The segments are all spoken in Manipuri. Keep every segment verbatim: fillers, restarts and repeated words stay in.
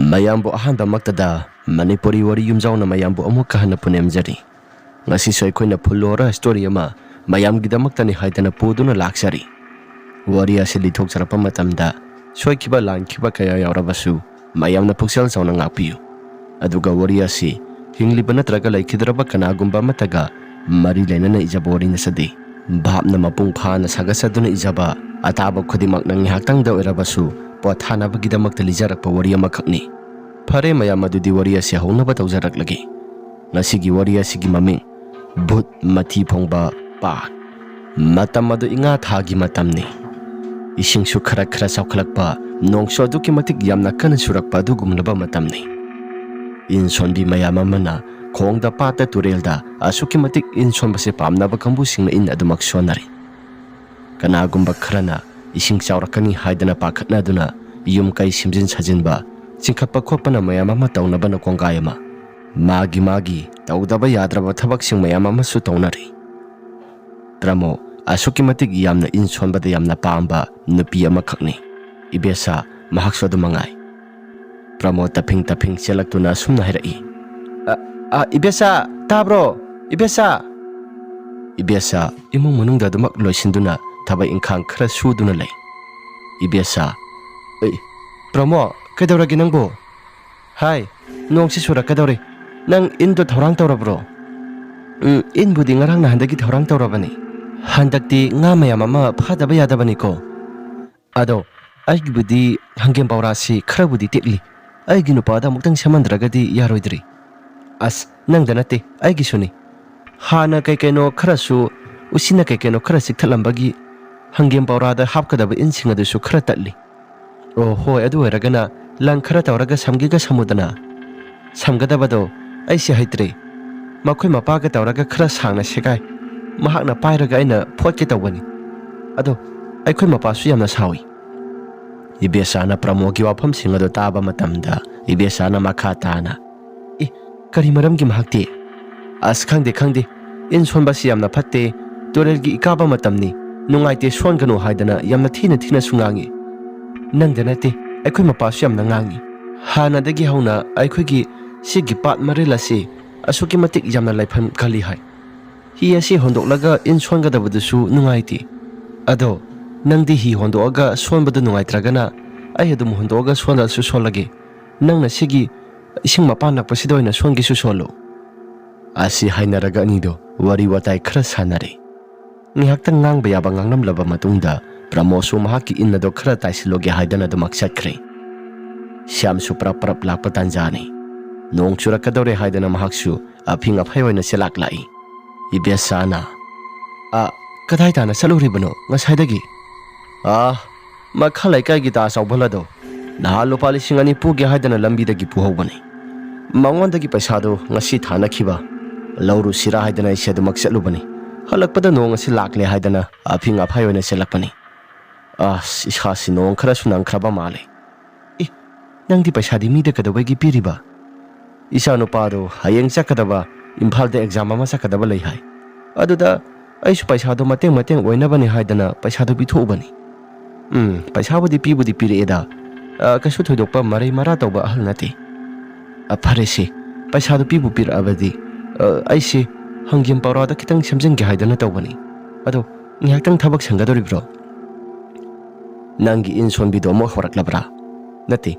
ꯃꯌꯥꯝꯕꯨ ꯑꯍꯥꯟꯕꯃꯛꯇꯗ ꯃꯅꯤꯄꯨꯔꯤ ꯋꯥꯔꯤ ꯌꯨꯝꯖꯥꯎꯅ ꯃꯌꯥꯝꯕꯨ ꯑꯃꯨꯛꯀ ꯍꯟꯅ ꯄꯨꯅꯦꯝꯖꯔꯤ꯫ ꯉꯁꯤꯁꯨ ꯑꯩꯈꯣꯏꯅ ꯐꯨꯜ ꯍꯣꯔꯔ ꯁ꯭ꯇꯣꯔꯤ ꯑꯃ ꯃꯌꯥꯝꯒꯤꯗꯃꯛꯇꯅꯤ ꯍꯥꯏꯗꯅ ꯄꯨꯗꯨꯅ ꯂꯥꯛꯆꯔꯤ꯫ ꯋꯥꯔꯤ ꯑꯁꯤ ꯂꯤꯊꯣꯛꯆꯔꯛꯄ ꯃꯇꯝꯗ ꯁꯣꯏꯈꯤꯕ ꯂꯥꯟꯈꯤꯕ ꯀꯌꯥ ꯌꯥꯎꯔꯕꯁꯨ ꯃꯌꯥꯝꯅ ꯄꯨꯛꯆꯦꯜ ꯆꯥꯎꯅ ꯉꯥꯛꯄꯤꯌꯨ꯫ ꯑꯗꯨꯒ ꯋꯥꯔꯤ ꯑꯁꯤ ꯍꯤꯡꯂꯤꯕ ꯅꯠꯇ꯭ꯔꯒ ꯂꯩꯈꯤꯗ꯭ꯔꯕ ꯀꯅꯥꯒꯨꯝꯕ ꯑꯃꯠꯇꯒ ꯃꯔꯤ ꯂꯩꯅꯅ ꯏꯖꯕ ꯋꯥꯔꯤ ꯅꯠꯆꯗꯦ꯫ ꯚꯥꯞꯅ ꯃꯄꯨꯡ ꯐꯥꯅ ꯁꯥꯒꯠꯆꯗꯨꯅ ꯏꯖꯕ ꯑꯇꯥꯕ ꯈꯨꯗꯤꯡꯃꯛꯅ ꯉꯥꯏꯍꯥꯛꯇꯪꯗ ꯑꯣꯏꯔꯕꯁꯨ ꯄꯣꯊꯥꯅꯕꯒꯤꯗꯃꯛꯇ ꯂꯤꯖꯔꯛꯄ ꯋꯥꯔꯤ ꯑꯃꯈꯛꯅꯤ꯫ ꯐꯔꯦ ꯃꯌꯥꯝ, ꯑꯗꯨꯗꯤ ꯋꯥꯔꯤ ꯑꯁꯤ ꯍꯧꯅꯕ ꯇꯧꯖꯔꯛꯂꯒꯦ꯫ ꯉꯁꯤꯒꯤ ꯋꯥꯔꯤ ꯑꯁꯤꯒꯤ ꯃꯃꯤꯡ ꯚꯨꯠ ꯃꯊꯤ ꯐꯣꯡꯕ ꯄꯥꯠ꯫ ꯃꯇꯝ ꯑꯗꯨ ꯏꯉꯥ ꯊꯥꯒꯤ ꯃꯇꯝꯅꯤ꯫ ꯏꯁꯤꯡꯁꯨ ꯈꯔ ꯈꯔ ꯆꯥꯎꯈꯠꯂꯛꯄ, ꯅꯣꯡꯁꯨ ꯑꯗꯨꯛꯀꯤ ꯃꯇꯤꯛ ꯌꯥꯝꯅ ꯀꯟꯅ ꯆꯨꯔꯛꯄ ꯑꯗꯨꯒꯨꯝꯂꯕ ꯃꯇꯝꯅꯤ꯫ ꯏꯟ ꯁꯣꯟꯕꯤ ꯃꯌꯥꯝ ꯑꯃꯅ ꯈꯣꯡꯗ, ꯄꯥꯠꯇ, ꯇꯨꯔꯦꯜꯗ ꯑꯁꯨꯛꯀꯤ ꯃꯇꯤꯛ ꯏꯟ ꯁꯣꯟꯕꯁꯦ ꯄꯥꯝꯅꯕ ꯀꯥꯡꯕꯨꯁꯤꯡꯅ ꯏꯟ ꯑꯗꯨꯃꯛ ꯁꯣꯟꯅꯔꯤ꯫ ꯀꯅꯥꯒꯨꯝꯕ ꯈꯔꯅ ꯏꯁꯤꯡ ꯆꯥꯎꯔꯛꯀꯅꯤ ꯍꯥꯏꯗꯅ ꯄꯥꯈꯠꯅꯗꯨꯅ ꯌꯨꯝ ꯀꯩ ꯁꯦꯝꯖꯤꯟ ꯁꯥꯖꯤꯟꯕ, ꯆꯤꯡꯈꯠꯄ ꯈꯣꯠꯄꯅ ꯃꯌꯥꯝ ꯑꯃ ꯇꯧꯅꯕꯅ ꯀꯣꯡꯒꯥꯏ ꯑꯃ, ꯃꯥꯒꯤ ꯃꯥꯒꯤ ꯇꯧꯗꯕ ꯌꯥꯗ꯭ꯔꯕ ꯊꯕꯛꯁꯤꯡ ꯃꯌꯥꯝ ꯑꯃꯁꯨ ꯇꯧꯅꯔꯤ꯫ ꯄ꯭ꯔꯃꯣ ꯑꯁꯨꯛꯀꯤ ꯃꯇꯤꯛ ꯌꯥꯝꯅ ꯏꯟ ꯁꯣꯟꯕꯗ ꯌꯥꯝꯅ ꯄꯥꯝꯕ ꯅꯨꯄꯤ ꯑꯃꯈꯛꯅꯤ꯫ ꯏꯕꯦꯁꯥ ꯃꯍꯥꯛꯁꯨ ꯑꯗꯨ ꯃꯉꯥꯏ꯫ ꯄ꯭ꯔꯃꯣ ꯇꯞꯐꯤꯡ ꯇꯞꯐꯤꯡ ꯆꯦꯜꯂꯛꯇꯨꯅ ꯑꯁꯨꯝꯅ ꯍꯥꯏꯔꯛꯏ, "ꯑ, ꯑ, ꯏꯕꯦꯁꯥ, ꯇꯥꯕ꯭ꯔꯣ? ꯏꯕꯦꯁꯥ!" ꯏꯕꯦꯁꯥ ꯏꯃꯨꯡ ꯃꯅꯨꯡꯗ ꯑꯗꯨꯃꯛ ꯂꯣꯏꯁꯤꯟꯗꯨꯅ ꯊꯕꯛ ꯏꯪꯈꯥꯡ ꯈꯔ ꯁꯨꯗꯨꯅ ꯂꯩ꯫ ꯏꯕꯦꯁꯥ, "ꯑꯦ, ꯄ꯭ꯔꯃꯣ, ꯀꯩꯗꯧꯔꯒꯦ ꯅꯪꯕꯨ? ꯍꯥꯏ, ꯅꯣꯡꯁꯤ ꯆꯨꯔꯛꯀꯗꯧꯔꯦ꯫ ꯅꯪ ꯏꯟꯗꯣ ꯊꯧꯔꯥꯡ ꯇꯧꯔꯕ꯭ꯔꯣ?" "ꯎꯝ, ꯏꯟꯕꯨꯗꯤ ꯉꯔꯥꯡ ꯅꯍꯥꯟꯗꯒꯤ ꯊꯧꯔꯥꯡ ꯇꯧꯔꯕꯅꯤ꯫ ꯍꯟꯗꯛꯇꯤ ꯉꯥ ꯃꯌꯥꯝ ꯑꯃ ꯐꯥꯗꯕ ꯌꯥꯗꯕꯅꯤꯀꯣ꯫ ꯑꯗꯣ, ꯑꯩꯒꯤꯕꯨꯗꯤ ꯍꯪꯒꯦꯝ ꯄꯧꯔꯥꯁꯤ ꯈꯔꯕꯨꯗꯤ ꯇꯦꯛꯂꯤ꯫ ꯑꯩꯒꯤ ꯅꯨꯄꯥꯗ ꯑꯃꯨꯛꯇꯪ ꯁꯦꯝꯍꯟꯗ꯭ꯔꯒꯗꯤ ꯌꯥꯔꯣꯏꯗ꯭ꯔꯤ꯫ ꯑꯁ, ꯅꯪꯗ ꯅꯠꯇꯦ, ꯑꯩꯒꯤꯁꯨꯅꯤ꯫ ꯍꯥꯟꯅ ꯀꯩ ꯀꯩꯅꯣ ꯈꯔꯁꯨ, ꯎꯆꯤꯅ ꯀꯩ ꯀꯩꯅꯣ ꯈꯔ ꯆꯤꯛꯊꯠꯂꯝꯕꯒꯤ ꯍꯪꯒꯦꯝ ꯄꯧꯔꯥꯗ ꯍꯥꯞꯀꯗꯕ ꯏꯟꯁꯤꯡ ꯑꯗꯨꯁꯨ ꯈꯔ ꯇꯠꯂꯤ꯫ ꯑꯣ, ꯍꯣꯏ, ꯑꯗꯨ ꯑꯣꯏꯔꯒꯅ ꯂꯪ ꯈꯔ ꯇꯧꯔꯒ ꯁꯝꯒꯦꯒ ꯁꯝꯃꯨꯗꯅ꯫" "ꯁꯝꯒꯗꯕꯗꯣ ꯑꯩꯁꯦ ꯍꯩꯇ꯭ꯔꯦ꯫ ꯃꯈꯣꯏ ꯃꯄꯥꯒ ꯇꯧꯔꯒ ꯈꯔ ꯁꯥꯡꯅ ꯁꯦꯒꯥꯏ꯫ ꯃꯍꯥꯛꯅ ꯄꯥꯏꯔꯒ ꯑꯩꯅ ꯐꯣꯠꯀꯦ ꯇꯧꯕꯅꯤ꯫ ꯑꯗꯣ ꯑꯩꯈꯣꯏ ꯃꯄꯥꯁꯨ ꯌꯥꯝꯅ ꯁꯥꯎꯏ꯫" ꯏꯕꯦꯆꯥꯅ ꯄ꯭ꯔꯃꯣꯗꯀꯤ ꯋꯥꯐꯝꯁꯤꯡ ꯑꯗꯨ ꯇꯥꯕ ꯃꯇꯝꯗ ꯏꯕꯦꯆꯥꯅ ꯃꯈꯥ ꯇꯥꯅ, "ꯑꯦ, ꯀꯔꯤ ꯃꯔꯝꯒꯤ ꯃꯍꯥꯛꯇꯤ?" "ꯑꯁ, ꯈꯪꯗꯦ, ꯈꯪꯗꯦ꯫ ꯏꯟ ꯁꯣꯟꯕꯁꯤ ꯌꯥꯝꯅ ꯐꯠꯇꯦ꯫ ꯇꯨꯔꯦꯜꯒꯤ ꯏꯀꯥꯕ ꯃꯇꯝꯅꯤ꯫ ꯅꯨꯡꯉꯥꯏꯇꯦ, ꯁꯣꯟꯒꯅꯨ ꯍꯥꯏꯗꯅ ꯌꯥꯝꯅ ꯊꯤꯅ ꯊꯤꯅꯁꯨ ꯉꯥꯡꯏ꯫ ꯅꯪꯗ ꯅꯠꯇꯦ, ꯑꯩꯈꯣꯏ ꯃꯄꯥꯁꯨ ꯌꯥꯝꯅ ꯉꯥꯡꯏ꯫ ꯍꯥꯟꯅꯗꯒꯤ ꯍꯧꯅ ꯑꯩꯈꯣꯏꯒꯤ ꯁꯤꯒꯤ ꯄꯥꯠ ꯃꯔꯤꯜ ꯑꯁꯤ ꯑꯁꯨꯛꯀꯤ ꯃꯇꯤꯛ ꯌꯥꯝꯅ ꯂꯩꯐꯝ ꯀꯜꯂꯤ ꯍꯥꯏ꯫ ꯍꯤ ꯑꯁꯤ ꯍꯣꯟꯗꯣꯛꯂꯒ ꯏꯟ ꯁꯣꯟꯒꯗꯕꯗꯨꯁꯨ ꯅꯨꯡꯉꯥꯏꯇꯦ꯫ ꯑꯗꯣ ꯅꯪꯗꯤ ꯍꯤ ꯍꯣꯟꯗꯣꯛꯑꯒ ꯁꯣꯟꯕꯗꯨ ꯅꯨꯡꯉꯥꯏꯇ꯭ꯔꯒꯅ ꯑꯩ ꯑꯗꯨꯝ ꯍꯣꯟꯗꯣꯛꯑꯒ ꯁꯣꯜꯂꯁꯨ ꯁꯣꯜꯂꯒꯦ꯫ ꯅꯪꯅ ꯁꯤꯒꯤ ꯏꯁꯤꯡ ꯃꯄꯥꯟ ꯅꯛꯄꯁꯤꯗ ꯑꯣꯏꯅ ꯁꯣꯟꯒꯦꯁꯨ ꯁꯣꯜꯂꯨ꯫ ꯑꯁꯤ ꯍꯥꯏꯅꯔꯒ ꯑꯅꯤꯗꯣ ꯋꯥꯔꯤ ꯋꯥꯇꯥꯏ ꯈꯔ ꯁꯥꯟꯅꯔꯦ꯫ ꯉꯥꯏꯍꯥꯛꯇꯪ ꯉꯥꯡꯕ ꯌꯥꯕ ꯉꯥꯡꯂꯝꯂꯕ ꯃꯇꯨꯡꯗ ꯄ꯭ꯔꯃꯣꯗꯁꯨ ꯃꯍꯥꯛꯀꯤ ꯏꯟ ꯑꯗꯣ ꯈꯔ ꯇꯥꯏꯁꯤꯜꯂꯨꯒꯦ ꯍꯥꯏꯗꯅ ꯑꯗꯨꯃꯛ ꯆꯠꯈ꯭ꯔꯦ꯫ ꯁ꯭ꯌꯥꯝꯁꯨ ꯄꯔꯞ ꯄꯔꯞ ꯂꯥꯛꯄ ꯇꯥꯟꯖꯥꯅꯤ꯫ ꯅꯣꯡ ꯆꯨꯔꯛꯀꯗꯧꯔꯦ ꯍꯥꯏꯗꯅ ꯃꯍꯥꯛꯁꯨ ꯑꯐꯤꯡ ꯑꯐꯥꯏ ꯑꯣꯏꯅ ꯆꯦꯂꯥꯛ ꯂꯥꯛꯏ꯫ ꯏꯕꯦꯁꯥꯅ, "ꯑ, ꯀꯗꯥꯏ ꯇꯥꯅ ꯆꯠꯂꯨꯔꯤꯕꯅꯣ ꯉꯁꯥꯏꯗꯒꯤ?" "ꯑ, ꯃꯈꯥ ꯂꯩꯀꯥꯏꯒꯤ ꯇꯥ ꯆꯥꯎꯕꯜ ꯑꯗꯣ ꯅꯍꯥꯟ ꯂꯨꯄꯥ ꯂꯤꯁꯤꯡ ꯑꯅꯤ ꯄꯨꯒꯦ ꯍꯥꯏꯗꯅ ꯂꯝꯕꯤꯗꯒꯤ ꯄꯨꯍꯧꯕꯅꯤ꯫ ꯃꯉꯣꯟꯗꯒꯤ ꯄꯩꯁꯥꯗꯨ ꯉꯁꯤ ꯊꯥꯅꯈꯤꯕ꯫ ꯂꯧꯔꯨꯁꯤꯔꯥ ꯍꯥꯏꯗꯅ ꯑꯩꯁꯦ ꯑꯗꯨꯃꯛ ꯆꯠꯂꯨꯕꯅꯤ꯫ ꯍꯜꯂꯛꯄꯗ ꯅꯣꯡ ꯑꯁꯤ ꯂꯥꯛꯂꯦ ꯍꯥꯏꯗꯅ ꯑꯐꯤꯡ ꯑꯐꯥꯏ ꯑꯣꯏꯅ ꯆꯦꯜꯂꯛꯄꯅꯤ꯫ ꯑꯁ, ꯏꯁꯥꯁꯤ ꯅꯣꯡ ꯈꯔꯁꯨ ꯅꯪꯈ꯭ꯔꯕ ꯃꯥꯜꯂꯦ꯫ ꯑꯦ, ꯅꯪꯗꯤ ꯄꯩꯁꯥꯗꯤ ꯃꯤꯗ ꯀꯩꯗꯧꯕꯒꯤ ꯄꯤꯔꯤꯕ?" "ꯏꯆꯥꯅꯨꯄꯥꯗꯣ ꯍꯌꯦꯡ ꯆꯠꯀꯗꯕ, ꯏꯝꯐꯥꯜꯗ ꯑꯦꯛꯖꯥꯝ ꯑꯃ ꯆꯠꯀꯗꯕ ꯂꯩ ꯍꯥꯏ꯫ ꯑꯗꯨꯗ ꯑꯩꯁꯨ ꯄꯩꯁꯥꯗꯣ ꯃꯇꯦꯡ ꯃꯇꯦꯡ ꯑꯣꯏꯅꯕꯅꯤ ꯍꯥꯏꯗꯅ ꯄꯩꯁꯥꯗꯣ ꯄꯤꯊꯣꯛꯎꯕꯅꯤ꯫" "ꯎꯝ, ꯄꯩꯁꯥꯕꯨꯗꯤ ꯄꯤꯕꯨꯗꯤ ꯄꯤꯔꯛꯑꯦꯗ꯫ ꯑ, ꯀꯩꯁꯨ ꯊꯣꯏꯗꯣꯛꯄ ꯃꯔꯩ ꯃꯔꯥ ꯇꯧꯕ ꯑꯍꯜ ꯅꯠꯇꯦ꯫ ꯑ, ꯐꯔꯦꯁꯦ, ꯄꯩꯁꯥꯗꯣ ꯄꯤꯕꯨ ꯄꯤꯔꯛꯑꯕꯗꯤ, ꯑ, ꯑꯩꯁꯦ ꯍꯪꯒꯦꯝ ꯄꯧꯔꯥꯗ ꯈꯤꯇꯪ ꯁꯦꯝꯖꯤꯟꯒꯦ ꯍꯥꯏꯗꯅ ꯇꯧꯕꯅꯤ꯫ ꯑꯗꯣ ꯉꯥꯏꯍꯥꯛꯇꯪ ꯊꯕꯛ ꯁꯪꯒꯗꯧꯔꯤꯕ꯭ꯔꯣ?" "ꯅꯪꯒꯤ ꯏꯟ ꯁꯣꯟꯕꯤꯗꯣ ꯑꯃꯨꯛ ꯍꯧꯔꯛꯂꯕ꯭ꯔꯥ?" "ꯅꯠꯇꯦ,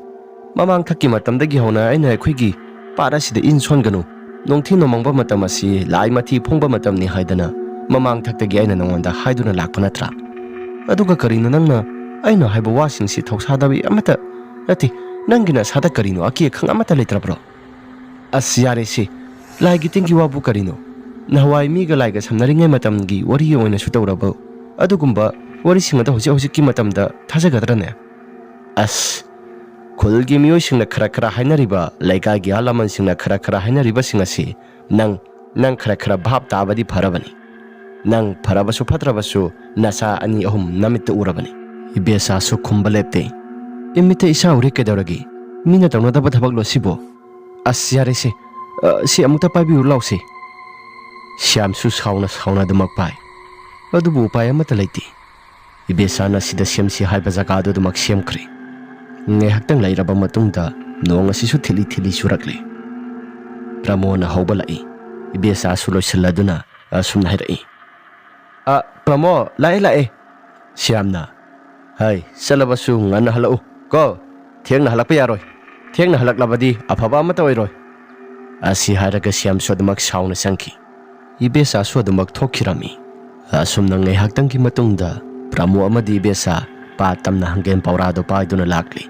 ꯃꯃꯥꯡ ꯊꯛꯀꯤ ꯃꯇꯝꯗꯒꯤ ꯍꯧꯅ ꯑꯩꯅ ꯑꯩꯈꯣꯏꯒꯤ ꯄꯥꯠ ꯑꯁꯤꯗ ꯏꯟ ꯁꯣꯟꯒꯅꯨ, ꯅꯣꯡꯊꯤ ꯅꯣꯡꯃꯪꯕ ꯃꯇꯝ ꯑꯁꯤ ꯂꯥꯏ ꯃꯊꯤ ꯐꯣꯡꯕ ꯃꯇꯝꯅꯤ ꯍꯥꯏꯗꯅ ꯃꯃꯥꯡ ꯊꯛꯇꯒꯤ ꯑꯩꯅ ꯅꯉꯣꯟꯗ ꯍꯥꯏꯗꯨꯅ ꯂꯥꯛꯄ ꯅꯠꯇ꯭ꯔꯥ? ꯑꯗꯨꯒ ꯀꯔꯤꯅꯣ ꯅꯪꯅ ꯑꯩꯅ ꯍꯥꯏꯕ ꯋꯥꯁꯤꯡꯁꯤ ꯊꯧꯁꯥꯗꯕꯤ ꯑꯃꯠꯇ ꯅꯠꯇꯦ, ꯅꯪꯒꯤ ꯅꯁꯥꯗ ꯀꯔꯤꯅꯣ ꯑꯀꯤ ꯑꯈꯪ ꯑꯃꯠꯇ ꯂꯩꯇ꯭ꯔꯕ꯭ꯔꯣ?" "ꯑꯁ, ꯌꯥꯔꯦꯁꯦ, ꯂꯥꯏꯒꯤ ꯇꯤꯟꯒꯤ ꯋꯥꯕꯨ ꯀꯔꯤꯅꯣ? ꯅꯍꯥꯟꯋꯥꯏ ꯃꯤꯒ ꯂꯥꯏꯒ ꯁꯝꯅꯔꯤꯉꯩ ꯃꯇꯝꯒꯤ ꯋꯥꯔꯤ ꯑꯣꯏꯅꯁꯨ ꯇꯧꯔꯕ ꯑꯗꯨꯒꯨꯝꯕ ꯋꯥꯔꯤꯁꯤꯡ ꯑꯗꯣ ꯍꯧꯖꯤꯛ ꯍꯧꯖꯤꯛꯀꯤ ꯃꯇꯝꯗ ꯊꯥꯖꯒꯗ꯭ꯔꯅꯦ?" "ꯑꯁ, ꯈꯨꯜꯒꯤ ꯃꯤꯑꯣꯏꯁꯤꯡꯅ ꯈꯔ ꯈꯔ ꯍꯥꯏꯅꯔꯤꯕ, ꯂꯩꯀꯥꯏꯒꯤ ꯑꯍꯜ ꯂꯃꯟꯁꯤꯡꯅ ꯈꯔ ꯈꯔ ꯍꯥꯏꯅꯔꯤꯕꯁꯤꯡ ꯑꯁꯤ ꯅꯪ, ꯅꯪ ꯈꯔ ꯈꯔ ꯚꯥꯞ ꯇꯥꯕꯗꯤ ꯐꯔꯕꯅꯤ꯫ ꯅꯪ ꯐꯔꯕꯁꯨ ꯐꯠꯇ꯭ꯔꯕꯁꯨ ꯅꯆꯥ ꯑꯅꯤ ꯑꯍꯨꯝ ꯅꯃꯤꯠꯇ ꯎꯔꯕꯅꯤ꯫" ꯏꯕꯦꯆꯥꯁꯨ ꯈꯨꯝꯕ ꯂꯦꯞꯇꯦ꯫ "ꯏꯃꯤꯠꯇ ꯏꯆꯥ ꯎꯔꯦ ꯀꯩꯗꯧꯔꯒꯦ? ꯃꯤꯅ ꯇꯧꯅꯗꯕ ꯊꯕꯛꯂꯣ ꯁꯤꯕꯣ?" "ꯑꯁ, ꯌꯥꯔꯦꯁꯦ, ꯑ, ꯁꯤ ꯑꯃꯨꯛꯇ ꯄꯥꯏꯕꯤꯌꯨ ꯂꯥꯎꯁꯦ꯫" ꯁ꯭ꯌꯥꯝꯁꯨ ꯁꯥꯎꯅ ꯁꯥꯎꯅ ꯑꯗꯨꯃꯛ ꯄꯥꯏ꯫ ꯑꯗꯨꯕꯨ ꯎꯄꯥꯏ ꯑꯃꯠꯇ ꯂꯩꯇꯦ꯫ ꯏꯕꯦꯆꯥꯅ ꯁꯤꯗ ꯁꯦꯝꯁꯤ ꯍꯥꯏꯕ ꯖꯒꯥꯗꯨ ꯑꯗꯨꯃꯛ ꯁꯦꯝꯈ꯭ꯔꯦ꯫ ꯉꯥꯏꯍꯥꯛꯇꯪ ꯂꯩꯔꯕ ꯃꯇꯨꯡꯗ ꯅꯣꯡ ꯑꯁꯤꯁꯨ ꯊꯤꯠꯂꯤ ꯊꯤꯠꯂꯤ ꯆꯨꯔꯛꯂꯤ꯫ ꯄ꯭ꯔꯃꯣꯅ ꯍꯧꯕ ꯂꯥꯛꯏ꯫ ꯏꯕꯦꯆꯥꯁꯨ ꯂꯣꯏꯁꯤꯜꯂꯗꯨꯅ ꯑꯁꯨꯝꯅ ꯍꯥꯏꯔꯛꯏ, "ꯑ, ꯄ꯭ꯔꯃꯣ, ꯂꯥꯛꯑꯦ, ꯂꯥꯛꯑꯦ꯫" ꯁ꯭ꯌꯥꯝꯅ, "ꯍꯩ, ꯆꯠꯂꯕꯁꯨ ꯉꯟꯅ ꯍꯜꯂꯛꯎ ꯀꯣ꯫ ꯊꯦꯡꯅ ꯍꯜꯂꯛꯄ ꯌꯥꯔꯣꯏ꯫ ꯊꯦꯡꯅ ꯍꯜꯂꯛꯂꯕꯗꯤ ꯑꯐꯕ ꯑꯃꯠꯇ ꯑꯣꯏꯔꯣꯏ꯫" ꯑꯁꯤ ꯍꯥꯏꯔꯒ ꯁ꯭ꯌꯥꯝꯁꯨ ꯑꯗꯨꯃꯛ ꯁꯥꯎꯅ ꯆꯪꯈꯤ꯫ ꯏꯕꯦꯆꯥꯁꯨ ꯑꯗꯨꯃꯛ ꯊꯣꯛꯈꯤꯔꯝꯃꯤ꯫ ꯑꯁꯨꯝꯅ ꯉꯥꯏꯍꯥꯛꯇꯪꯒꯤ ꯃꯇꯨꯡꯗ ꯄ꯭ꯔꯃꯣ ꯑꯃꯗꯤ ꯏꯕꯦꯆꯥ ꯄꯥꯠ ꯇꯝꯅ ꯍꯪꯒꯦꯟ ꯄꯧꯔꯥꯗꯣ ꯄꯥꯏꯗꯨꯅ ꯂꯥꯛꯂꯤ꯫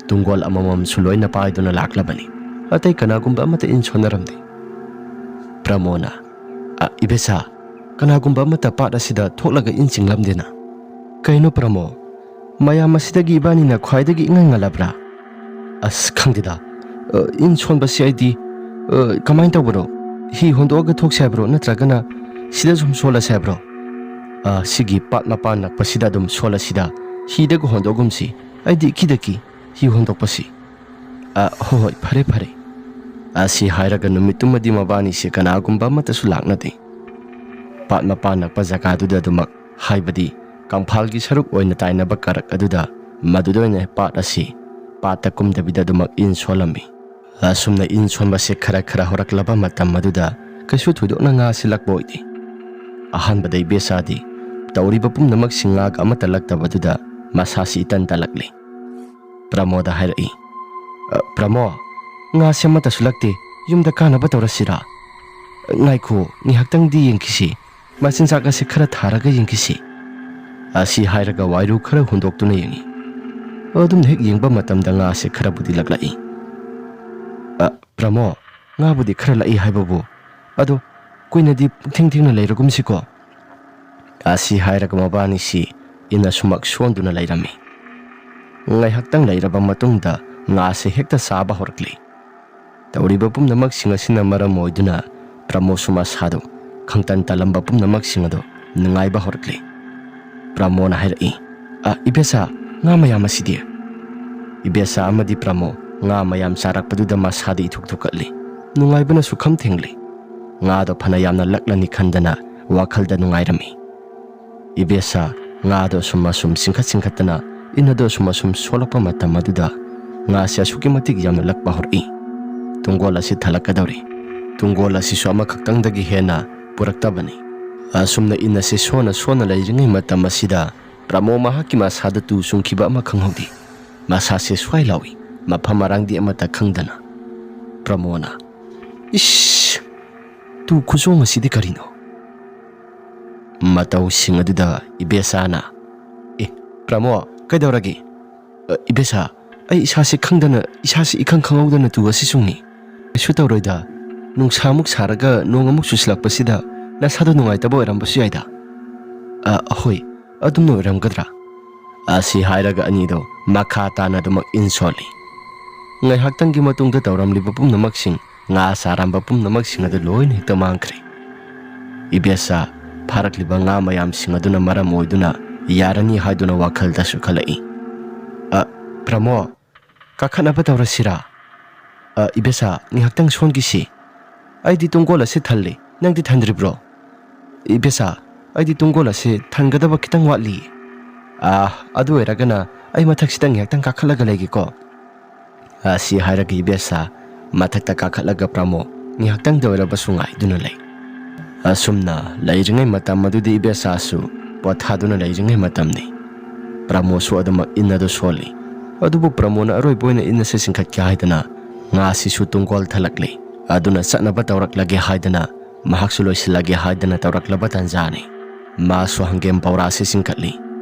ꯇꯨꯡꯒꯣꯜ ꯑꯃꯃꯝꯁꯨ ꯂꯣꯏꯅ ꯄꯥꯏꯗꯨꯅ ꯂꯥꯛꯂꯕꯅꯤ꯫ ꯑꯇꯩ ꯀꯅꯥꯒꯨꯝꯕ ꯑꯃꯠꯇ ꯏꯟ ꯁꯣꯟꯅꯔꯝꯗꯦ꯫ ꯄ꯭ꯔꯃꯣꯅ, "ꯑ, ꯏꯕꯦꯆꯥ, ꯀꯅꯥꯒꯨꯝꯕ ꯑꯃꯠꯇ ꯄꯥꯠ ꯑꯁꯤꯗ ꯊꯣꯛꯂꯒ ꯏꯟ ꯆꯤꯡꯂꯝꯗꯦꯅ꯫ ꯀꯩꯅꯣ ꯄ꯭ꯔꯃꯣ, ꯃꯌꯥꯝ ꯑꯁꯤꯗꯒꯤ ꯏꯕꯥꯅꯤꯅ ꯈ꯭ꯋꯥꯏꯗꯒꯤ ꯏꯉꯟ ꯉꯜꯂꯕ꯭ꯔꯥ? ꯑꯁ, ꯈꯪꯗꯦꯗ꯫ ꯑ, ꯏꯟ ꯁꯣꯟꯕꯁꯤ ꯑꯩꯗꯤ, ꯑ, ꯀꯃꯥꯏꯅ ꯇꯧꯕꯅꯣ? ꯍꯤ ꯍꯣꯟꯗꯣꯛꯑꯒ ꯊꯣꯛꯁꯦ ꯍꯥꯏꯕ꯭ꯔꯣ? ꯅꯠꯇ꯭ꯔꯒꯅ ꯁꯤꯗ ꯁꯨꯝ ꯁꯣꯜꯂꯁꯦ ꯍꯥꯏꯕ꯭ꯔꯣ? ꯑ, ꯁꯤꯒꯤ ꯄꯥꯠ ꯃꯄꯥꯟ ꯅꯛꯄꯁꯤꯗ ꯑꯗꯨꯝ ꯁꯣꯜꯂꯁꯤꯗ꯫ ꯍꯤꯗꯒ ꯍꯣꯟꯗꯣꯛꯑꯒꯨꯝꯁꯤ꯫ ꯑꯩꯗꯤ ꯏꯀꯤꯗ ꯀꯤ ꯍꯤ ꯍꯣꯟꯗꯣꯛꯄꯁꯤ꯫" "ꯑ, ꯍꯣꯏ, ꯍꯣꯏ, ꯐꯔꯦ, ꯐꯔꯦ꯫" ꯑꯁꯤ ꯍꯥꯏꯔꯒ ꯅꯨꯃꯤꯠꯇꯨꯃꯗꯤ ꯃꯕꯥꯅꯤꯁꯦ ꯀꯅꯥꯒꯨꯝꯕ ꯑꯃꯠꯇꯁꯨ ꯂꯥꯛꯅꯗꯦ꯫ ꯄꯥꯠ ꯃꯄꯥꯟ ꯅꯛꯄ ꯖꯒꯥꯗꯨꯗ ꯑꯗꯨꯃꯛ, ꯍꯥꯏꯕꯗꯤ ꯀꯪꯐꯥꯜꯒꯤ ꯁꯔꯨꯛ ꯑꯣꯏꯅ ꯇꯥꯏꯅꯕ ꯀꯔꯛ ꯑꯗꯨꯗ, ꯃꯗꯨꯗ ꯑꯣꯏꯅ ꯄꯥꯠ ꯑꯁꯤ ꯄꯥꯠꯇ ꯀꯨꯝꯗꯕꯤꯗ ꯑꯗꯨꯃꯛ ꯏꯟ ꯁꯣꯜꯂꯝꯃꯤ꯫ ꯑꯁꯨꯝꯅ ꯏꯟ ꯁꯣꯟꯕꯁꯦ ꯈꯔ ꯈꯔ ꯍꯧꯔꯛꯂꯕ ꯃꯇꯝ ꯑꯗꯨꯗ ꯀꯩꯁꯨ ꯊꯣꯏꯗꯣꯛꯅ ꯉꯥꯁꯤ ꯂꯛꯄ ꯑꯣꯏꯗꯦ꯫ ꯑꯍꯥꯟꯕꯗ ꯏꯕꯦꯆꯥꯗꯤ ꯇꯧꯔꯤꯕ ꯄꯨꯝꯅꯃꯛꯁꯤ ꯉꯥꯒ ꯑꯃꯠꯇ ꯂꯛꯇꯕꯗꯨꯗ ꯃꯁꯥꯁꯤ ꯏꯇꯟ ꯇꯜꯂꯛꯂꯤ꯫ ꯄ꯭ꯔꯃꯣꯗ ꯍꯥꯏꯔꯛꯏ, "ꯑ, ꯄ꯭ꯔꯃꯣ, ꯉꯥꯁꯦ ꯑꯃꯠꯇꯁꯨ ꯂꯛꯇꯦ꯫ ꯌꯨꯝꯗ ꯀꯥꯅꯕ ꯇꯧꯔꯁꯤꯔꯥ? ꯉꯥꯏꯈꯣ, ꯉꯥꯏꯍꯥꯛꯇꯪꯗꯤ ꯌꯦꯡꯈꯤꯁꯤ꯫ ꯃꯆꯤꯟꯖꯥꯛ ꯑꯁꯤ ꯈꯔ ꯊꯥꯔꯒ ꯌꯦꯡꯈꯤꯁꯤ꯫" ꯑꯁꯤ ꯍꯥꯏꯔꯒ ꯋꯥꯏꯔꯨ ꯈꯔ ꯍꯨꯟꯗꯣꯛꯇꯨꯅ ꯌꯦꯡꯉꯤ꯫ ꯑꯗꯨꯝꯅ ꯍꯦꯛ ꯌꯦꯡꯕ ꯃꯇꯝꯗ ꯉꯥꯁꯦ ꯈꯔꯕꯨꯗꯤ ꯂꯛꯂꯛꯏ꯫ "ꯑ, ꯄ꯭ꯔꯃꯣ, ꯉꯥꯕꯨꯗꯤ ꯈꯔ ꯂꯛꯏ ꯍꯥꯏꯕꯕꯨ, ꯑꯗꯣ ꯀꯨꯏꯅꯗꯤ ꯄꯨꯛꯊꯦꯡ ꯊꯦꯡꯅ ꯂꯩꯔꯒꯨꯝꯁꯤꯀꯣ꯫" ꯑꯁꯤ ꯍꯥꯏꯔꯒ ꯃꯕꯥꯅꯤꯁꯤ ꯏꯟ ꯑꯁꯨꯃꯛ ꯁꯣꯟꯗꯨꯅ ꯂꯩꯔꯝꯃꯤ꯫ ꯉꯥꯏꯍꯥꯛꯇꯪ ꯂꯩꯔꯕ ꯃꯇꯨꯡꯗ ꯉꯥꯁꯦ ꯍꯦꯛꯇ ꯆꯥꯕ ꯍꯧꯔꯛꯂꯤ꯫ ꯇꯧꯔꯤꯕ ꯄꯨꯝꯅꯃꯛꯁꯤꯡ ꯑꯁꯤꯅ ꯃꯔꯝ ꯑꯣꯏꯗꯨꯅ ꯄ꯭ꯔꯃꯣꯁꯨ ꯃꯁꯥꯗꯨ ꯈꯪꯇꯟ ꯇꯜꯂꯝꯕ ꯄꯨꯝꯅꯃꯛꯁꯤꯡ ꯑꯗꯨ ꯅꯨꯡꯉꯥꯏꯕ ꯍꯧꯔꯛꯂꯤ꯫ ꯄ꯭ꯔꯃꯣꯅ ꯍꯥꯏꯔꯛꯏ, "ꯑ, ꯏꯕꯦꯆꯥ, ꯉꯥ ꯃꯌꯥꯝ ꯑꯁꯤꯗꯤ?" ꯏꯕꯦꯆꯥ ꯑꯃꯗꯤ ꯄ꯭ꯔꯃꯣ ꯉꯥ ꯃꯌꯥꯝ ꯆꯥꯔꯛꯄꯗꯨꯗ ꯃꯁꯥꯗ ꯏꯊꯨꯛ ꯊꯨꯛꯀꯠꯂꯤ꯫ ꯅꯨꯡꯉꯥꯏꯕꯅꯁꯨ ꯈꯝ ꯊꯦꯡꯂꯤ꯫ ꯉꯥꯗꯣ ꯐꯅ ꯌꯥꯝꯅ ꯂꯛꯂꯅꯤ ꯈꯟꯗꯅ ꯋꯥꯈꯜꯗ ꯅꯨꯡꯉꯥꯏꯔꯝꯃꯤ꯫ ꯏꯕꯦꯆꯥ ꯉꯥꯗꯣ ꯑꯁꯨꯝ ꯑꯁꯨꯝ ꯆꯤꯡꯈꯠ ꯆꯤꯡꯈꯠꯇꯅ ꯏꯟ ꯑꯗꯣ ꯑꯁꯨꯝ ꯑꯁꯨꯝ ꯁꯣꯜꯂꯛꯄ ꯃꯇꯝ ꯑꯗꯨꯗ ꯉꯥꯁꯦ ꯑꯁꯨꯛꯀꯤ ꯃꯇꯤꯛ ꯌꯥꯝꯅ ꯂꯛꯄ ꯍꯧꯔꯛꯏ꯫ ꯇꯨꯡꯒꯣꯜ ꯑꯁꯤ ꯊꯜꯂꯛꯀꯗꯧꯔꯤ꯫ ꯇꯨꯡꯒꯣꯜ ꯑꯁꯤꯁꯨ ꯑꯃꯈꯛꯇꯪꯗꯒꯤ ꯍꯦꯟꯅ ꯄꯨꯔꯛꯇꯕꯅꯤ꯫ ꯑꯁꯨꯝꯅ ꯏꯟ ꯑꯁꯤ ꯁꯣꯟꯅ ꯁꯣꯟꯅ ꯂꯩꯔꯤꯉꯩ ꯃꯇꯝ ꯑꯁꯤꯗ ꯄ꯭ꯔꯃꯣ ꯃꯍꯥꯛꯀꯤ ꯃꯁꯥꯗ ꯇꯨ ꯆꯨꯡꯈꯤꯕ ꯑꯃ ꯈꯪꯍꯧꯗꯦ꯫ ꯃꯁꯥꯁꯦ ꯁ꯭ꯋꯥꯏ ꯂꯥꯎꯏ, ꯃꯐꯝ ꯃꯔꯥꯡꯗꯤ ꯑꯃꯠꯇ ꯈꯪꯗꯅ꯫ ꯄ꯭ꯔꯃꯣꯅ, "ꯏꯁ! ꯇꯨ ꯈꯨꯆꯣꯡ ꯑꯁꯤꯗꯤ ꯀꯔꯤꯅꯣ?" ꯃꯇꯧꯁꯤꯡ ꯑꯗꯨꯗ ꯏꯕꯦꯁꯥꯅ, "ꯑꯦ, ꯄ꯭ꯔꯃꯣ, ꯀꯩꯗꯧꯔꯒꯦ?" "ꯑ, ꯏꯕꯦꯁꯥ, ꯑꯩ ꯏꯁꯥꯁꯤ ꯈꯪꯗꯅ, ꯏꯁꯥꯁꯤ ꯏꯈꯪ ꯈꯪꯍꯧꯗꯅ ꯇꯨ ꯑꯁꯤ ꯆꯨꯡꯉꯤ꯫ ꯀꯩꯁꯨ ꯇꯧꯔꯣꯏꯗ, ꯅꯨꯡꯁꯥ ꯑꯃꯨꯛ ꯁꯥꯔꯒ ꯅꯣꯡ ꯑꯃꯨꯛ ꯆꯨꯁꯤꯜꯂꯛꯄꯁꯤꯗ ꯅꯁꯥꯗꯣ ꯅꯨꯡꯉꯥꯏꯇꯕ ꯑꯣꯏꯔꯝꯕꯁꯨ ꯌꯥꯏꯗ꯫" "ꯑ, ꯑꯍꯣꯏ, ꯑꯗꯨꯝꯅ ꯑꯣꯏꯔꯝꯒꯗ꯭ꯔꯥ?" ꯑꯁꯤ ꯍꯥꯏꯔꯒ ꯑꯅꯤꯗꯣ ꯃꯈꯥ ꯇꯥꯅ ꯑꯗꯨꯃꯛ ꯏꯟ ꯁꯣꯜꯂꯤ꯫ ꯉꯥꯏꯍꯥꯛꯇꯪꯒꯤ ꯃꯇꯨꯡꯗ ꯇꯧꯔꯝꯂꯤꯕ ꯄꯨꯝꯅꯃꯛꯁꯤꯡ, ꯉꯥ ꯆꯥꯔꯝꯕ ꯄꯨꯝꯅꯃꯛꯁꯤꯡ ꯑꯗꯨ ꯂꯣꯏꯅ ꯍꯦꯛꯇ ꯃꯥꯡꯈ꯭ꯔꯦ꯫ ꯏꯕꯦꯁꯥ ꯐꯥꯔꯛꯂꯤꯕ ꯉꯥ ꯃꯌꯥꯝꯁꯤꯡ ꯑꯗꯨꯅ ꯃꯔꯝ ꯑꯣꯏꯗꯨꯅ ꯌꯥꯔꯅꯤ ꯍꯥꯏꯗꯨꯅ ꯋꯥꯈꯜꯗꯁꯨ ꯈꯜꯂꯛꯏ꯫ "ꯑ, ꯄ꯭ꯔꯃꯣ, ꯀꯥꯈꯠꯅꯕ ꯇꯧꯔꯁꯤꯔꯥ? ꯑ, ꯏꯕꯦꯁꯥ, ꯉꯥꯏꯍꯥꯛꯇꯪ ꯁꯣꯟꯈꯤꯁꯤ꯫ ꯑꯩꯗꯤ ꯇꯨꯡꯒꯣꯜ ꯑꯁꯤ ꯊꯜꯂꯤ, ꯅꯪꯗꯤ ꯊꯟꯗ꯭ꯔꯤꯕ꯭ꯔꯣ?" "ꯏꯕꯦꯁꯥ, ꯑꯩꯗꯤ ꯇꯨꯡꯒꯣꯜ ꯑꯁꯤ ꯊꯟꯒꯗꯕ ꯈꯤꯇꯪ ꯋꯥꯠꯂꯤ꯫" "ꯑ, ꯑꯗꯨ ꯑꯣꯏꯔꯒꯅ ꯑꯩ ꯃꯊꯛꯁꯤꯗ ꯉꯥꯏꯍꯥꯛꯇꯪ ꯀꯥꯈꯠꯂꯒ ꯂꯩꯒꯦꯀꯣ꯫" ꯑꯁꯤ ꯍꯥꯏꯔꯒ ꯏꯕꯦꯁꯥ ꯃꯊꯛꯇ ꯀꯥꯈꯠꯂꯒ ꯄ꯭ꯔꯃꯣ ꯉꯥꯏꯍꯥꯛꯇꯪꯗ ꯑꯣꯏꯔꯕꯁꯨ ꯉꯥꯏꯗꯨꯅ ꯂꯩ꯫ ꯑꯁꯨꯝꯅ ꯂꯩꯔꯤꯉꯩ ꯃꯇꯝ ꯑꯗꯨꯗꯤ ꯏꯕꯦꯁꯥꯁꯨ ꯄꯣꯊꯥꯗꯨꯅ ꯂꯩꯔꯤꯉꯩ ꯃꯇꯝꯅꯤ꯫ ꯄ꯭ꯔꯃꯣꯁꯨ ꯑꯗꯨꯃꯛ ꯏꯟ ꯑꯗꯨ ꯁꯣꯜꯂꯤ꯫ ꯑꯗꯨꯕꯨ ꯄ꯭ꯔꯃꯣꯅ ꯑꯔꯣꯏꯕ ꯑꯣꯏꯅ ꯏꯟ ꯑꯁꯤ ꯆꯤꯡꯈꯠꯀꯦ ꯍꯥꯏꯗꯅ ꯉꯥꯁꯤꯁꯨ ꯇꯨꯡꯒꯣꯜ ꯊꯜꯂꯛꯂꯤ꯫ ꯑꯗꯨꯅ ꯆꯠꯅꯕ ꯇꯧꯔꯛꯂꯒꯦ ꯍꯥꯏꯗꯅ ꯃꯍꯥꯛꯁꯨ ꯂꯣꯏꯁꯤꯜꯂꯒꯦ ꯍꯥꯏꯗꯅ ꯇꯧꯔꯛꯂꯕ ꯇꯥꯟꯖꯥꯅꯤ꯫ ꯃꯥꯁꯨ ꯍꯪꯒꯦꯝ ꯄꯧꯔꯥꯁꯤ ꯆꯤꯡꯈꯠꯂꯤ꯫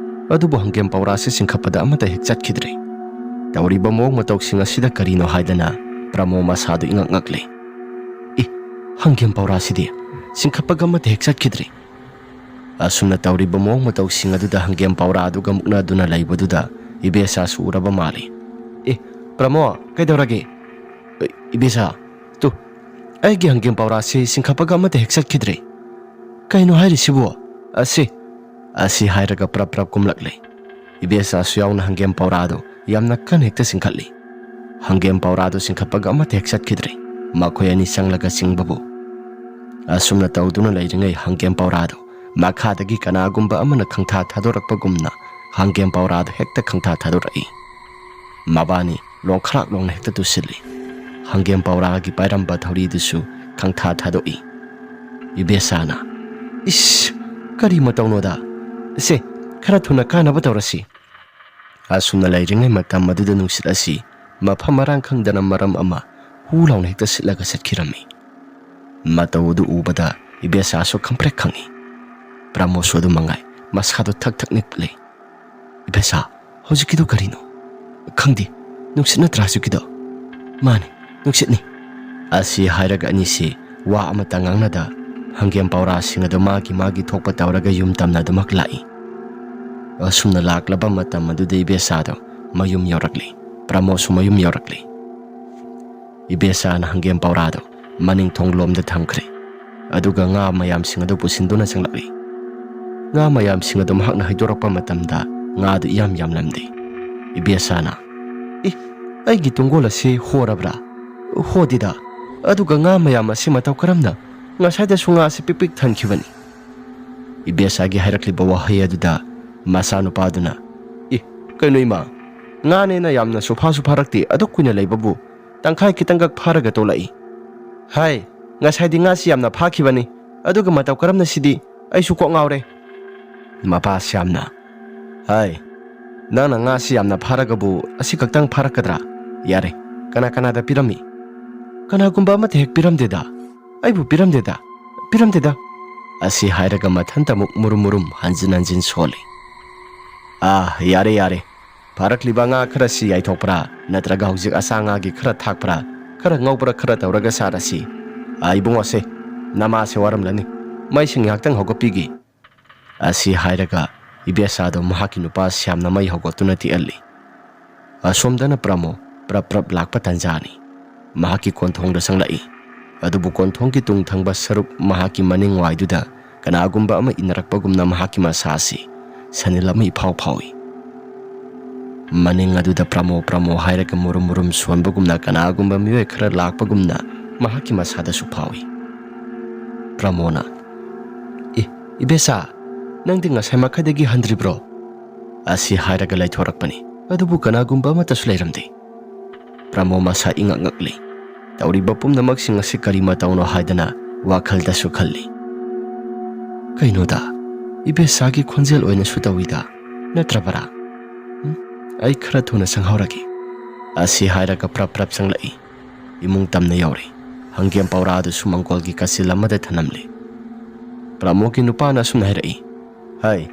ꯑꯗꯨꯕꯨ ꯍꯪꯒꯦꯝ ꯄꯧꯔꯥꯁꯤ ꯆꯤꯡꯈꯠꯄꯗ ꯑꯃꯠꯇ ꯍꯦꯛ ꯆꯠꯈꯤꯗ꯭ꯔꯦ꯫ ꯇꯧꯔꯤꯕ ꯃꯑꯣꯡ ꯃꯇꯧꯁꯤꯡ ꯑꯁꯤꯗ ꯀꯔꯤꯅꯣ ꯍꯥꯏꯗꯅ ꯄ꯭ꯔꯃꯣ ꯃꯁꯥꯗꯨ ꯏꯉꯛ ꯉꯛꯂꯦ꯫ "ꯏ, ꯍꯪꯒꯦꯝ ꯄꯧꯔꯥꯁꯤꯗꯤ ꯆꯤꯡꯈꯠꯄꯒ ꯑꯃꯠꯇ ꯍꯦꯛ ꯆꯠꯈꯤꯗ꯭ꯔꯦ꯫" ꯑꯁꯨꯝꯅ ꯇꯧꯔꯤꯕ ꯃꯑꯣꯡ ꯃꯇꯧꯁꯤꯡ ꯑꯗꯨꯗ ꯍꯪꯒꯦꯝ ꯄꯧꯔꯥ ꯑꯗꯨꯒ ꯃꯨꯛꯅꯗꯨꯅ ꯂꯩꯕꯗꯨꯗ ꯏꯕꯦꯁꯥꯁꯨ ꯎꯔꯕ ꯃꯥꯜꯂꯤ꯫ "ꯑꯦ, ꯄ꯭ꯔꯃꯣ, ꯀꯩꯗꯧꯔꯒꯦ?" "ꯑ, ꯏꯕꯦꯁꯥ, ꯇꯨ, ꯑꯩꯒꯤ ꯍꯪꯒꯦꯝ ꯄꯧꯔꯥꯁꯤ ꯆꯤꯡꯈꯠꯄꯒ ꯑꯃꯠꯇ ꯍꯦꯛ ꯆꯠꯈꯤꯗ꯭ꯔꯦ꯫ ꯀꯩꯅꯣ ꯍꯥꯏꯔꯤꯁꯤꯕꯣ? ꯑꯁꯤ," ꯑꯁꯤ ꯍꯥꯏꯔꯒ ꯄ꯭ꯔꯞ ꯄ꯭ꯔꯞ ꯀꯨꯝꯂꯛꯂꯦ꯫ ꯏꯕꯦꯁꯥꯁꯨ ꯌꯥꯎꯅ ꯍꯪꯒꯦꯝ ꯄꯧꯔꯥꯗꯨ ꯌꯥꯝꯅ ꯀꯟꯅ ꯍꯦꯛꯇ ꯆꯤꯡꯈꯠꯂꯤ꯫ ꯍꯪꯒꯦꯝ ꯄꯧꯔꯥꯗꯨ ꯆꯤꯡꯈꯠꯄꯒ ꯑꯃꯠꯇ ꯍꯦꯛ ꯆꯠꯈꯤꯗ꯭ꯔꯦ꯫ ꯃꯈꯣꯏ ꯑꯅꯤ ꯆꯪꯂꯒ ꯆꯤꯡꯕꯕꯨ꯫ ꯑꯁꯨꯝꯅ ꯇꯧꯗꯨꯅ ꯂꯩꯔꯤꯉꯩ ꯍꯪꯒꯦꯝ ꯄꯧꯔꯥꯗꯨ ꯃꯈꯥꯗꯒꯤ ꯀꯅꯥꯒꯨꯝꯕ ꯑꯃꯅ ꯈꯪꯊꯥ ꯊꯥꯗꯣꯔꯛꯄꯒꯨꯝꯅ ꯍꯪꯒꯦꯝ ꯄꯧꯔꯥꯗꯨ ꯍꯦꯛꯇ ꯈꯪꯊꯥ ꯊꯥꯗꯣꯔꯛꯏ꯫ ꯃꯕꯥꯅꯤ ꯂꯣꯡꯈ꯭ꯔꯥꯛ ꯂꯣꯡꯅ ꯍꯦꯛꯇ ꯇꯨꯁꯤꯜꯂꯤ꯫ ꯍꯪꯒꯦꯝ ꯄꯧꯔꯥꯒꯤ ꯄꯥꯏꯔꯝꯕ ꯊꯧꯔꯤꯗꯨꯁꯨ ꯈꯪꯊꯥ ꯊꯥꯗꯣꯛꯏ꯫ ꯏꯕꯦꯁꯥꯅ, "ꯏꯁ, ꯀꯔꯤ ꯃꯇꯧꯅꯣꯗ? ꯁꯦ, ꯈꯔ ꯊꯨꯅ ꯀꯥꯅꯕ ꯇꯧꯔꯁꯤ"꯫ ꯑꯁꯨꯝꯅ ꯂꯩꯔꯤꯉꯩ ꯃꯇꯝ ꯑꯗꯨꯗ ꯅꯨꯡꯁꯤꯠ ꯑꯁꯤ ꯃꯐꯝ ꯃꯔꯥꯡ ꯈꯪꯗꯅ ꯃꯔꯝ ꯑꯃ ꯍꯨ ꯂꯥꯎꯅ ꯍꯦꯛꯇ ꯁꯤꯠꯂꯒ ꯆꯠꯈꯤꯔꯝꯃꯤ꯫ ꯃꯇꯧ ꯑꯗꯨ ꯎꯕꯗ ꯏꯕꯦꯁꯥꯁꯨ ꯈꯪꯄ꯭ꯔꯦꯛ ꯈꯪꯉꯤ꯫ ꯄ꯭ꯔꯃꯣꯁꯁꯨ ꯑꯗꯨ ꯃꯉꯥꯏ, ꯃꯁꯥꯗꯣ ꯊꯛ ꯊꯛ ꯅꯤꯛꯂꯤ꯫ "ꯏꯕꯦꯁꯥ, ꯍꯧꯖꯤꯛꯀꯤꯗꯣ ꯀꯔꯤꯅꯣ?" "ꯈꯪꯗꯦ, ꯅꯨꯡꯁꯤꯠ ꯅꯠꯇ꯭ꯔꯥ ꯍꯧꯖꯤꯛꯀꯤꯗꯣ?" "ꯃꯥꯅꯦ, ꯅꯨꯡꯁꯤꯠꯅꯤ"꯫ ꯑꯁꯤ ꯍꯥꯏꯔꯒ ꯑꯅꯤꯁꯤ ꯋꯥ ꯑꯃꯠꯇ ꯉꯥꯡꯅꯗ ꯍꯪꯒꯦꯝ ꯄꯧꯔꯥꯁꯤꯡ ꯑꯗꯨ ꯃꯥꯒꯤ ꯃꯥꯒꯤ ꯊꯣꯛꯄ ꯇꯧꯔꯒ ꯌꯨꯝ ꯇꯝꯅ ꯑꯗꯨꯃꯛ ꯂꯥꯛꯏ꯫ ꯑꯁꯨꯝꯅ ꯂꯥꯛꯂꯕ ꯃꯇꯝ ꯑꯗꯨꯗ ꯏꯕꯦꯁꯥꯗꯣ ꯃꯌꯨꯝ ꯌꯧꯔꯛꯂꯤ꯫ ꯄ꯭ꯔꯃꯣꯁꯁꯨ ꯃꯌꯨꯝ ꯌꯧꯔꯛꯂꯤ꯫ ꯏꯕꯦꯁꯥꯅ ꯍꯪꯒꯦꯝ ꯄꯧꯔꯥꯗꯣ ꯃꯅꯤꯡ ꯊꯣꯡꯂꯣꯝꯗ ꯊꯝꯈ꯭ꯔꯦ꯫ ꯑꯗꯨꯒ ꯉꯥ ꯃꯌꯥꯝꯁꯤꯡ ꯑꯗꯨ ꯄꯨꯁꯤꯟꯗꯨꯅ ꯆꯪꯂꯛꯂꯤ꯫ ꯉꯥ ꯃꯌꯥꯝꯁꯤꯡ ꯑꯗꯨ ꯃꯍꯥꯛꯅ ꯍꯩꯗꯣꯔꯛꯄ ꯃꯇꯝꯗ ꯉꯥꯗꯨ ꯏꯌꯥꯝ ꯌꯥꯝꯂꯝꯗꯦ꯫ ꯏꯕꯦꯁꯥꯅ, "ꯏ, ꯑꯩꯒꯤ ꯇꯨꯡꯒꯣꯜ ꯑꯁꯤ ꯍꯣꯔꯕ꯭ꯔꯥ? ꯍꯣꯗꯦꯗ꯫ ꯑꯗꯨꯒ ꯉꯥ ꯃꯌꯥꯝ ꯑꯁꯤ ꯃꯇꯧ ꯀꯔꯝꯅ? ꯉꯁꯥꯏꯗꯁꯨ ꯉꯥ ꯑꯁꯤ ꯄꯤꯛ ꯄꯤꯛ ꯊꯟꯈꯤꯕꯅꯤ"꯫ ꯏꯕꯦꯁꯥꯒꯤ ꯍꯥꯏꯔꯛꯂꯤꯕ ꯋꯥꯍꯩ ꯑꯗꯨꯗ ꯃꯆꯥꯅꯨꯄꯥꯗꯨꯅ, "ꯏ, ꯀꯩꯅꯣ ꯏꯃꯥ? ꯉꯥꯅꯦꯅ ꯌꯥꯝꯅꯁꯨ ꯐꯥꯁꯨ ꯐꯥꯔꯛꯇꯦ, ꯑꯗꯨꯛ ꯀꯨꯏꯅ ꯂꯩꯕꯕꯨ ꯇꯪꯈꯥꯏ ꯈꯤꯇꯪꯈꯛ ꯐꯥꯔꯒ ꯇꯣꯂꯛꯏ꯫ ꯍꯥꯏ, ꯉꯁꯥꯏꯗꯤ ꯉꯥꯁꯤ ꯌꯥꯝꯅ ꯐꯥꯈꯤꯕꯅꯤ, ꯑꯗꯨꯒ ꯃꯇꯧ ꯀꯔꯝꯅ ꯁꯤꯗꯤ? ꯑꯩꯁꯨ ꯀꯣꯛ ꯉꯥꯎꯔꯦ"꯫ ꯃꯄꯥ ꯁ꯭ꯌꯥꯝꯅ, "ꯍꯥꯏ, ꯅꯪꯅ ꯉꯥꯁꯤ ꯌꯥꯝꯅ ꯐꯥꯔꯒꯕꯨ ꯑꯁꯤ ꯈꯛꯇꯪ ꯐꯥꯔꯛꯀꯗ꯭ꯔꯥ? ꯌꯥꯔꯦ, ꯀꯅꯥ ꯀꯅꯥꯗ ꯄꯤꯔꯝꯃꯤ?" "ꯀꯅꯥꯒꯨꯝꯕ ꯑꯃꯠꯇ ꯍꯦꯛ ꯄꯤꯔꯝꯗꯦꯗ꯫ ꯑꯩꯕꯨ ꯄꯤꯔꯝꯗꯦꯗ, ꯄꯤꯔꯝꯗꯦꯗ"꯫ ꯑꯁꯤ ꯍꯥꯏꯔꯒ ꯃꯊꯟꯇ ꯑꯃꯨꯛ ꯃꯨꯔꯨꯝ ꯃꯨꯔꯨꯝ ꯍꯟꯖꯤꯟ ꯍꯟꯖꯤꯟ ꯁꯣꯜꯂꯤ꯫ "ꯑꯥ, ꯌꯥꯔꯦ, ꯌꯥꯔꯦ꯫ ꯐꯥꯔꯛꯂꯤꯕ ꯉꯥ ꯈꯔꯁꯤ ꯌꯥꯏꯊꯣꯛꯄ꯭ꯔꯥ, ꯅꯠꯇ꯭ꯔꯒ ꯍꯧꯖꯤꯛ ꯑꯆꯥ ꯉꯥꯒꯤ ꯈꯔ ꯊꯥꯛꯄ꯭ꯔꯥ, ꯈꯔ ꯉꯧꯕ꯭ꯔꯥ, ꯈꯔ ꯇꯧꯔꯒ ꯆꯥꯔꯁꯤ꯫ ꯑꯥ, ꯏꯕꯨꯡꯉꯣꯁꯦ, ꯅꯃꯥꯁꯦ ꯋꯥꯔꯝꯂꯅꯤ꯫ ꯃꯩꯁꯤ ꯉꯥꯏꯍꯥꯛꯇꯪ ꯍꯧꯒꯠꯄꯤꯒꯦ"꯫ ꯑꯁꯤ ꯍꯥꯏꯔꯒ ꯏꯕꯦꯁꯥꯗꯣ ꯃꯍꯥꯛꯀꯤ ꯅꯨꯄꯥ ꯁ꯭ꯌꯥꯝꯅ ꯃꯩ ꯍꯧꯒꯠꯇꯨꯅ ꯇꯤꯛꯍꯜꯂꯤ꯫ ꯑꯁꯣꯝꯗꯅ ꯄ꯭ꯔꯃꯣ ꯄ꯭ꯔꯞ ꯄ꯭ꯔꯞ ꯂꯥꯛꯄ ꯇꯟꯖꯥꯅꯤ꯫ ꯃꯍꯥꯛꯀꯤ ꯀꯣꯟꯊꯣꯡꯗ ꯆꯪꯂꯛꯏ꯫ ꯑꯗꯨꯕꯨ ꯀꯣꯟꯊꯣꯡꯒꯤ ꯇꯨꯡ ꯊꯪꯕ ꯁꯔꯨꯛ ꯃꯍꯥꯛꯀꯤ ꯃꯅꯤꯡ ꯋꯥꯏꯗꯨꯗ ꯀꯅꯥꯒꯨꯝꯕ ꯑꯃ ꯏꯟꯅꯔꯛꯄꯒꯨꯝꯅ ꯃꯍꯥꯛꯀꯤ ꯃꯁꯥ ꯑꯁꯤ ꯁꯅꯤꯜ ꯑꯃ ꯏꯐꯥꯎ ꯐꯥꯎꯏ꯫ ꯃꯅꯤꯡ ꯑꯗꯨꯗ ꯄ꯭ꯔꯃꯣ ꯄ꯭ꯔꯃꯣ ꯍꯥꯏꯔꯒ ꯃꯨꯔꯨꯝ ꯃꯨꯔꯨꯝ ꯁꯣꯟꯕꯒꯨꯝꯅ ꯀꯅꯥꯒꯨꯝꯕ ꯃꯤꯑꯣꯏ ꯈꯔ ꯂꯥꯛꯄꯒꯨꯝꯅ ꯃꯍꯥꯛꯀꯤ ꯃꯁꯥꯗꯁꯨ ꯐꯥꯎꯏ꯫ ꯄ꯭ꯔꯃꯣꯅ, "ꯑꯦ, ꯏꯕꯦꯁꯥ, ꯅꯪꯗꯤ ꯉꯁꯥꯏ ꯃꯈꯩꯗꯒꯤ ꯍꯟꯗ꯭ꯔꯤꯕ꯭ꯔꯣ?" ꯑꯁꯤ ꯍꯥꯏꯔꯒ ꯂꯩꯊꯣꯔꯛꯄꯅꯤ꯫ ꯑꯗꯨꯕꯨ ꯀꯅꯥꯒꯨꯝꯕ ꯑꯃꯠꯇꯁꯨ ꯂꯩꯔꯝꯗꯦ꯫ ꯄ꯭ꯔꯃꯣ ꯃꯁꯥ ꯏꯉꯛ ꯉꯛꯂꯤ꯫ ꯇꯧꯔꯤꯕ ꯄꯨꯝꯅꯃꯛꯁꯤꯡ ꯑꯁꯤ ꯀꯔꯤ ꯃꯇꯧꯅꯣ ꯍꯥꯏꯗꯅ ꯋꯥꯈꯜꯗꯁꯨ ꯈꯜꯂꯤ꯫ "ꯀꯩꯅꯣꯗ, ꯏꯕꯦꯁꯥꯒꯤ ꯈꯣꯟꯖꯦꯜ ꯑꯣꯏꯅꯁꯨ ꯇꯧꯏꯗ, ꯅꯠꯇ꯭ꯔꯕꯔꯥ? ꯎꯝ, ꯑꯩ ꯈꯔ ꯊꯨꯅ ꯆꯪꯍꯧꯔꯒꯦ"꯫ ꯑꯁꯤ ꯍꯥꯏꯔꯒ ꯄ꯭ꯔꯞ ꯄ꯭ꯔꯞ ꯆꯪꯂꯛꯏ꯫ ꯏꯃꯨꯡ ꯇꯝꯅ ꯌꯧꯔꯦ꯫ ꯍꯪꯒꯦꯝ ꯄꯧꯔꯥ ꯑꯗꯨꯁꯨ ꯃꯪꯒꯣꯜꯒꯤ ꯀꯥꯆꯤꯜ ꯑꯃꯗ ꯊꯅꯝꯂꯦ꯫ ꯄ꯭ꯔꯃꯣꯒꯤ ꯅꯨꯄꯥꯅ ꯑꯁꯨꯝꯅ ꯍꯥꯏꯔꯛꯏ, "ꯍꯥꯏ,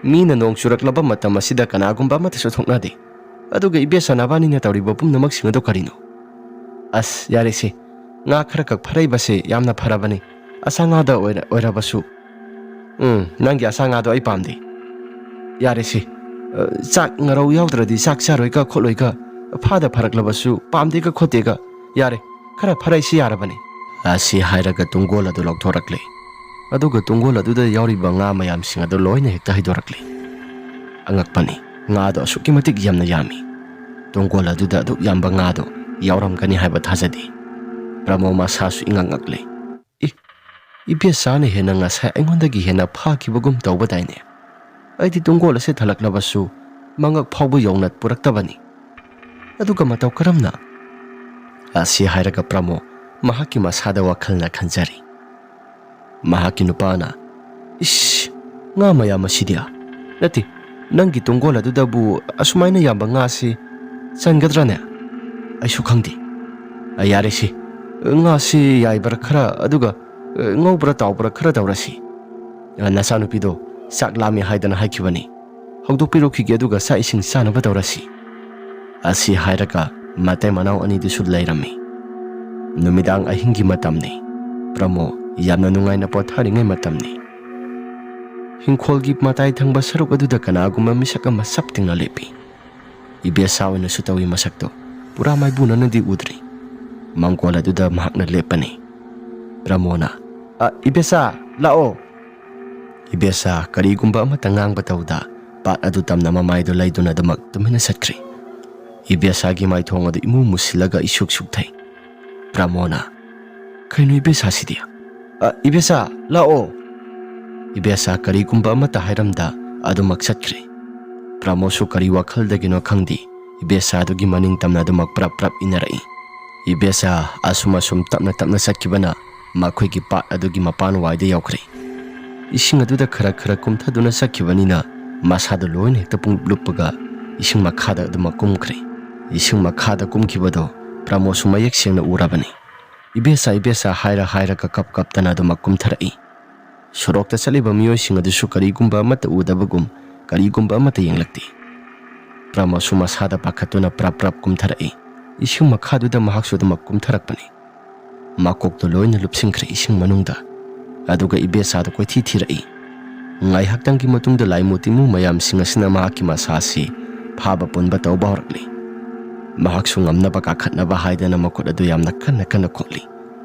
ꯃꯤꯅ ꯅꯣꯡ ꯆꯨꯔꯛꯂꯕ ꯃꯇꯝ ꯑꯁꯤꯗ ꯀꯅꯥꯒꯨꯝꯕ ꯑꯃꯠꯇꯁꯨ ꯊꯣꯛꯅꯗꯦ꯫ ꯑꯗꯨꯒ ꯏꯕꯦꯁ ꯅꯕꯥꯅꯤꯅ ꯇꯧꯔꯤꯕ ꯄꯨꯝꯅꯃꯛꯁꯤꯡ ꯑꯗꯨ ꯀꯔꯤꯅꯣ? ꯑꯁ, ꯌꯥꯔꯦꯁꯦ꯫ ꯉꯥ ꯈꯔ ꯈꯛ ꯐꯥꯔꯛꯏꯕꯁꯦ ꯌꯥꯝꯅ ꯐꯔꯕꯅꯤ꯫ ꯑꯁꯥ ꯉꯥꯗ ꯑꯣꯏꯔ-, ꯑꯣꯏꯔꯕꯁꯨ꯫ ꯎꯝ, ꯅꯪꯒꯤ ꯑꯁꯥ ꯉꯥꯗꯣ ꯑꯩ ꯄꯥꯝꯗꯦ꯫ ꯌꯥꯔꯦꯁꯦ꯫ ꯑ, ꯆꯥꯛ ꯉꯔꯧ ꯌꯥꯎꯗ꯭ꯔꯗꯤ ꯆꯥꯛ ꯆꯥꯔꯣꯏꯒ ꯈꯣꯠꯂꯣꯏꯒ, ꯐꯥꯗ ꯐꯥꯔꯛꯂꯕꯁꯨ ꯄꯥꯝꯗꯦꯒ ꯈꯣꯠꯇꯦꯒ꯫ ꯌꯥꯔꯦ, ꯈꯔ ꯐꯥꯔꯛꯏꯁꯤ ꯌꯥꯔꯕꯅꯤ"꯫ ꯑꯁꯤ ꯍꯥꯏꯔꯒ ꯇꯨꯡꯒꯣꯜ ꯑꯗꯨ ꯂꯧꯊꯣꯔꯛꯂꯦ꯫ ꯑꯗꯨꯒ ꯇꯨꯡꯒꯣꯜ ꯑꯗꯨꯗ ꯌꯥꯎꯔꯤꯕ ꯉꯥ ꯃꯌꯥꯝꯁꯤꯡ ꯑꯗꯨ ꯂꯣꯏꯅ ꯍꯦꯛꯇ ꯍꯩꯗꯣꯔꯛꯂꯦ꯫ ꯑꯉꯛꯄꯅꯤ, ꯉꯥꯗꯣ ꯑꯁꯨꯛꯀꯤ ꯃꯇꯤꯛ ꯌꯥꯝꯅ ꯌꯥꯝꯃꯤ꯫ ꯇꯨꯡꯒꯣꯜ ꯑꯗꯨꯗ ꯑꯗꯨꯛ ꯌꯥꯝꯕ ꯉꯥꯗꯣ ꯌꯥꯎꯔꯝꯒꯅꯤ ꯍꯥꯏꯕ ꯊꯥꯖꯗꯦ꯫ ꯄ꯭ꯔꯃꯣ ꯃꯁꯥꯁꯨ ꯏꯉꯛ ꯉꯛꯂꯦ꯫ "ꯏ, ꯏꯕꯦꯆꯥꯅ ꯍꯦꯟꯅ ꯉꯁꯥꯏ ꯑꯩꯉꯣꯟꯗꯒꯤ ꯍꯦꯟꯅ ꯐꯥꯈꯤꯕꯒꯨꯝ ꯇꯧꯕꯗꯥꯏꯅꯦ? ꯑꯩꯗꯤ ꯇꯨꯡꯒꯣꯜ ꯑꯁꯦ ꯊꯜꯂꯛꯂꯕꯁꯨ ꯃꯉꯛ ꯐꯥꯎꯕ ꯌꯧꯅ ꯄꯨꯔꯛꯇꯕꯅꯤ꯫ ꯑꯗꯨꯒ ꯃꯇꯧ ꯀꯔꯝꯅ?" ꯑꯁꯤ ꯍꯥꯏꯔꯒ ꯄ꯭ꯔꯃꯣ ꯃꯍꯥꯛꯀꯤ ꯃꯁꯥꯗ ꯋꯥꯈꯜꯅ ꯈꯟꯖꯔꯤ꯫ ꯃꯍꯥꯛꯀꯤ ꯅꯨꯄꯥꯅ, "ꯏꯁ, ꯉꯥ ꯃꯌꯥꯝ ꯑꯁꯤꯗꯤ? ꯅꯠꯇꯦ, ꯅꯪꯒꯤ ꯇꯨꯡꯒꯣꯜ ꯑꯗꯨꯗꯕꯨ ꯑꯁꯨꯃꯥꯏꯅ ꯌꯥꯝꯕ ꯉꯥꯁꯤ ꯆꯟꯒꯗ꯭ꯔꯅꯦ? ꯑꯩꯁꯨ ꯈꯪꯗꯦ꯫ ꯑ, ꯌꯥꯔꯦꯁꯤ, ꯉꯥꯁꯤ ꯌꯥꯏꯕ꯭ꯔꯥ ꯈꯔ, ꯑꯗꯨꯒ, ꯑ, ꯉꯧꯕ꯭ꯔꯥ ꯇꯥꯎꯕ꯭ꯔꯥ ꯈꯔ ꯇꯧꯔꯁꯤ꯫ ꯑ, ꯅꯆꯥꯅꯨꯄꯤꯗꯣ ꯆꯥꯛ ꯂꯥꯝꯃꯤ ꯍꯥꯏꯗꯅ ꯍꯥꯏꯈꯤꯕꯅꯤ꯫ ꯍꯧꯗꯣꯛꯄꯤꯔꯛꯈꯤꯒꯦ, ꯑꯗꯨꯒ ꯆꯥꯛ ꯏꯁꯤꯡ ꯆꯥꯅꯕ ꯇꯧꯔꯁꯤ"꯫ ꯑꯁꯤ ꯍꯥꯏꯔꯒ ꯃꯇꯩ ꯃꯅꯥꯎ ꯑꯅꯤꯗꯨꯁꯨ ꯂꯩꯔꯝꯃꯤ꯫ ꯅꯨꯃꯤꯗꯥꯡ ꯑꯍꯤꯡꯒꯤ ꯃꯇꯝꯅꯤ꯫ ꯄ꯭ꯔꯃꯣ ꯌꯥꯝꯅ ꯅꯨꯡꯉꯥꯏꯅ ꯄꯣꯊꯥꯔꯤꯉꯩ ꯃꯇꯝꯅꯤ꯫ ꯍꯤꯡꯈꯣꯜꯒꯤ ꯃꯇꯥꯏ ꯊꯪꯕ ꯁꯔꯨꯛ ꯑꯗꯨꯗ ꯀꯅꯥꯒꯨꯝꯕ ꯃꯤꯁꯛ ꯑꯃ ꯆꯞ ꯇꯤꯡꯅ ꯂꯦꯞꯄꯤ꯫ ꯏꯕꯦꯁꯥ ꯑꯣꯏꯅꯁꯨ ꯇꯧꯏ ꯃꯁꯛꯇꯣ꯫ ꯄꯨꯔꯥ ꯃꯥꯏꯕꯨꯅꯅꯗꯤ ꯎꯗ꯭ꯔꯤ꯫ ꯃꯪꯒꯣꯜ ꯑꯗꯨꯗ ꯃꯍꯥꯛꯅ ꯂꯦꯞꯄꯅꯤ꯫ ꯄ꯭ꯔꯃꯣꯅ, "ꯑ, ꯏꯕꯦꯁꯥ, ꯂꯥꯛꯑꯣ!" ꯏꯕꯦꯁꯥ ꯀꯔꯤꯒꯨꯝꯕ ꯑꯃꯠꯇ ꯉꯥꯡꯕ ꯇꯧꯗ ꯄꯥꯠ ꯑꯗꯨ ꯇꯝꯅ ꯃꯃꯥꯏꯗꯨ ꯂꯩꯗꯨꯅ ꯑꯗꯨꯃꯛ ꯇꯨꯃꯤꯟꯅ ꯆꯠꯈ꯭ꯔꯦ꯫ ꯏꯕꯦꯁꯥꯒꯤ ꯃꯥꯏꯊꯣꯡ ꯑꯗꯨ ꯏꯃꯨ ꯃꯨꯁꯤꯜꯂꯒ ꯏꯁꯨꯛ ꯁꯨꯛꯊꯩ꯫ ꯄ꯭ꯔꯃꯣꯅ, "ꯀꯩꯅꯣ ꯏꯕꯦꯁꯥꯁꯤꯗꯤ? ꯑ, ꯏꯕꯦꯁꯥ, ꯂꯥꯛꯑꯣ!" ꯏꯕꯦꯁꯥ ꯀꯔꯤꯒꯨꯝꯕ ꯑꯃꯠꯇ ꯍꯥꯏꯔꯝꯗ ꯑꯗꯨꯃꯛ ꯆꯠꯈ꯭ꯔꯦ꯫ ꯄ꯭ꯔꯃꯣꯁꯨ ꯀꯔꯤ ꯋꯥꯈꯜꯗꯒꯤꯅꯣ ꯈꯪꯗꯦ, ꯏꯕꯦꯆꯥꯗꯨꯒꯤ ꯃꯅꯤꯡ ꯇꯝꯅ ꯑꯗꯨꯃꯛ ꯄ꯭ꯔꯞ ꯄ꯭ꯔꯞ ꯏꯟꯅꯔꯛꯏ꯫ ꯏꯕꯦꯆꯥ ꯑꯁꯨꯝ ꯑꯁꯨꯝ ꯇꯞꯅ ꯇꯞꯅ ꯆꯠꯈꯤꯕꯅ ꯃꯈꯣꯏꯒꯤ ꯄꯥꯠ ꯑꯗꯨꯒꯤ ꯃꯄꯥꯟꯋꯥꯏꯗ ꯌꯧꯈ꯭ꯔꯦ꯫ ꯏꯁꯤꯡ ꯑꯗꯨꯗ ꯈꯔ ꯈꯔ ꯀꯨꯝꯊꯗꯨꯅ ꯆꯠꯈꯤꯕꯅꯤꯅ ꯃꯁꯥꯗꯣ ꯂꯣꯏꯅ ꯍꯦꯛꯇ ꯄꯨꯡꯂꯨꯞ ꯂꯨꯞꯄꯒ ꯏꯁꯤꯡ ꯃꯈꯥꯗ ꯑꯗꯨꯃꯛ ꯀꯨꯝꯈ꯭ꯔꯦ꯫ ꯏꯁꯤꯡ ꯃꯈꯥꯗ ꯀꯨꯝꯈꯤꯕꯗꯣ ꯄ꯭ꯔꯃꯣꯗꯁꯨ ꯃꯌꯦꯛ ꯁꯦꯡꯅ ꯎꯔꯕꯅꯤ꯫ "ꯏꯕꯦꯆꯥ, ꯏꯕꯦꯆꯥ" ꯍꯥꯏꯔ ꯍꯥꯏꯔꯒ ꯀꯞ ꯀꯞꯇꯅ ꯑꯗꯨꯃꯛ ꯀꯨꯝꯊꯔꯛꯏ꯫ ꯁꯣꯔꯣꯛꯇ ꯆꯠꯂꯤꯕ ꯃꯤꯑꯣꯏꯁꯤꯡ ꯑꯗꯨꯁꯨ ꯀꯔꯤꯒꯨꯝꯕ ꯑꯃꯠꯇ ꯎꯗꯕꯒꯨꯝ, ꯀꯔꯤꯒꯨꯝꯕ ꯑꯃꯠꯇ ꯌꯦꯡꯂꯛꯇꯦ꯫ ꯄ꯭ꯔꯃꯣꯗꯁꯨ ꯃꯁꯥꯗ ꯄꯥꯈꯠꯇꯨꯅ ꯄ꯭ꯔꯞ ꯄ꯭ꯔꯞ ꯀꯨꯝꯊꯔꯛꯏ꯫ ꯏꯁꯤꯡ ꯃꯈꯥꯗꯨꯗ ꯃꯍꯥꯛꯁꯨ ꯑꯗꯨꯃꯛ ꯀꯨꯝꯊꯔꯛꯄꯅꯤ꯫ ꯃꯀꯣꯛꯇꯨ ꯂꯣꯏꯅ ꯂꯨꯞꯁꯤꯟꯈ꯭ꯔꯦ ꯏꯁꯤꯡ ꯃꯅꯨꯡꯗ꯫ ꯑꯗꯨꯒ ꯏꯕꯦꯆꯥꯗꯨ ꯀꯣꯏꯊꯤ ꯊꯤꯔꯛꯏ꯫ ꯉꯥꯏꯍꯥꯛꯇꯪꯒꯤ ꯃꯇꯨꯡꯗ ꯂꯥꯏꯃꯨ ꯇꯤꯟꯃꯨ ꯃꯌꯥꯝꯁꯤꯡ ꯑꯁꯤꯅ ꯃꯍꯥꯛꯀꯤ ꯃꯁꯥ ꯑꯁꯤ ꯐꯥꯕ ꯄꯨꯟꯕ ꯇꯧꯕ ꯍꯧꯔꯛꯂꯤ꯫ ꯃꯍꯥꯛꯁꯨ ꯉꯝꯅꯕ ꯀꯥꯈꯠꯅꯕ ꯍꯥꯏꯗꯅ ꯃꯈꯨꯠ ꯑꯗꯨ ꯌꯥꯝꯅ ꯀꯟꯅ ꯀꯟꯅ ꯈꯣꯠꯂꯤ꯫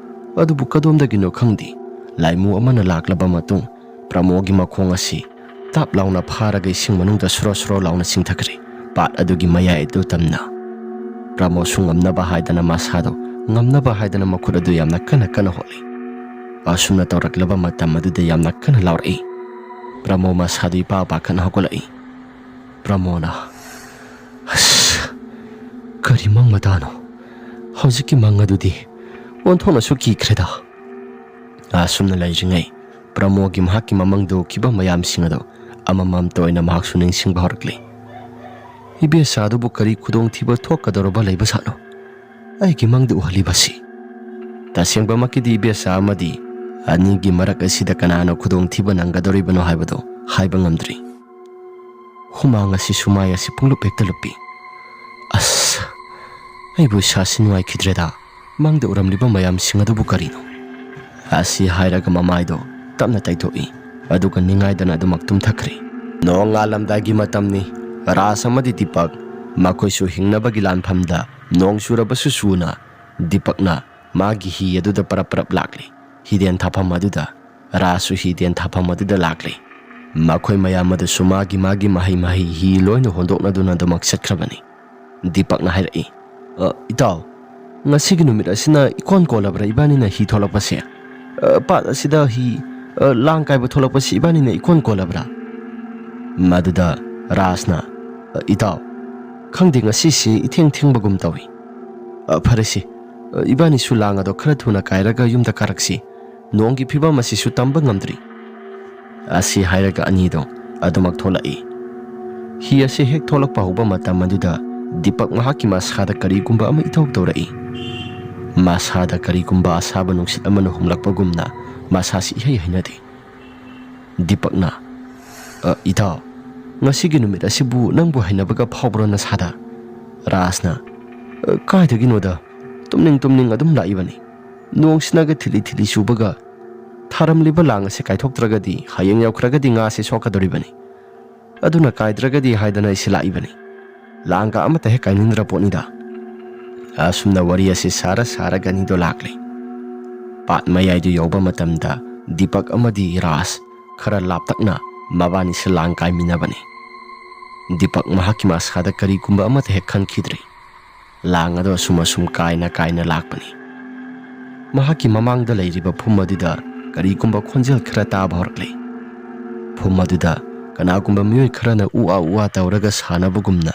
ꯑꯗꯨꯕꯨ ꯀꯗꯣꯝꯗꯒꯤꯅꯣ ꯈꯪꯗꯦ, ꯂꯥꯏꯃꯨ ꯑꯃꯅ ꯂꯥꯛꯂꯕ ꯃꯇꯨꯡ ꯄ꯭ꯔꯃꯣꯗꯒꯤ ꯃꯈꯣꯡ ꯑꯁꯤ ꯇꯥꯞ ꯂꯥꯎꯅ ꯐꯥꯔꯒ ꯏꯁꯤꯡ ꯃꯅꯨꯡꯗ ꯁꯣꯔꯣ ꯁꯣꯔꯣ ꯂꯥꯎꯅ ꯆꯤꯡꯊꯈ꯭ꯔꯦ꯫ ꯄꯥꯠ ꯑꯗꯨꯒꯤ ꯃꯌꯥꯏ ꯑꯗꯨ ꯇꯝꯅ꯫ ꯄ꯭ꯔꯃꯣꯗꯁꯨ ꯉꯝꯅꯕ ꯍꯥꯏꯗꯅ ꯃꯁꯥꯗꯣ, ꯉꯝꯅꯕ ꯍꯥꯏꯗꯅ ꯃꯈꯨꯠ ꯑꯗꯨ ꯌꯥꯝꯅ ꯀꯟꯅ ꯀꯟꯅ ꯍꯣꯠꯂꯤ꯫ ꯑꯁꯨꯝꯅ ꯇꯧꯔꯛꯂꯕ ꯃꯇꯝ ꯑꯗꯨꯗ ꯌꯥꯝꯅ ꯀꯟꯅ ꯂꯥꯎꯔꯛꯏ꯫ ꯄ꯭ꯔꯃꯣꯗ ꯃꯁꯥꯗꯨ ꯏꯄꯥ ꯄꯥꯈꯠꯅ ꯍꯧꯒꯠꯂꯛꯏ꯫ ꯄ꯭ꯔꯃꯣꯗꯅ, "ꯑꯁ, ꯀꯔꯤ ꯃꯪ ꯃꯇꯥꯅꯣ? ꯍꯧꯖꯤꯛꯀꯤ ꯃꯪ ꯑꯗꯨꯗꯤ ꯑꯣꯟꯊꯣꯛꯅꯁꯨ ꯀꯤꯈ꯭ꯔꯦꯗ"꯫ ꯑꯁꯨꯝꯅ ꯂꯩꯔꯤꯉꯩ ꯄ꯭ꯔꯃꯣꯗꯀꯤ ꯃꯍꯥꯛꯀꯤ ꯃꯃꯪꯗ ꯎꯈꯤꯕ ꯃꯌꯥꯝꯁꯤꯡ ꯑꯗꯨ ꯑꯃꯃꯝꯇ ꯑꯣꯏꯅ ꯃꯍꯥꯛꯁꯨ ꯅꯤꯡꯁꯤꯡꯕ ꯍꯧꯔꯛꯂꯤ꯫ ꯏꯕꯦꯆꯥ ꯑꯗꯨꯕꯨ ꯀꯔꯤ ꯈꯨꯗꯣꯡꯊꯤꯕ ꯊꯣꯛꯀꯗꯧꯔꯕ ꯂꯩꯕꯖꯥꯠꯅꯣ ꯑꯩꯒꯤ ꯃꯪꯗ ꯎꯍꯜꯂꯤꯕꯁꯤ? ꯇꯁꯦꯡꯕꯃꯛꯀꯤꯗꯤ ꯏꯕꯦꯆꯥ ꯑꯃꯗꯤ ꯑꯅꯤꯒꯤ ꯃꯔꯛ ꯑꯁꯤꯗ ꯀꯅꯥꯅ ꯈꯨꯗꯣꯡꯊꯤꯕ ꯅꯪꯒꯗꯧꯔꯤꯕꯅꯣ ꯍꯥꯏꯕꯗꯨ ꯍꯥꯏꯕ ꯉꯝꯗ꯭ꯔꯤ꯫ ꯍꯨꯃꯥꯡ ꯑꯁꯤ ꯁꯨꯃꯥꯏ ꯑꯁꯤ ꯄꯨꯡꯂꯨꯞ ꯍꯦꯛꯇ ꯂꯨꯞꯄꯤ꯫ "ꯑꯁ, ꯑꯩꯕꯨ ꯏꯁꯥꯁꯤ ꯅꯨꯡꯉꯥꯏꯈꯤꯗ꯭ꯔꯦꯗ꯫ ꯃꯪꯗ ꯎꯔꯝꯂꯤꯕ ꯃꯌꯥꯝꯁꯤꯡ ꯑꯗꯨꯕꯨ ꯀꯔꯤꯅꯣ?" ꯑꯁꯤ ꯍꯥꯏꯔꯒ ꯃꯃꯥꯏꯗꯣ ꯇꯞꯅ ꯇꯩꯊꯣꯛꯏ, ꯑꯗꯨꯒ ꯅꯤꯡꯉꯥꯏꯗꯅ ꯑꯗꯨꯃꯛ ꯇꯨꯝꯊꯈ꯭ꯔꯦ꯫ ꯅꯣꯡ ꯉꯥꯜꯂꯝꯗꯥꯏꯒꯤ ꯃꯇꯝꯅꯤ꯫ ꯔꯥꯖ ꯑꯃꯗꯤ ꯗꯤꯄꯛ ꯃꯈꯣꯏꯁꯨ ꯍꯤꯡꯅꯕꯒꯤ ꯂꯥꯟꯐꯝꯗ ꯅꯣꯡ ꯆꯨꯔꯕꯁꯨ ꯆꯨꯅ ꯗꯤꯄꯛꯅ ꯃꯥꯒꯤ ꯍꯤ ꯑꯗꯨꯗ ꯄꯔꯞ ꯄꯔꯞ ꯂꯥꯛꯂꯤ꯫ ꯍꯤꯗꯦꯟ ꯊꯥꯐꯝ ꯑꯗꯨꯗ ꯔꯥꯖꯁꯨ ꯍꯤꯗꯦꯟ ꯊꯥꯐꯝ ꯑꯗꯨꯗ ꯂꯥꯛꯂꯤ꯫ ꯃꯈꯣꯏ ꯃꯌꯥꯝ ꯑꯗꯨꯁꯨ ꯃꯥꯒꯤ ꯃꯥꯒꯤ ꯃꯍꯩ ꯃꯍꯩ ꯍꯤ ꯂꯣꯏꯅ ꯍꯣꯟꯗꯣꯛꯅꯗꯨꯅ ꯑꯗꯨꯃꯛ ꯆꯠꯈ꯭ꯔꯕꯅꯤ꯫ ꯗꯤꯄꯛꯅ ꯍꯥꯏꯔꯛꯏ, "ꯑ, ꯏꯇꯥꯎ, ꯉꯁꯤꯒꯤ ꯅꯨꯃꯤꯠ ꯑꯁꯤꯅ ꯏꯀꯣꯟ ꯀꯣꯜꯂꯕ꯭ꯔꯥ ꯏꯕꯥꯅꯤꯅ ꯍꯤ ꯊꯣꯛꯂꯛꯄꯁꯦ? ꯑ, ꯄꯥꯠ ꯑꯁꯤꯗ ꯍꯤ, ꯑ, ꯂꯥꯡ ꯀꯥꯏꯕ ꯊꯣꯛꯂꯛꯄꯁꯤ ꯏꯕꯥꯅꯤꯅ ꯏꯀꯣꯟ ꯀꯣꯜꯂꯕ꯭ꯔꯥ?" ꯃꯗꯨꯗ ꯔꯥꯖꯅ, "ꯑ, ꯏꯇꯥꯎ, "ꯈꯪꯗꯦ, ꯉꯁꯤꯁꯤ ꯏꯊꯦꯡ ꯊꯦꯡꯕꯒꯨꯝ ꯇꯧꯏ꯫ ꯑ, ꯐꯔꯦꯁꯦ, ꯑ, ꯏꯕꯥꯅꯤꯁꯨ ꯂꯥꯡ ꯑꯗꯣ ꯈꯔ ꯊꯨꯅ ꯀꯥꯏꯔꯒ ꯌꯨꯝꯗ ꯀꯥꯔꯛꯁꯤ꯫ ꯅꯣꯡꯒꯤ ꯐꯤꯕꯝ ꯑꯁꯤꯁꯨ ꯇꯝꯕ ꯉꯝꯗ꯭ꯔꯤ"꯫ ꯑꯁꯤ ꯍꯥꯏꯔꯒ ꯑꯅꯤꯗꯣ ꯑꯗꯨꯃꯛ ꯊꯣꯛꯂꯛꯏ꯫ ꯍꯤ ꯑꯁꯤ ꯍꯦꯛ ꯊꯣꯛꯂꯛꯄ ꯍꯧꯕ ꯃꯇꯝ ꯑꯗꯨꯗ ꯗꯤꯄꯛ ꯃꯍꯥꯛꯀꯤ ꯃꯁꯥꯗ ꯀꯔꯤꯒꯨꯝꯕ ꯑꯃ ꯏꯇꯧ ꯇꯧꯔꯛꯏ꯫ ꯃꯁꯥꯗ ꯀꯔꯤꯒꯨꯝꯕ ꯑꯁꯥꯕ ꯅꯨꯡꯁꯤꯠ ꯑꯃꯅ ꯍꯨꯝꯂꯛꯄꯒꯨꯝꯅ ꯃꯁꯥꯁꯤ ꯏꯍꯩ ꯍꯩꯅꯗꯦ꯫ ꯗꯤꯄꯛꯅ, "ꯑ, ꯏꯇꯥꯎ, ꯉꯁꯤꯒꯤ ꯅꯨꯃꯤꯠ ꯑꯁꯤꯕꯨ ꯅꯪꯕꯨ ꯍꯩꯅꯕꯒ ꯐꯥꯎꯕ꯭ꯔꯣ ꯅꯁꯥꯗ?" ꯔꯥꯖꯅ, "ꯑ, ꯀꯥꯏꯗꯒꯤꯅꯣꯗ, ꯇꯨꯝꯅꯤꯡ ꯇꯨꯝꯅꯤꯡ ꯑꯗꯨꯝ ꯂꯥꯛꯏꯕꯅꯤ꯫ ꯅꯣꯡꯁꯤꯅꯒ ꯊꯤꯠꯂꯤ ꯊꯤꯠꯂꯤ ꯆꯨꯕꯒ, ꯊꯥꯔꯝꯂꯤꯕ ꯂꯥꯡ ꯑꯁꯤ ꯀꯥꯏꯊꯣꯛꯇ꯭ꯔꯒꯗꯤ ꯍꯌꯦꯡ ꯌꯧꯈ꯭ꯔꯒꯗꯤ ꯉꯥꯁꯦ ꯁꯣꯛꯀꯗꯧꯔꯤꯕꯅꯤ꯫ ꯑꯗꯨꯅ ꯀꯥꯏꯗ꯭ꯔꯒꯗꯤ ꯍꯥꯏꯗꯅ ꯑꯩꯁꯦ ꯂꯥꯛꯏꯕꯅꯤ꯫ ꯂꯥꯡꯒ ꯑꯃꯠꯇ ꯍꯦꯛ ꯀꯥꯏꯅꯤꯡꯗ꯭ꯔ ꯄꯣꯠꯅꯤꯗ"꯫ ꯑꯁꯨꯝꯅ ꯋꯥꯔꯤ ꯑꯁꯤ ꯁꯥꯔ ꯁꯥꯔꯒ ꯑꯅꯤꯗꯣ ꯂꯥꯛꯂꯦ꯫ ꯄꯥꯠ ꯃꯌꯥꯏꯗꯨ ꯌꯧꯕ ꯃꯇꯝꯗ ꯗꯤꯄꯛ ꯑꯃꯗꯤ ꯔꯥꯖ ꯈꯔ ꯂꯥꯞꯇꯛꯅ ꯃꯕꯥꯅꯤꯁꯦ ꯂꯥꯡ ꯀꯥꯏꯃꯤꯟꯅꯕꯅꯤ꯫ ꯗꯤꯄꯛ ꯃꯍꯥꯛꯀꯤ ꯃꯁꯥꯗ ꯀꯔꯤꯒꯨꯝꯕ ꯑꯃꯠꯇ ꯍꯦꯛ ꯈꯟꯈꯤꯗ꯭ꯔꯦ꯫ ꯂꯥꯡ ꯑꯗꯨ ꯑꯁꯨꯝ ꯑꯁꯨꯝ ꯀꯥꯏꯅ ꯀꯥꯏꯅ ꯂꯥꯛꯄꯅꯤ꯫ ꯃꯍꯥꯛꯀꯤ ꯃꯃꯥꯡꯗ ꯂꯩꯔꯤꯕ ꯐꯨꯝ ꯑꯗꯨꯗ ꯀꯔꯤꯒꯨꯝꯕ ꯈꯣꯟꯖꯦꯜ ꯈꯔ ꯇꯥꯕ ꯍꯧꯔꯛꯂꯦ꯫ ꯐꯨꯝ ꯑꯗꯨꯗ ꯀꯅꯥꯒꯨꯝꯕ ꯃꯤꯑꯣꯏ ꯈꯔꯅ ꯎ ꯑꯥ ꯎ ꯑꯥ ꯇꯧꯔꯒ ꯁꯥꯟꯅꯕꯒꯨꯝꯅ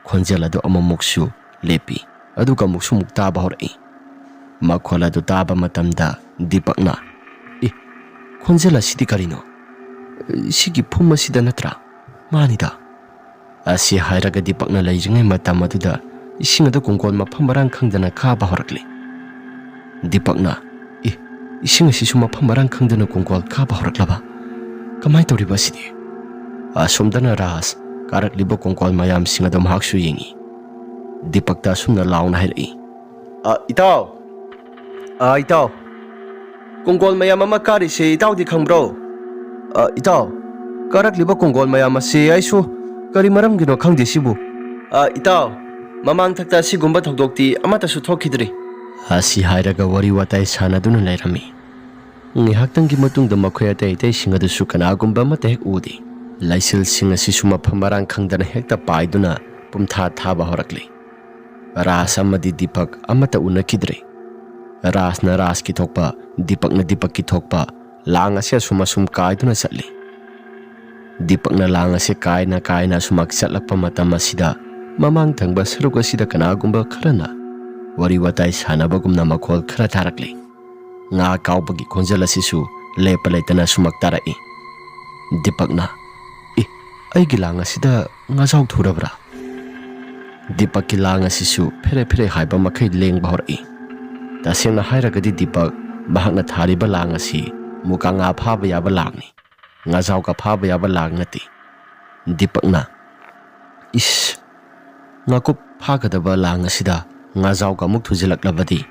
ꯈꯣꯟꯖꯦꯜ ꯑꯗꯨ ꯑꯃꯨꯛꯃꯨꯛꯁꯨ ꯂꯦꯞꯄꯤ, ꯑꯗꯨꯒ ꯑꯃꯨꯛꯁꯨ ꯑꯃꯨꯛ ꯇꯥꯕ ꯍꯧꯔꯛꯏ꯫ ꯃꯈꯣꯜ ꯑꯗꯨ ꯇꯥꯕ ꯃꯇꯝꯗ ꯗꯤꯄꯛꯅ, "ꯏ, ꯈꯣꯟꯖꯦꯜ ꯑꯁꯤꯗꯤ ꯀꯔꯤꯅꯣ? ꯁꯤꯒꯤ ꯐꯨꯝ ꯑꯁꯤꯗ ꯅꯠꯇ꯭ꯔꯥ? ꯃꯥꯅꯤꯗ"꯫ ꯑꯁꯤ ꯍꯥꯏꯔꯒ ꯗꯤꯄꯛꯅ ꯂꯩꯔꯤꯉꯩ ꯃꯇꯝ ꯑꯗꯨꯗ ꯏꯁꯤꯡ ꯑꯗꯨ ꯀꯣꯡꯒꯣꯜ ꯃꯐꯝ ꯃꯔꯥꯡ ꯈꯪꯗꯅ ꯀꯥꯕ ꯍꯧꯔꯛꯂꯤ꯫ ꯗꯤꯄꯛꯅ, "ꯏ, ꯏꯁꯤꯡ ꯑꯁꯤꯁꯨ ꯃꯐꯝ ꯃꯔꯥꯡ ꯈꯪꯗꯅ ꯀꯣꯡꯒꯣꯜ ꯀꯥꯕ ꯍꯧꯔꯛꯂꯕ? ꯀꯃꯥꯏ ꯇꯧꯔꯤꯕ ꯑꯁꯤꯗꯤ?" ꯑꯁꯣꯝꯗꯅ ꯔꯥꯖ ꯀꯥꯔꯛꯂꯤꯕ ꯀꯣꯡꯒꯣꯜ ꯃꯌꯥꯝꯁꯤꯡ ꯑꯗꯨ ꯃꯍꯥꯛꯁꯨ ꯌꯦꯡꯏ꯫ ꯗꯤꯄꯛꯇ ꯑꯁꯨꯝꯅ ꯂꯥꯎꯅ ꯍꯥꯏꯔꯛꯏ, "ꯑ, ꯏꯇꯥꯎ! ꯑ, ꯏꯇꯥꯎ! ꯀꯣꯡꯒꯣꯜ ꯃꯌꯥꯝ ꯑꯃ ꯀꯥꯔꯤꯁꯦ ꯏꯇꯥꯎꯗꯤ ꯈꯪꯕ꯭ꯔꯣ? ꯑ, ꯏꯇꯥꯎ, ꯀꯥꯔꯛꯂꯤꯕ ꯀꯣꯡꯒꯣꯜ ꯃꯌꯥꯝ ꯑꯁꯤ ꯑꯩꯁꯨ ꯀꯔꯤ ꯃꯔꯝꯒꯤꯅꯣ ꯈꯪꯗꯦ ꯁꯤꯕꯨ꯫ ꯑ, ꯏꯇꯥꯎ, ꯃꯃꯥꯡ ꯊꯛꯇ ꯑꯁꯤꯒꯨꯝꯕ ꯊꯧꯗꯣꯛꯇꯤ ꯑꯃꯠꯇꯁꯨ ꯊꯣꯛꯈꯤꯗ꯭ꯔꯤ"꯫ ꯑꯁꯤ ꯍꯥꯏꯔꯒ ꯋꯥꯔꯤ ꯋꯥꯇꯥꯏ ꯁꯥꯟꯅꯗꯨꯅ ꯂꯩꯔꯝꯃꯤ꯫ ꯉꯥꯏꯍꯥꯛꯇꯪꯒꯤ ꯃꯇꯨꯡꯗ ꯃꯈꯣꯏ ꯑꯇꯩ ꯑꯇꯩꯁꯤꯡ ꯑꯗꯨꯁꯨ ꯀꯅꯥꯒꯨꯝꯕ ꯑꯃꯠꯇ ꯍꯦꯛ ꯎꯗꯦ꯫ ꯂꯩꯆꯤꯜꯁꯤꯡ ꯑꯁꯤꯁꯨ ꯃꯐꯝ ꯃꯔꯥꯡ ꯈꯪꯗꯅ ꯍꯦꯛꯇ ꯄꯥꯏꯗꯨꯅ ꯄꯨꯝꯊꯥ ꯊꯥꯕ ꯍꯧꯔꯛꯂꯤ꯫ ꯔꯥꯖ ꯑꯃꯗꯤ ꯗꯤꯄꯛ ꯑꯃꯠꯇ ꯎꯅꯈꯤꯗ꯭ꯔꯦ꯫ ꯔꯥꯖꯅ ꯔꯥꯖꯀꯤ ꯊꯣꯛꯄ, ꯗꯤꯄꯛꯅ ꯗꯤꯄꯛꯀꯤ ꯊꯣꯛꯄ, ꯂꯥꯡ ꯑꯁꯤ ꯑꯁꯨꯝ ꯑꯁꯨꯝ ꯀꯥꯏꯗꯨꯅ ꯆꯠꯂꯤ꯫ ꯗꯤꯄꯛꯅ ꯂꯥꯡ ꯑꯁꯤ ꯀꯥꯏꯅ ꯀꯥꯏꯅ ꯑꯁꯨꯃꯛ ꯆꯠꯂꯛꯄ ꯃꯇꯝ ꯑꯁꯤꯗ ꯃꯃꯥꯡ ꯊꯪꯕ ꯁꯔꯨꯛ ꯑꯁꯤꯗ ꯀꯅꯥꯒꯨꯝꯕ ꯈꯔꯅ ꯋꯥꯔꯤ ꯋꯥꯇꯥꯏ ꯁꯥꯟꯅꯕꯒꯨꯝꯅ ꯃꯈꯣꯜ ꯈꯔ ꯇꯥꯔꯛꯂꯤ꯫ ꯉꯥ ꯀꯥꯎꯕꯒꯤ ꯈꯣꯟꯖꯦꯜ ꯑꯁꯤꯁꯨ ꯂꯦꯞꯄ ꯂꯩꯇꯅ ꯁꯨꯃꯛ ꯇꯥꯔꯛꯏ꯫ ꯗꯤꯄꯛꯅ, "ꯑꯦ, ꯑꯩꯒꯤ ꯂꯥꯡ ꯑꯁꯤꯗ ꯉꯥꯖꯥꯎ ꯊꯨꯔꯕ꯭ꯔꯥ?" ꯗꯤꯄꯛꯀꯤ ꯂꯥꯡ ꯑꯁꯤꯁꯨ ꯐꯦꯔꯦ ꯐꯦꯔꯦ ꯍꯥꯏꯕ ꯃꯈꯩ ꯂꯦꯡꯕ ꯍꯧꯔꯛꯏ꯫ ꯇꯁꯦꯡꯅ ꯍꯥꯏꯔꯒꯗꯤ ꯗꯤꯄꯛ ꯃꯍꯥꯛꯅ ꯊꯥꯔꯤꯕ ꯂꯥꯡ ꯑꯁꯤ ꯃꯨꯀꯥ ꯉꯥ ꯐꯥꯕ ꯌꯥꯕ ꯂꯥꯡꯅꯤ, ꯉꯥꯖꯥꯎꯒ ꯐꯥꯕ ꯌꯥꯕ ꯂꯥꯡ ꯅꯠꯇꯦ꯫ ꯗꯤꯄꯛꯅ, "ꯏꯁ, ꯉꯥꯀꯨꯞ ꯐꯥꯒꯗꯕ ꯂꯥꯡ ꯑꯁꯤꯗ ꯉꯥꯖꯥꯎꯒ ꯑꯃꯨꯛ ꯊꯨꯖꯤꯜꯂꯛꯂꯕꯗꯤ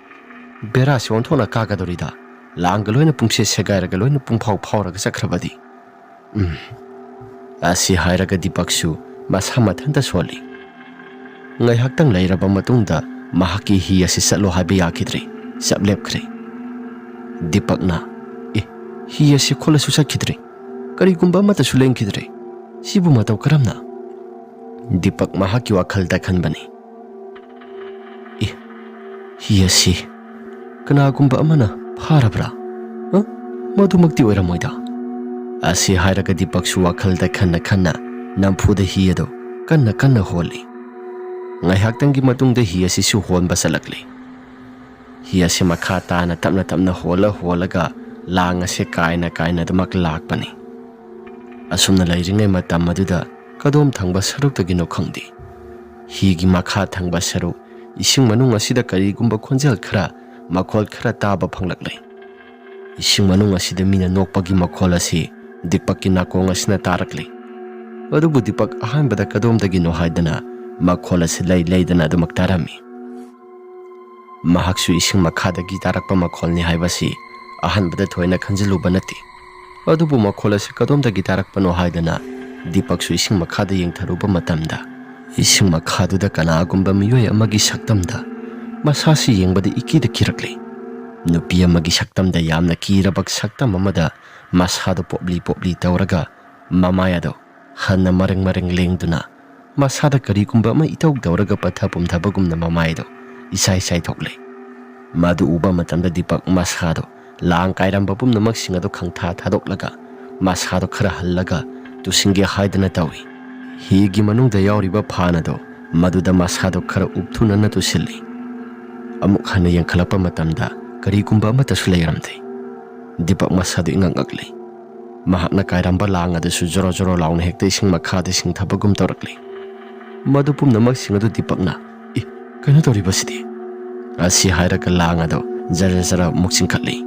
ꯕꯦꯔꯥꯁꯤ ꯑꯣꯟꯊꯣꯛꯅ ꯀꯥꯒꯗꯧꯔꯤꯗ, ꯂꯥꯡꯒ ꯂꯣꯏꯅ ꯄꯨꯡꯁꯦ ꯁꯦꯒꯥꯏꯔꯒ ꯂꯣꯏꯅ ꯄꯨꯡꯐꯥꯎ ꯐꯥꯎꯔꯒ ꯆꯠꯈ꯭ꯔꯕꯗꯤ?" ꯎꯝ꯫ ꯑꯁꯤ ꯍꯥꯏꯔꯒ ꯗꯤꯄꯛꯁꯨ ꯃꯁꯥ ꯃꯊꯟꯇ ꯁꯣꯜꯂꯤ꯫ ꯉꯥꯏꯍꯥꯛꯇꯪ ꯂꯩꯔꯕ ꯃꯇꯨꯡꯗ ꯃꯍꯥꯛꯀꯤ ꯍꯤ ꯑꯁꯤ ꯆꯠꯂꯣ ꯍꯥꯏꯕ ꯌꯥꯈꯤꯗ꯭ꯔꯦ, ꯆꯞ ꯂꯦꯞꯈ꯭ꯔꯦ꯫ ꯗꯤꯄꯛꯅ, "ꯑꯦ, ꯍꯤ ꯑꯁꯤ ꯈꯣꯠꯂꯁꯨ ꯆꯠꯈꯤꯗ꯭ꯔꯦ, ꯀꯔꯤꯒꯨꯝꯕ ꯑꯃꯠꯇꯁꯨ ꯂꯦꯡꯈꯤꯗ꯭ꯔꯦ, ꯁꯤꯕꯨ ꯃꯇꯧ ꯀꯔꯝꯅ?" ꯗꯤꯄꯛ ꯃꯍꯥꯛꯀꯤ ꯋꯥꯈꯜꯗ ꯈꯟꯕꯅꯤ꯫ "ꯑꯦ, ꯍꯤ ꯑꯁꯤ ꯀꯅꯥꯒꯨꯝꯕ ꯑꯃꯅ ꯐꯥꯔꯕ꯭ꯔꯥ? ꯑ? ꯃꯗꯨꯃꯛꯇꯤ ꯑꯣꯏꯔꯝꯃꯣꯏꯗ?" ꯑꯁꯤ ꯍꯥꯏꯔꯒ ꯗꯤꯄꯛꯁꯨ ꯋꯥꯈꯜꯗ ꯈꯟꯅ ꯈꯟꯅ ꯅꯝꯐꯨꯗ ꯍꯤ ꯑꯗꯨ ꯀꯟꯅ ꯀꯟꯅ ꯍꯣꯜꯂꯤ꯫ ꯉꯥꯏꯍꯥꯛꯇꯪꯒꯤ ꯃꯇꯨꯡꯗ ꯍꯤ ꯑꯁꯤꯁꯨ ꯍꯣꯟꯕ ꯆꯠꯂꯛꯂꯤ꯫ ꯍꯤ ꯑꯁꯤ ꯃꯈꯥ ꯇꯥꯅ ꯇꯞꯅ ꯇꯞꯅ ꯍꯣꯜꯂ ꯍꯣꯜꯂꯒ ꯂꯥꯡ ꯑꯁꯤ ꯀꯥꯏꯅ ꯀꯥꯏꯅ ꯑꯗꯨꯃꯛ ꯂꯥꯛꯄꯅꯤ꯫ ꯑꯁꯨꯝꯅ ꯂꯩꯔꯤꯉꯩ ꯃꯇꯝ ꯑꯗꯨꯗ ꯀꯗꯣꯝ ꯊꯪꯕ ꯁꯔꯨꯛꯇꯒꯤꯅꯣ ꯈꯪꯗꯦ, ꯍꯤꯒꯤ ꯃꯈꯥ ꯊꯪꯕ ꯁꯔꯨꯛ ꯏꯁꯤꯡ ꯃꯅꯨꯡ ꯑꯁꯤꯗ ꯀꯔꯤꯒꯨꯝꯕ ꯈꯣꯟꯖꯦꯜ ꯈꯔ, ꯃꯈꯣꯜ ꯈꯔ ꯇꯥꯕ ꯐꯪꯂꯛꯂꯦ꯫ ꯏꯁꯤꯡ ꯃꯅꯨꯡ ꯑꯁꯤꯗ ꯃꯤꯅ ꯅꯣꯛꯄꯒꯤ ꯃꯈꯣꯜ ꯑꯁꯤ ꯗꯤꯄꯛꯀꯤ ꯅꯥꯀꯣꯡ ꯑꯁꯤꯅ ꯇꯥꯔꯛꯂꯦ꯫ ꯑꯗꯨꯕꯨ ꯗꯤꯄꯛ ꯑꯍꯥꯟꯕꯗ ꯀꯗꯣꯝꯗꯒꯤꯅꯣ ꯍꯥꯏꯗꯅ ꯃꯈꯣꯜ ꯑꯁꯤ ꯂꯩ ꯂꯩꯗꯅ ꯑꯗꯨꯃꯛ ꯇꯥꯔꯝꯃꯤ꯫ ꯃꯍꯥꯛꯁꯨ ꯏꯁꯤꯡ ꯃꯈꯥꯗꯒꯤ ꯇꯥꯔꯛꯄ ꯃꯈꯣꯜꯅꯤ ꯍꯥꯏꯕꯁꯤ ꯑꯍꯥꯟꯕꯗ ꯊꯣꯏꯅ ꯈꯟꯖꯤꯜꯂꯨꯕ ꯅꯠꯇꯦ꯫ ꯑꯗꯨꯕꯨ ꯃꯈꯣꯜ ꯑꯁꯤ ꯀꯗꯣꯝꯗꯒꯤ ꯇꯥꯔꯛꯄꯅꯣ ꯍꯥꯏꯗꯅ ꯗꯤꯄꯛꯁꯨ ꯏꯁꯤꯡ ꯃꯈꯥꯗ ꯌꯦꯡꯊꯔꯨꯕ ꯃꯇꯝꯗ, ꯏꯁꯤꯡ ꯃꯈꯥꯗꯨꯗ ꯀꯅꯥꯒꯨꯝꯕ ꯃꯤꯑꯣꯏ ꯑꯃꯒꯤ ꯁꯛꯇꯝꯗ ꯃꯁꯥꯁꯤ ꯌꯦꯡꯕꯗ ꯏꯀꯤꯗ ꯀꯤꯔꯛꯂꯦ꯫ ꯅꯨꯄꯤ ꯑꯃꯒꯤ ꯁꯛꯇꯝꯗ ꯌꯥꯝꯅ ꯀꯤꯔꯕ ꯁꯛꯇꯝ ꯑꯃꯗ ꯃꯁꯥꯗꯨ ꯄꯣꯞꯂꯤ ꯄꯣꯞꯂꯤ ꯇꯧꯔꯒ ꯃꯃꯥꯏ ꯑꯗꯨ ꯍꯟꯅ ꯃꯔꯦꯡ ꯃꯔꯦꯡ ꯂꯦꯡꯗꯨꯅ ꯃꯁꯥꯗ ꯀꯔꯤꯒꯨꯝꯕ ꯑꯃ ꯏꯇꯧ ꯇꯧꯔꯒ ꯄꯠꯊ ꯄꯨꯝꯊꯕꯒꯨꯝꯅ ꯃꯃꯥꯏꯗꯨ ꯏꯁꯥꯏ ꯁꯥꯏꯊꯣꯛꯂꯦ꯫ ꯃꯗꯨ ꯎꯕ ꯃꯇꯝꯗ ꯗꯤꯄꯛ ꯃꯁꯥꯗꯨ ꯂꯥꯡ ꯀꯥꯏꯔꯝꯕ ꯄꯨꯝꯅꯃꯛꯁꯤꯡ ꯑꯗꯨ ꯈꯪꯊꯥ ꯊꯥꯗꯣꯛꯂꯒ ꯃꯁꯥꯗꯨ ꯈꯔ ꯍꯜꯂꯒ ꯇꯨꯁꯤꯟꯒꯦ ꯍꯥꯏꯗꯅ ꯇꯧꯏ꯫ ꯍꯤꯒꯤ ꯃꯅꯨꯡꯗ ꯌꯥꯎꯔꯤꯕ ꯐꯥꯟ ꯑꯗꯨ ꯃꯗꯨꯗ ꯃꯁꯥꯗꯨ ꯈꯔ ꯎꯞꯊꯨꯅꯅ ꯇꯨꯁꯤꯜꯂꯤ꯫ ꯑꯃꯨꯛ ꯍꯟꯅ ꯌꯦꯡꯈꯠꯂꯛꯄ ꯃꯇꯝꯗ ꯀꯔꯤꯒꯨꯝꯕ ꯑꯃꯠꯇꯁꯨ ꯂꯩꯔꯝꯗꯦ꯫ ꯗꯤꯄꯛ ꯃꯁꯥꯗꯨ ꯏꯉꯛ ꯉꯛꯂꯤ꯫ ꯃꯍꯥꯛꯅ ꯀꯥꯏꯔꯝꯕ ꯂꯥꯡ ꯑꯗꯨꯁꯨ ꯖꯣꯔꯣ ꯖꯣꯔꯣ ꯂꯥꯎꯅ ꯍꯦꯛꯇ ꯏꯁꯤꯡ ꯃꯈꯥꯗ ꯁꯤꯡꯊꯕꯒꯨꯝ ꯇꯧꯔꯛꯂꯤ꯫ ꯃꯗꯨ ꯄꯨꯝꯅꯃꯛꯁꯤꯡ ꯑꯗꯨ ꯗꯤꯄꯛꯅ, "ꯏ, ꯀꯩꯅꯣ ꯇꯧꯔꯤꯕꯁꯤꯗꯤ?" ꯑꯁꯤ ꯍꯥꯏꯔꯒ ꯂꯥꯡ ꯑꯗꯨ ꯖꯔ ꯖꯔ ꯑꯃꯨꯛ ꯆꯤꯡꯈꯠꯂꯤ꯫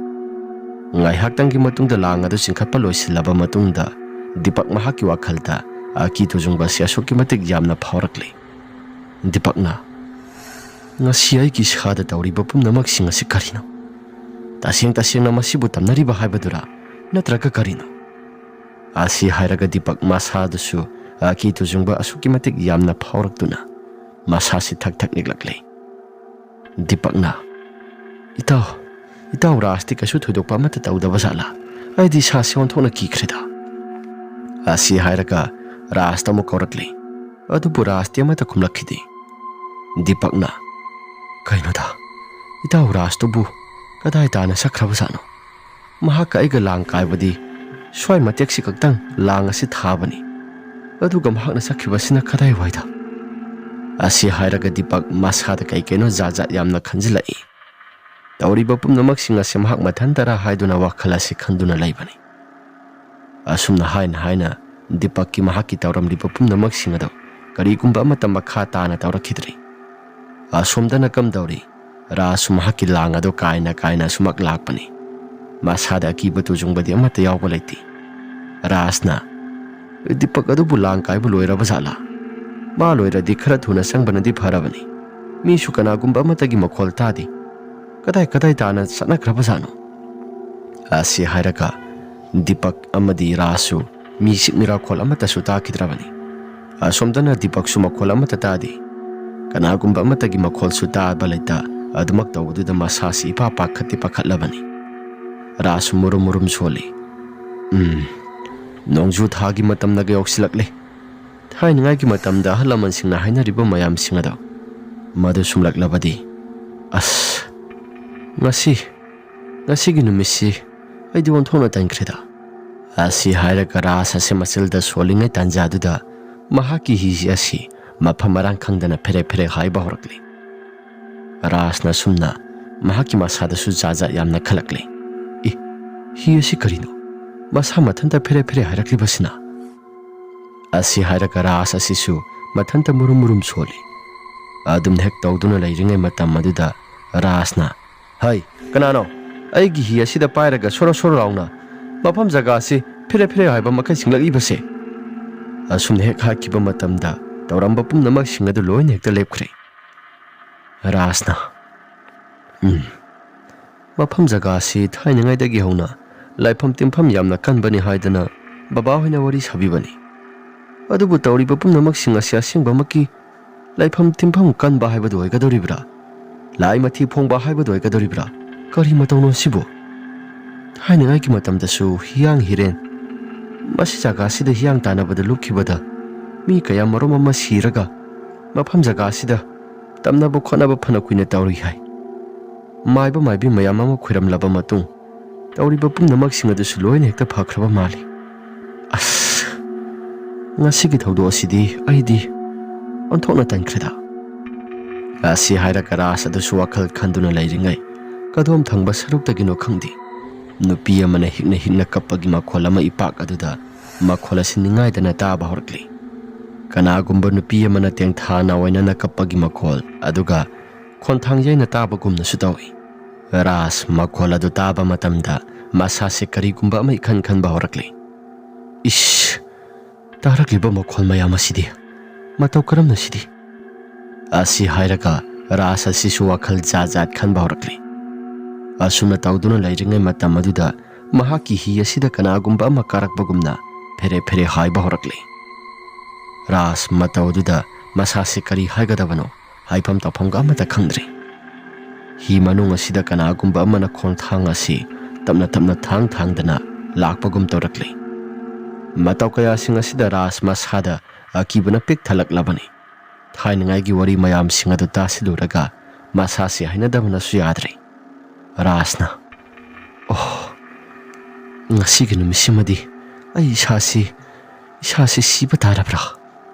ꯉꯥꯏꯍꯥꯛꯇꯪꯒꯤ ꯃꯇꯨꯡꯗ ꯂꯥꯡ ꯑꯗꯨ ꯆꯤꯡꯈꯠꯄ ꯂꯣꯏꯁꯤꯜꯂꯕ ꯃꯇꯨꯡꯗ ꯗꯤꯄꯛ ꯃꯍꯥꯛꯀꯤ ꯋꯥꯈꯜꯗ ꯑꯀꯤ ꯇꯨꯖꯨꯡꯕ ꯑꯁꯤ ꯑꯁꯨꯛꯀꯤ ꯃꯇꯤꯛ ꯌꯥꯝꯅ ꯐꯥꯎꯔꯛꯂꯤ꯫ ꯗꯤꯄꯛꯅ, "ꯉꯁꯤ ꯑꯩꯒꯤ ꯏꯁꯥꯗ ꯇꯧꯔꯤꯕ ꯄꯨꯝꯅꯃꯛꯁꯤꯡ ꯑꯁꯤ ꯀꯔꯤꯅꯣ? ꯇꯁꯦꯡ ꯇꯁꯦꯡꯅ ꯃꯁꯤꯕꯨ ꯇꯝꯅꯔꯤꯕ ꯍꯥꯏꯕꯗꯨꯔꯥ, ꯅꯠꯇ꯭ꯔꯒ ꯀꯔꯤꯅꯣ?" ꯑꯁꯤ ꯍꯥꯏꯔꯒ ꯗꯤꯄꯛ ꯃꯁꯥꯗꯨꯁꯨ ꯑꯀꯤ ꯇꯨꯖꯨꯡꯕ ꯑꯁꯨꯛꯀꯤ ꯃꯇꯤꯛ ꯌꯥꯝꯅ ꯐꯥꯎꯔꯛꯇꯨꯅ ꯃꯁꯥꯁꯤ ꯊꯛ ꯊꯛ ꯅꯤꯛꯂꯛꯂꯦ꯫ ꯗꯤꯄꯛꯅ, "ꯏꯇꯥꯎ, ꯏꯇꯥꯎ ꯔꯥꯖꯇꯤ ꯀꯩꯁꯨ ꯊꯣꯏꯗꯣꯛꯄ ꯑꯃꯠꯇ ꯇꯧꯗꯕ ꯖꯥꯠꯂꯥ? ꯑꯩꯗꯤ ꯏꯁꯥꯁꯤ ꯑꯣꯟꯊꯣꯛꯅ ꯀꯤꯈ꯭ꯔꯦꯗ꯫" ꯑꯁꯤ ꯍꯥꯏꯔꯒ ꯔꯥꯖꯇ ꯑꯃꯨꯛ ꯀꯧꯔꯛꯂꯤ꯫ ꯑꯗꯨꯕꯨ ꯔꯥꯖꯇꯤ ꯑꯃꯠꯇ ꯈꯨꯝꯂꯛꯈꯤꯗꯦ꯫ ꯗꯤꯄꯛꯅ, "ꯀꯩꯅꯣꯗ, ꯏꯇꯥꯎ ꯔꯥꯖꯇꯨꯕꯨ ꯀꯗꯥꯏ ꯇꯥꯅ ꯆꯠꯈ꯭ꯔꯕꯖꯥꯠꯅꯣ? ꯃꯍꯥꯛꯀ ꯑꯩꯒ ꯂꯥꯡ ꯀꯥꯏꯕꯗꯤ ꯁ꯭ꯋꯥꯏ ꯃꯇꯦꯛꯁꯤ ꯈꯛꯇꯪ ꯂꯥꯡ ꯑꯁꯤ ꯊꯥꯕꯅꯤ꯫ ꯑꯗꯨꯒ ꯃꯍꯥꯛꯅ ꯆꯠꯈꯤꯕꯁꯤꯅ ꯀꯗꯥꯏꯋꯥꯏꯗ?" ꯑꯁꯤ ꯍꯥꯏꯔꯒ ꯗꯤꯄꯛ ꯃꯁꯥꯗ ꯀꯩ ꯀꯩꯅꯣ ꯖꯥꯠ ꯖꯥꯠ ꯌꯥꯝꯅ ꯈꯟꯖꯤꯜꯂꯛꯏ꯫ ꯇꯧꯔꯤꯕ ꯄꯨꯝꯅꯃꯛꯁꯤꯡ ꯑꯁꯤ ꯃꯍꯥꯛ ꯃꯊꯟꯇꯔꯥ ꯍꯥꯏꯗꯨꯅ ꯋꯥꯈꯜ ꯑꯁꯤ ꯈꯟꯗꯨꯅ ꯂꯩꯕꯅꯤ꯫ ꯑꯁꯨꯝꯅ ꯍꯥꯏꯅ ꯍꯥꯏꯅ ꯗꯤꯄꯛꯀꯤ ꯃꯍꯥꯛꯀꯤ ꯇꯧꯔꯝꯂꯤꯕ ꯄꯨꯝꯅꯃꯛꯁꯤꯡ ꯑꯗꯨ ꯀꯔꯤꯒꯨꯝꯕ ꯑꯃꯠꯇ ꯃꯈꯥ ꯇꯥꯅ ꯇꯧꯔꯛꯈꯤꯗ꯭ꯔꯤ꯫ ꯑꯁꯣꯝꯗꯅ ꯀꯝꯗꯧꯔꯤ? ꯔꯥꯖꯁꯨ ꯃꯍꯥꯛꯀꯤ ꯂꯥꯡ ꯑꯗꯨ ꯀꯥꯏꯅ ꯀꯥꯏꯅ ꯑꯁꯨꯃꯛ ꯂꯥꯛꯄꯅꯤ꯫ ꯃꯁꯥꯗ ꯑꯀꯤꯕ ꯇꯨꯖꯨꯡꯕꯗꯤ ꯑꯃꯠꯇ ꯌꯥꯎꯕ ꯂꯩꯇꯦ꯫ ꯔꯥꯖꯅ, "ꯗꯤꯄꯛ ꯑꯗꯨꯕꯨ ꯂꯥꯡ ꯀꯥꯏꯕ ꯂꯣꯏꯔꯕ ꯖꯥꯠꯂꯥ? ꯃꯥ ꯂꯣꯏꯔꯗꯤ ꯈꯔ ꯊꯨꯅ ꯆꯪꯕꯅꯗꯤ ꯐꯔꯕꯅꯤ꯫ ꯃꯤꯁꯨ ꯀꯅꯥꯒꯨꯝꯕ ꯑꯃꯠꯇꯒꯤ ꯃꯈꯣꯜ ꯇꯥꯗꯦ꯫ ꯀꯗꯥꯏ ꯀꯗꯥꯏ ꯇꯥꯅ ꯆꯠꯅꯈ꯭ꯔꯕ ꯖꯥꯠꯅꯣ?" ꯑꯁꯤ ꯍꯥꯏꯔꯒ ꯗꯤꯄꯛ ꯑꯃꯗꯤ ꯔꯥꯖꯁꯨ ꯃꯤꯁꯤꯛ ꯃꯤꯔꯥꯈꯣꯜ ꯑꯃꯠꯇꯁꯨ ꯇꯥꯈꯤꯗ꯭ꯔꯕꯅꯤ꯫ ꯑꯁꯣꯝꯗꯅ ꯗꯤꯄꯛꯁꯨ ꯃꯈꯣꯜ ꯑꯃꯠꯇ ꯇꯥꯗꯦ꯫ ꯀꯅꯥꯒꯨꯝꯕ ꯑꯃꯠꯇꯒꯤ ꯃꯈꯣꯜꯁꯨ ꯇꯥꯕ ꯂꯩꯇ, ꯑꯗꯨꯃꯛ ꯇꯧꯕꯗꯨꯗ ꯃꯁꯥꯁꯤ ꯏꯄꯥ ꯄꯥꯈꯠꯇꯤ ꯄꯥꯈꯠꯂꯕꯅꯤ꯫ ꯔꯥꯖꯁꯨ ꯃꯨꯔꯨꯝ ꯃꯨꯔꯨꯝ ꯁꯣꯜꯂꯤ꯫ "ꯎꯝ, ꯅꯣꯡꯖꯨ ꯊꯥꯒꯤ ꯃꯇꯝꯅꯒ ꯌꯧꯁꯤꯜꯂꯛꯂꯦ꯫ ꯊꯥꯏꯅꯉꯥꯏꯒꯤ ꯃꯇꯝꯗ ꯑꯍꯜ ꯂꯃꯟꯁꯤꯡꯅ ꯍꯥꯏꯅꯔꯤꯕ ꯃꯌꯥꯝꯁꯤꯡ ꯑꯗꯣ ꯃꯗꯨ ꯁꯨꯝꯂꯛꯂꯕꯗꯤ, ꯑꯁ, ꯉꯁꯤ, ꯉꯁꯤꯒꯤ ꯅꯨꯃꯤꯠꯁꯤ ꯑꯩꯗꯤ ꯑꯣꯟꯊꯣꯛꯅ ꯇꯟꯈ꯭ꯔꯦꯗ꯫" ꯑꯁꯤ ꯍꯥꯏꯔꯒ ꯔꯥꯖ ꯑꯁꯤ ꯃꯆꯤꯜꯗ ꯁꯣꯜꯂꯤꯉꯩ ꯇꯥꯟꯖꯥꯗꯨꯗ ꯃꯍꯥꯛꯀꯤ ꯍꯤ ꯑꯁꯤ ꯃꯐꯝ ꯃꯔꯥꯡ ꯈꯪꯗꯅ ꯐꯦꯔꯦ ꯐꯦꯔꯦ ꯍꯥꯏꯕ ꯍꯧꯔꯛꯂꯤ꯫ ꯔꯥꯖꯅ ꯁꯨꯝꯅ ꯃꯍꯥꯛꯀꯤ ꯃꯁꯥꯗꯁꯨ ꯖꯥꯠ ꯖꯥꯠ ꯌꯥꯝꯅ ꯈꯜꯂꯛꯂꯤ꯫ "ꯏ, ꯍꯤ ꯑꯁꯤ ꯀꯔꯤꯅꯣ? ꯃꯁꯥ ꯃꯊꯟꯇ ꯐꯦꯔꯦ ꯐꯦꯔꯦ ꯍꯥꯏꯔꯛꯂꯤꯕꯁꯤꯅ?" ꯑꯁꯤ ꯍꯥꯏꯔꯒ ꯔꯥꯖ ꯑꯁꯤꯁꯨ ꯃꯊꯟꯇ ꯃꯨꯔꯨꯝ ꯃꯨꯔꯨꯝ ꯁꯣꯜꯂꯤ꯫ ꯑꯗꯨꯝ ꯍꯦꯛ ꯇꯧꯗꯨꯅ ꯂꯩꯔꯤꯉꯩ ꯃꯇꯝ ꯑꯗꯨꯗ ꯔꯥꯖꯅ, "ꯍꯩ, ꯀꯅꯥꯅꯣ ꯑꯩꯒꯤ ꯍꯤ ꯑꯁꯤꯗ ꯄꯥꯏꯔꯒ ꯁꯣꯔꯣ ꯁꯣꯔꯣ ꯂꯥꯎꯅ ꯃꯐꯝ ꯖꯒꯥ ꯑꯁꯤ ꯐꯦꯔꯦ ꯐꯦꯔꯦ ꯍꯥꯏꯕ ꯃꯈꯩ ꯁꯤꯡꯂꯛꯂꯤꯕꯁꯦ?" ꯑꯁꯨꯝꯅ ꯍꯦꯛ ꯍꯥꯏꯈꯤꯕ ꯃꯇꯝꯗ ꯇꯧꯔꯝꯕ ꯄꯨꯝꯅꯃꯛꯁꯤꯡ ꯑꯗꯨ ꯂꯣꯏꯅ ꯍꯦꯛꯇ ꯂꯦꯞꯈ꯭ꯔꯦ꯫ ꯔꯥꯖꯅ, "ꯎꯝ, ꯃꯐꯝ ꯖꯒꯥ ꯑꯁꯤ ꯊꯥꯏꯅꯉꯩꯗꯒꯤ ꯍꯧꯅ ꯂꯥꯏꯐꯝ ꯇꯤꯟꯐꯝ ꯌꯥꯝꯅ ꯀꯟꯕꯅꯤ ꯍꯥꯏꯗꯅ ꯕꯕꯥ ꯍꯣꯏꯅ ꯋꯥꯔꯤ ꯁꯥꯕꯤꯕꯅꯤ꯫ ꯑꯗꯨꯕꯨ ꯇꯧꯔꯤꯕ ꯄꯨꯝꯅꯃꯛꯁꯤꯡ ꯑꯁꯤ ꯑꯁꯦꯡꯕꯃꯛꯀꯤ ꯂꯥꯏꯐꯝ ꯇꯤꯟꯐꯝ ꯀꯟꯕ ꯍꯥꯏꯕꯗꯨ ꯑꯣꯏꯒꯗꯧꯔꯤꯕ꯭ꯔꯥ? ꯂꯥꯏ ꯃꯊꯤ ꯐꯣꯡꯕ ꯍꯥꯏꯕꯗꯨ ꯑꯣꯏꯒꯗꯧꯔꯤꯕ꯭ꯔꯥ? ꯀꯔꯤ ꯃꯇꯧꯅꯣ ꯑꯁꯤꯕꯨ? ꯊꯥꯏꯅꯉꯩꯒꯤ ꯃꯇꯝꯗꯁꯨ ꯍꯤꯌꯥꯡ ꯍꯤꯔꯦꯟ ꯃꯁꯤ ꯖꯒꯥꯁꯤꯗ ꯍꯤꯌꯥꯡ ꯇꯥꯟꯅꯕꯗ ꯂꯨꯞꯈꯤꯕꯗ ꯃꯤ ꯀꯌꯥ ꯃꯔꯨꯝ ꯑꯃ ꯁꯤꯔꯒ ꯃꯐꯝ ꯖꯒꯥꯁꯤꯗ ꯇꯝꯅꯕ ꯈꯣꯠꯅꯕ ꯐꯅ ꯀꯨꯏꯅ ꯇꯧꯔꯤ ꯍꯥꯏ꯫ ꯃꯥꯏꯕ ꯃꯥꯏꯕꯤ ꯃꯌꯥꯝ ꯑꯃ ꯈꯣꯏꯔꯝꯂꯕ ꯃꯇꯨꯡ ꯇꯧꯔꯤꯕ ꯄꯨꯝꯅꯃꯛꯁꯤꯡ ꯑꯗꯨꯁꯨ ꯂꯣꯏꯅ ꯍꯦꯛꯇ ꯐꯈ꯭ꯔꯕ ꯃꯥꯜꯂꯤ꯫ ꯑꯁ, ꯉꯁꯤꯒꯤ ꯊꯧꯗꯣꯛ ꯑꯁꯤꯗꯤ ꯑꯩꯗꯤ ꯑꯣꯟꯊꯣꯛꯅ ꯇꯟꯈ꯭ꯔꯦꯗ꯫" ꯑꯁꯤ ꯍꯥꯏꯔꯒ ꯔꯥꯖ ꯑꯗꯨꯁꯨ ꯋꯥꯈꯜ ꯈꯟꯗꯨꯅ ꯂꯩꯔꯤꯉꯩ ꯀꯗꯣꯝ ꯊꯪꯕ ꯁꯔꯨꯛꯇꯒꯤꯅꯣ ꯈꯪꯗꯦ, ꯅꯨꯄꯤ ꯑꯃꯅ ꯍꯤꯛꯅ ꯍꯤꯛꯅ ꯀꯞꯄꯒꯤ ꯃꯈꯣꯜ ꯑꯃ ꯏꯄꯥꯛ ꯑꯗꯨꯗ ꯃꯈꯣꯜ ꯑꯁꯤ ꯅꯤꯡꯉꯥꯏꯗꯅ ꯇꯥꯕ ꯍꯧꯔꯛꯂꯤ꯫ ꯀꯅꯥꯒꯨꯝꯕ ꯅꯨꯄꯤ ꯑꯃꯅ ꯇꯦꯡꯊꯥꯅ ꯑꯣꯏꯅꯅ ꯀꯞꯄꯒꯤ ꯃꯈꯣꯜ, ꯑꯗꯨꯒ ꯈꯣꯟꯊꯥꯡ ꯌꯩꯅ ꯇꯥꯕꯒꯨꯝꯅꯁꯨ ꯇꯧꯏ꯫ ꯔꯥꯖ ꯃꯈꯣꯜ ꯑꯗꯨ ꯇꯥꯕ ꯃꯇꯝꯗ ꯃꯁꯥꯁꯦ ꯀꯔꯤꯒꯨꯝꯕ ꯑꯃ ꯏꯈꯟ ꯈꯟꯕ ꯍꯧꯔꯛꯂꯤ꯫ "ꯏꯁ, ꯇꯥꯔꯛꯂꯤꯕ ꯃꯈꯣꯜ ꯃꯌꯥꯝ ꯑꯁꯤꯗꯤ ꯃꯇꯧ ꯀꯔꯝꯅ ꯁꯤꯗꯤ?" ꯑꯁꯤ ꯍꯥꯏꯔꯒ ꯔꯥꯖ ꯑꯁꯤꯁꯨ ꯋꯥꯈꯜ ꯖꯥꯠ ꯖꯥꯠ ꯈꯟꯕ ꯍꯧꯔꯛꯂꯤ꯫ ꯑꯁꯨꯝꯅ ꯇꯧꯗꯨꯅ ꯂꯩꯔꯤꯉꯩ ꯃꯇꯝ ꯑꯗꯨꯗ ꯃꯍꯥꯛꯀꯤ ꯍꯤ ꯑꯁꯤꯗ ꯀꯅꯥꯒꯨꯝꯕ ꯑꯃ ꯀꯥꯔꯛꯄꯒꯨꯝꯅ ꯐꯦꯔꯦ ꯐꯦꯔꯦ ꯍꯥꯏꯕ ꯍꯧꯔꯛꯂꯤ꯫ ꯔꯥꯖ ꯃꯇꯧ ꯑꯗꯨꯗ ꯃꯁꯥꯁꯤ ꯀꯔꯤ ꯍꯥꯏꯒꯗꯕꯅꯣ, ꯍꯥꯏꯐꯝ ꯇꯧꯐꯝꯒ ꯑꯃꯠꯇ ꯈꯪꯗ꯭ꯔꯤ꯫ ꯍꯤ ꯃꯅꯨꯡ ꯑꯁꯤꯗ ꯀꯅꯥꯒꯨꯝꯕ ꯑꯃꯅ ꯈꯣꯡꯊꯥꯡ ꯑꯁꯤ ꯇꯞꯅ ꯇꯞꯅ ꯊꯥꯡ ꯊꯥꯡꯗꯅ ꯂꯥꯛꯄꯒꯨꯝ ꯇꯧꯔꯛꯂꯤ꯫ ꯃꯇꯧ ꯀꯌꯥꯁꯤꯡ ꯑꯁꯤꯗ ꯔꯥꯖ ꯃꯁꯥꯗ ꯑꯀꯤꯕꯅ ꯄꯤꯛ ꯊꯜꯂꯛꯂꯕꯅꯤ꯫ ꯊꯥꯏꯅꯉꯥꯏꯒꯤ ꯋꯥꯔꯤ ꯃꯌꯥꯝꯁꯤꯡ ꯑꯗꯨ ꯇꯥꯁꯤꯜꯂꯨꯔꯒ ꯃꯁꯥꯁꯤ ꯍꯩꯅꯗꯕꯅꯁꯨ ꯌꯥꯗ꯭ꯔꯦ꯫ ꯔꯥꯖꯅ, "ꯑꯣꯍ, ꯉꯁꯤꯒꯤ ꯅꯨꯃꯤꯠꯁꯤꯃꯗꯤ ꯑꯩ ꯏꯁꯥꯁꯤ, ꯏꯁꯥꯁꯤ ꯁꯤꯕ ꯇꯥꯔꯕ꯭ꯔꯥ?"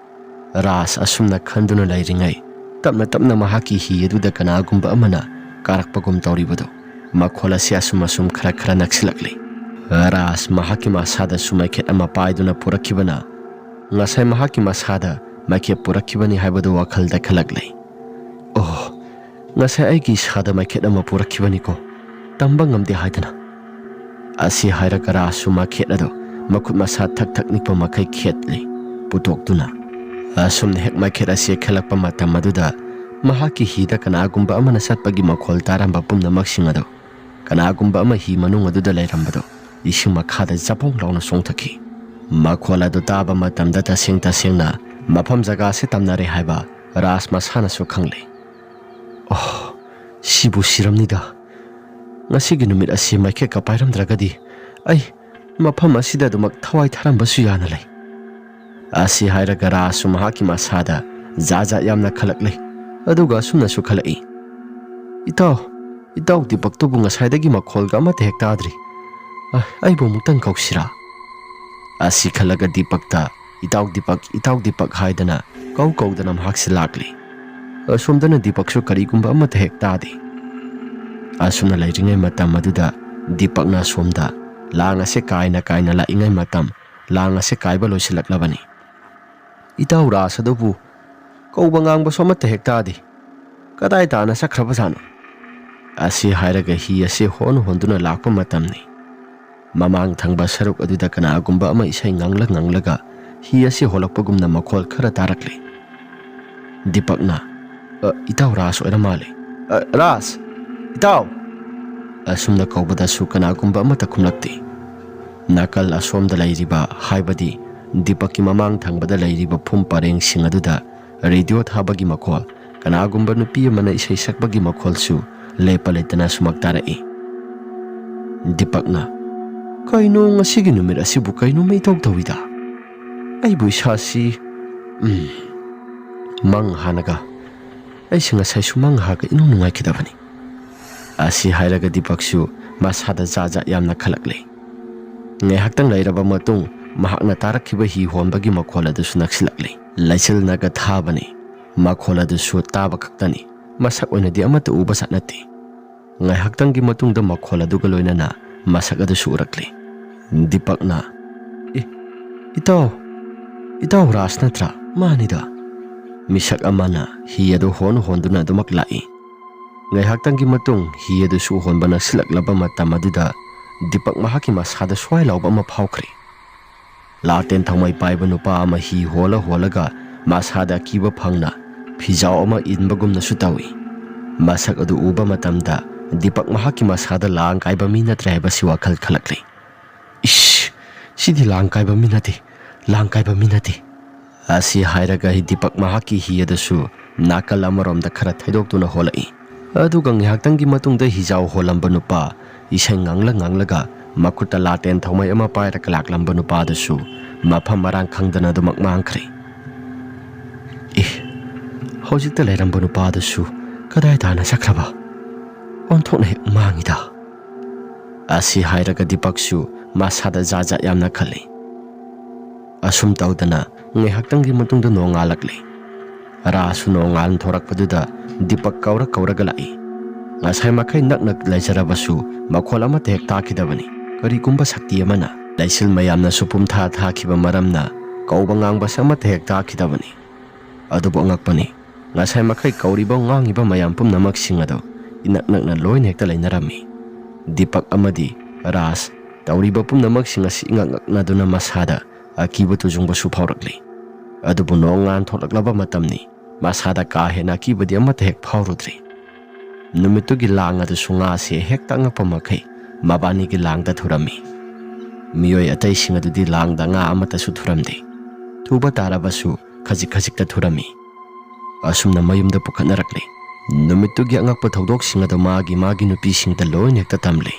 ꯔꯥꯖ ꯑꯁꯨꯝꯅ ꯈꯟꯗꯨꯅ ꯂꯩꯔꯤꯉꯩ, ꯇꯞꯅ ꯇꯞꯅ ꯃꯍꯥꯛꯀꯤ ꯍꯤ ꯑꯗꯨꯗ ꯀꯅꯥꯒꯨꯝꯕ ꯑꯃꯅ ꯀꯥꯔꯛꯄꯒꯨꯝ ꯇꯧꯔꯤꯕꯗꯨ, ꯃꯈꯣꯜ ꯑꯁꯤ ꯑꯁꯨꯝ ꯑꯁꯨꯝ ꯈꯔ ꯈꯔ ꯅꯛꯁꯤꯜꯂꯛꯂꯤ꯫ ꯔꯥꯖ ꯃꯍꯥꯛꯀꯤ ꯃꯁꯥꯗꯁꯨ ꯃꯩꯈꯦꯠ ꯑꯃ ꯄꯥꯏꯗꯨꯅ ꯄꯨꯔꯛꯈꯤꯕꯅ ꯉꯁꯥꯏ ꯃꯍꯥꯛꯀꯤ ꯃꯁꯥꯗ ꯃꯩꯈꯦꯠ ꯄꯨꯔꯛꯈꯤꯕꯅꯤ ꯍꯥꯏꯕꯗꯨ ꯋꯥꯈꯜꯗ ꯈꯜꯂꯛꯂꯤ꯫ "ꯑꯣ, ꯉꯁꯥꯏ ꯑꯩꯒꯤ ꯏꯁꯥꯗ ꯃꯩꯈꯦꯠ ꯑꯃ ꯄꯨꯔꯛꯈꯤꯕꯅꯤꯀꯣ, ꯇꯝꯕ ꯉꯝꯗꯦ ꯍꯥꯏꯗꯅ"꯫ ꯑꯁꯤ ꯍꯥꯏꯔꯒ ꯔꯥꯖꯁꯨ ꯃꯩꯈꯦꯠ ꯑꯗꯨ ꯃꯈꯨꯠ ꯃꯁꯥ ꯊꯛ ꯊꯛ ꯅꯤꯛꯄ ꯃꯈꯩ ꯈꯦꯠꯂꯤ, ꯄꯨꯊꯣꯛꯇꯨꯅ꯫ ꯑꯁꯨꯝꯅ ꯍꯦꯛ ꯃꯩꯈꯦꯠ ꯑꯁꯤ ꯈꯦꯠꯂꯛꯄ ꯃꯇꯝ ꯑꯗꯨꯗ, ꯃꯍꯥꯛꯀꯤ ꯍꯤꯗ ꯀꯅꯥꯒꯨꯝꯕ ꯑꯃꯅ ꯆꯠꯄꯒꯤ ꯃꯈꯣꯜ ꯇꯥꯔꯝꯕ ꯄꯨꯝꯅꯃꯛꯁꯤꯡ ꯑꯗꯨ, ꯀꯅꯥꯒꯨꯝꯕ ꯑꯃ ꯍꯤ ꯃꯅꯨꯡ ꯑꯗꯨꯗ ꯂꯩꯔꯝꯕꯗꯨ ꯏꯁꯤꯡ ꯃꯈꯥꯗ ꯖꯄꯣꯡ ꯂꯥꯎꯅ ꯆꯣꯡꯊꯈꯤ꯫ ꯃꯈꯣꯜ ꯑꯗꯨ ꯇꯥꯕ ꯃꯇꯝꯗ ꯇꯁꯦꯡ ꯇꯁꯦꯡꯅ ꯃꯐꯝ ꯖꯒꯥꯁꯤ ꯇꯝꯅꯔꯦ ꯍꯥꯏꯕ ꯔꯥꯖ ꯃꯁꯥꯅꯁꯨ ꯈꯪꯂꯦ꯫ "ꯑꯣꯍ, ꯁꯤꯕꯨ ꯁꯤꯔꯝꯅꯤꯗ꯫ ꯉꯁꯤꯒꯤ ꯅꯨꯃꯤꯠ ꯑꯁꯤ ꯃꯩꯈꯦꯠꯀ ꯄꯥꯏꯔꯝꯗ꯭ꯔꯒꯗꯤ ꯑꯩ ꯃꯐꯝ ꯑꯁꯤꯗ ꯑꯗꯨꯃꯛ ꯊꯋꯥꯏ ꯊꯥꯔꯝꯕꯁꯨ ꯌꯥꯅ ꯂꯩ"꯫ ꯑꯁꯤ ꯍꯥꯏꯔꯒ ꯔꯥꯖꯁꯨ ꯃꯍꯥꯛꯀꯤ ꯃꯁꯥꯗ ꯖꯥꯠ ꯖꯥꯠ ꯌꯥꯝꯅ ꯈꯜꯂꯛꯂꯦ꯫ ꯑꯗꯨꯒ ꯑꯁꯨꯝꯅꯁꯨ ꯈꯜꯂꯛꯏ, "ꯏꯇꯥꯎ, ꯏꯇꯥꯎ ꯗꯤꯄꯛꯇꯨꯕꯨ ꯉꯁꯥꯏꯗꯒꯤ ꯃꯈꯣꯜꯒ ꯑꯃꯠꯇ ꯍꯦꯛ ꯇꯥꯗ꯭ꯔꯤ꯫ ꯑ, ꯑꯩꯕꯨ ꯑꯃꯨꯛꯇꯪ ꯀꯧꯁꯤꯔꯥ?" ꯑꯁꯤ ꯈꯜꯂꯒ ꯗꯤꯄꯛꯇ, "ꯏꯇꯥꯎ ꯗꯤꯄꯛ, ꯏꯇꯥꯎ ꯗꯤꯄꯛ" ꯍꯥꯏꯗꯅ ꯀꯧ ꯀꯧꯗꯅ ꯃꯍꯥꯛꯁꯤ ꯂꯥꯛꯂꯤ꯫ ꯑꯁꯣꯝꯗꯅ ꯗꯤꯄꯛꯁꯨ ꯀꯔꯤꯒꯨꯝꯕ ꯑꯃꯠꯇ ꯍꯦꯛ ꯇꯥꯗꯦ꯫ ꯑꯁꯨꯝꯅ ꯂꯩꯔꯤꯉꯩ ꯃꯇꯝ ꯑꯗꯨꯗ ꯗꯤꯄꯛꯅ ꯑꯁꯣꯝꯗ ꯂꯥꯡ ꯑꯁꯤ ꯀꯥꯏꯅ ꯀꯥꯏꯅ ꯂꯥꯛꯏꯉꯩ ꯃꯇꯝ, ꯂꯥꯡ ꯑꯁꯤ ꯀꯥꯏꯕ ꯂꯣꯏꯁꯤꯜꯂꯛꯂꯕꯅꯤ꯫ "ꯏꯇꯥꯎ ꯔꯥꯖ ꯑꯗꯨꯕꯨ ꯀꯧꯕ ꯉꯥꯡꯕꯁꯨ ꯑꯃꯠꯇ ꯍꯦꯛ ꯇꯥꯗꯦ꯫ ꯀꯗꯥꯏ ꯇꯥꯅ ꯆꯠꯈ꯭ꯔꯕꯖꯥꯠꯅꯣ?" ꯑꯁꯤ ꯍꯥꯏꯔꯒ ꯍꯤ ꯑꯁꯤ ꯍꯣꯟ ꯍꯣꯟꯗꯨꯅ ꯂꯥꯛꯄ ꯃꯇꯝꯅꯤ꯫ ꯃꯃꯥꯡ ꯊꯪꯕ ꯁꯔꯨꯛ ꯑꯗꯨꯗ ꯀꯅꯥꯒꯨꯝꯕ ꯑꯃ ꯏꯁꯩ ꯉꯪꯂ ꯉꯪꯂꯒ ꯍꯤ ꯑꯁꯤ ꯍꯣꯜꯂꯛꯄꯒꯨꯝꯅ ꯃꯈꯣꯜ ꯈꯔ ꯇꯥꯔꯛꯂꯤ꯫ ꯗꯤꯄꯛꯅ, "ꯑ, ꯏꯇꯥꯎ ꯔꯥꯖ ꯑꯣꯏꯔ ꯃꯥꯜꯂꯦ꯫ ꯑ, ꯔꯥꯖ! ꯏꯇꯥꯎ!" ꯑꯁꯨꯝꯅ ꯀꯧꯕꯗꯁꯨ ꯀꯅꯥꯒꯨꯝꯕ ꯑꯃꯠꯇ ꯈꯨꯝꯂꯛꯇꯦ꯫ ꯅꯥꯀꯜ ꯑꯁꯣꯝꯗ ꯂꯩꯔꯤꯕ, ꯍꯥꯏꯕꯗꯤ ꯗꯤꯄꯛꯀꯤ ꯃꯃꯥꯡ ꯊꯪꯕꯗ ꯂꯩꯔꯤꯕ ꯐꯨꯝ ꯄꯔꯦꯡꯁꯤꯡ ꯑꯗꯨꯗ ꯔꯦꯗꯤꯑꯣ ꯊꯥꯕꯒꯤ ꯃꯈꯣꯜ, ꯀꯅꯥꯒꯨꯝꯕ ꯅꯨꯄꯤ ꯑꯃꯅ ꯏꯁꯩ ꯁꯛꯄꯒꯤ ꯃꯈꯣꯜꯁꯨ ꯂꯦꯞꯄ ꯂꯩꯇꯅ ꯁꯨꯃꯛ ꯇꯥꯔꯛꯏ꯫ ꯗꯤꯄꯛꯅ, "ꯀꯩꯅꯣ, ꯉꯁꯤꯒꯤ ꯅꯨꯃꯤꯠ ꯑꯁꯤꯕꯨ ꯀꯩꯅꯣꯝꯃ ꯏꯇꯧ ꯇꯧꯏꯗ? ꯑꯩꯕꯨ ꯏꯁꯥꯁꯤ, ꯎꯝ, ꯃꯪ ꯍꯥꯟꯅꯒ, ꯑꯩꯁꯦ ꯉꯁꯥꯏꯁꯨ ꯃꯪ ꯍꯥꯒ ꯏꯅꯨꯡ ꯅꯨꯡꯉꯥꯏꯈꯤꯗꯕꯅꯤ"꯫ ꯑꯁꯤ ꯍꯥꯏꯔꯒ ꯗꯤꯄꯛꯁꯨ ꯃꯁꯥꯗ ꯖꯥꯠ ꯖꯥꯠ ꯌꯥꯝꯅ ꯈꯜꯂꯛꯂꯦ꯫ ꯉꯥꯏꯍꯥꯛꯇꯪ ꯂꯩꯔꯕ ꯃꯇꯨꯡ ꯃꯍꯥꯛꯅ ꯇꯥꯔꯛꯈꯤꯕ ꯍꯤ ꯍꯣꯟꯕꯒꯤ ꯃꯈꯣꯜ ꯑꯗꯨꯁꯨ ꯅꯛꯁꯤꯜꯂꯛꯂꯤ꯫ ꯂꯩꯆꯤꯜꯅꯒ ꯊꯥꯕꯅꯤ꯫ ꯃꯈꯣꯜ ꯑꯗꯨꯁꯨ ꯇꯥꯕ ꯈꯛꯇꯅꯤ, ꯃꯁꯛ ꯑꯣꯏꯅꯗꯤ ꯑꯃꯠꯇ ꯎꯕ ꯖꯥꯠ ꯅꯠꯇꯦ꯫ ꯉꯥꯏꯍꯥꯛꯇꯪꯒꯤ ꯃꯇꯨꯡꯗ ꯃꯈꯣꯜ ꯑꯗꯨꯒ ꯂꯣꯏꯅꯅ ꯃꯁꯛ ꯑꯗꯨꯁꯨ ꯎꯔꯛꯂꯤ꯫ ꯗꯤꯄꯛꯅ, "ꯑꯦ, ꯏꯇꯥꯎ, ꯏꯇꯥꯎ ꯔꯥꯖ ꯅꯠꯇ꯭ꯔꯥ?" "ꯃꯥꯅꯤꯗ꯫" ꯃꯤꯁꯛ ꯑꯃꯅ ꯍꯤ ꯑꯗꯨ ꯍꯣꯟ ꯍꯣꯟꯗꯨꯅ ꯑꯗꯨꯃꯛ ꯂꯥꯛꯏ꯫ ꯉꯥꯏꯍꯥꯛꯇꯪꯒꯤ ꯃꯇꯨꯡ ꯍꯤ ꯑꯗꯨꯁꯨ ꯍꯣꯟꯕ ꯅꯛꯁꯤꯜꯂꯛꯂꯕ ꯃꯇꯝ ꯑꯗꯨꯗ ꯗꯤꯄꯛ ꯃꯍꯥꯛꯀꯤ ꯃꯁꯥꯗ ꯁ꯭ꯋꯥꯏ ꯂꯥꯎꯕ ꯑꯃ ꯐꯥꯎꯈ꯭ꯔꯦ꯫ ꯂꯥꯇꯦꯟ ꯊꯧꯃꯩ ꯄꯥꯏꯕ ꯅꯨꯄꯥ ꯑꯃ ꯍꯤ ꯍꯣꯜꯂ ꯍꯣꯜꯂꯒ ꯃꯁꯥꯗ ꯑꯀꯤꯕ ꯐꯪꯅ ꯐꯤꯖꯥꯎ ꯑꯃ ꯏꯟꯕꯒꯨꯝꯅꯁꯨ ꯇꯧꯏ꯫ ꯃꯁꯛ ꯑꯗꯨ ꯎꯕ ꯃꯇꯝꯗ ꯗꯤꯄꯛ ꯃꯍꯥꯛꯀꯤ ꯃꯁꯥꯗ ꯂꯥꯡ ꯀꯥꯏꯕ ꯃꯤ ꯅꯠꯇ꯭ꯔꯦ ꯍꯥꯏꯕꯁꯤ ꯋꯥꯈꯜ ꯈꯜꯂꯛꯂꯤ꯫ "ꯏꯁ, ꯁꯤꯗꯤ ꯂꯥꯡ ꯀꯥꯏꯕ ꯃꯤ ꯅꯠꯇꯦ, ꯂꯥꯡ ꯀꯥꯏꯕ ꯃꯤ ꯅꯠꯇꯦ꯫" ꯑꯁꯤ ꯍꯥꯏꯔꯒ ꯗꯤꯄꯛ ꯃꯍꯥꯛꯀꯤ ꯍꯤ ꯑꯗꯨꯁꯨ ꯅꯥꯀꯜ ꯑꯃꯔꯣꯝꯗ ꯈꯔ ꯊꯩꯗꯣꯛꯇꯨꯅ ꯍꯣꯜꯂꯛꯏ꯫ ꯑꯗꯨꯒ ꯉꯥꯏꯍꯥꯛꯇꯪꯒꯤ ꯃꯇꯨꯡꯗ ꯍꯤꯖꯥꯎ ꯍꯣꯜꯂꯝꯕ ꯅꯨꯄꯥ, ꯏꯁꯩ ꯉꯪꯂ ꯉꯪꯂꯒ ꯃꯈꯨꯠꯇ ꯂꯥꯇꯦꯟ ꯊꯧꯃꯩ ꯑꯃ ꯄꯥꯏꯔꯒ ꯂꯥꯛꯂꯝꯕ ꯅꯨꯄꯥꯗꯨꯁꯨ ꯃꯐꯝ ꯃꯔꯥꯡ ꯈꯪꯗꯅ ꯑꯗꯨꯃꯛ ꯃꯥꯡꯈ꯭ꯔꯦ꯫ "ꯑꯦ, ꯍꯧꯖꯤꯛꯇ ꯂꯩꯔꯝꯕ ꯅꯨꯄꯥꯗꯨꯁꯨ ꯀꯗꯥꯏ ꯇꯥꯅ ꯆꯠꯈ꯭ꯔꯕ? ꯑꯣꯟꯊꯣꯛꯅ ꯍꯦꯛ ꯃꯥꯡꯉꯤꯗ꯫" ꯑꯁꯤ ꯍꯥꯏꯔꯒ ꯗꯤꯄꯛꯁꯨ ꯃꯁꯥꯗ ꯖꯥꯠ ꯖꯥꯠ ꯌꯥꯝꯅ ꯈꯜꯂꯤ꯫ ꯑꯁꯨꯝ ꯇꯧꯗꯅ ꯉꯥꯏꯍꯥꯛꯇꯪꯒꯤ ꯃꯇꯨꯡꯗ ꯅꯣꯡꯉꯥꯜꯂꯛꯂꯤ꯫ ꯔꯥꯁꯨ ꯅꯣꯡꯉꯥꯟ ꯊꯣꯔꯛꯄꯗꯨꯗ ꯗꯤꯄꯛ ꯀꯧꯔ ꯀꯧꯔꯒ ꯂꯥꯛꯏ꯫ ꯉꯁꯥꯏ ꯃꯈꯩ ꯅꯛꯅ ꯂꯩꯖꯔꯕꯁꯨ ꯃꯈꯣꯜ ꯑꯃꯠꯇ ꯍꯦꯛ ꯇꯥꯈꯤꯗꯕꯅꯤ꯫ ꯀꯔꯤꯒꯨꯝꯕ ꯁꯛꯇꯤ ꯑꯃꯅ ꯂꯩꯆꯤꯜ ꯃꯌꯥꯝꯅꯁꯨ ꯄꯨꯝꯊꯥ ꯊꯥꯈꯤꯕ ꯃꯔꯝꯅ ꯀꯧꯕ ꯉꯥꯡꯕꯁꯦ ꯑꯃꯠꯇ ꯍꯦꯛ ꯇꯥꯈꯤꯗꯕꯅꯤ꯫ ꯑꯗꯨꯕꯨ ꯑꯉꯛꯄꯅꯤ, ꯉꯁꯥꯏ ꯃꯈꯩ ꯀꯧꯔꯤꯕ ꯉꯥꯡꯉꯤꯕ ꯃꯌꯥꯝ ꯄꯨꯝꯅꯃꯛꯁꯤꯡ ꯑꯗꯨ ꯏꯅꯛ ꯅꯛꯅ ꯂꯣꯏꯅ ꯍꯦꯛꯇ ꯂꯩꯅꯔꯝꯃꯤ꯫ ꯗꯤꯄꯛ ꯑꯃꯗꯤ ꯔꯥꯖ ꯇꯧꯔꯤꯕ ꯄꯨꯝꯅꯃꯛꯁꯤꯡ ꯑꯁꯤ ꯏꯉꯛ ꯉꯛꯅꯗꯨꯅ ꯃꯁꯥꯗ ꯑꯀꯤꯕ ꯇꯨꯖꯨꯡꯕꯁꯨ ꯐꯥꯎꯔꯛꯂꯤ꯫ ꯑꯗꯨꯕꯨ ꯅꯣꯡꯉꯥꯟ ꯊꯣꯛꯂꯛꯂꯕ ꯃꯇꯝꯅꯤ꯫ ꯃꯁꯥꯗ ꯀꯥ ꯍꯦꯟꯅ ꯑꯀꯤꯕꯗꯤ ꯑꯃꯠꯇ ꯍꯦꯛ ꯐꯥꯎꯔꯨꯗ꯭ꯔꯤ꯫ ꯅꯨꯃꯤꯠꯇꯨꯒꯤ ꯂꯥꯡ ꯑꯗꯨꯁꯨ ꯉꯥꯁꯦ ꯍꯦꯛꯇ ꯑꯉꯛꯄ ꯃꯈꯩ ꯃꯕꯥꯅꯤꯒꯤ ꯂꯥꯡꯗ ꯊꯨꯔꯝꯃꯤ꯫ ꯃꯤꯑꯣꯏ ꯑꯇꯩꯁꯤꯡ ꯑꯗꯨꯗꯤ ꯂꯥꯡꯗ ꯉꯥ ꯑꯃꯠꯇꯁꯨ ꯊꯨꯔꯝꯗꯦ꯫ ꯊꯨꯕ ꯇꯥꯔꯕꯁꯨ ꯈꯖꯤꯛ ꯈꯖꯤꯛꯇ ꯊꯨꯔꯝꯃꯤ꯫ ꯑꯁꯨꯝꯅ ꯃꯌꯨꯝꯗ ꯄꯨꯈꯠꯅꯔꯛꯂꯦ꯫ ꯅꯨꯃꯤꯠꯇꯨꯒꯤ ꯑꯉꯛꯄ ꯊꯧꯗꯣꯛꯁꯤꯡ ꯑꯗꯨ ꯃꯥꯒꯤ ꯃꯥꯒꯤ ꯅꯨꯄꯤꯁꯤꯡꯗ ꯂꯣꯏꯅ ꯍꯦꯛꯇ ꯇꯝꯂꯦ꯫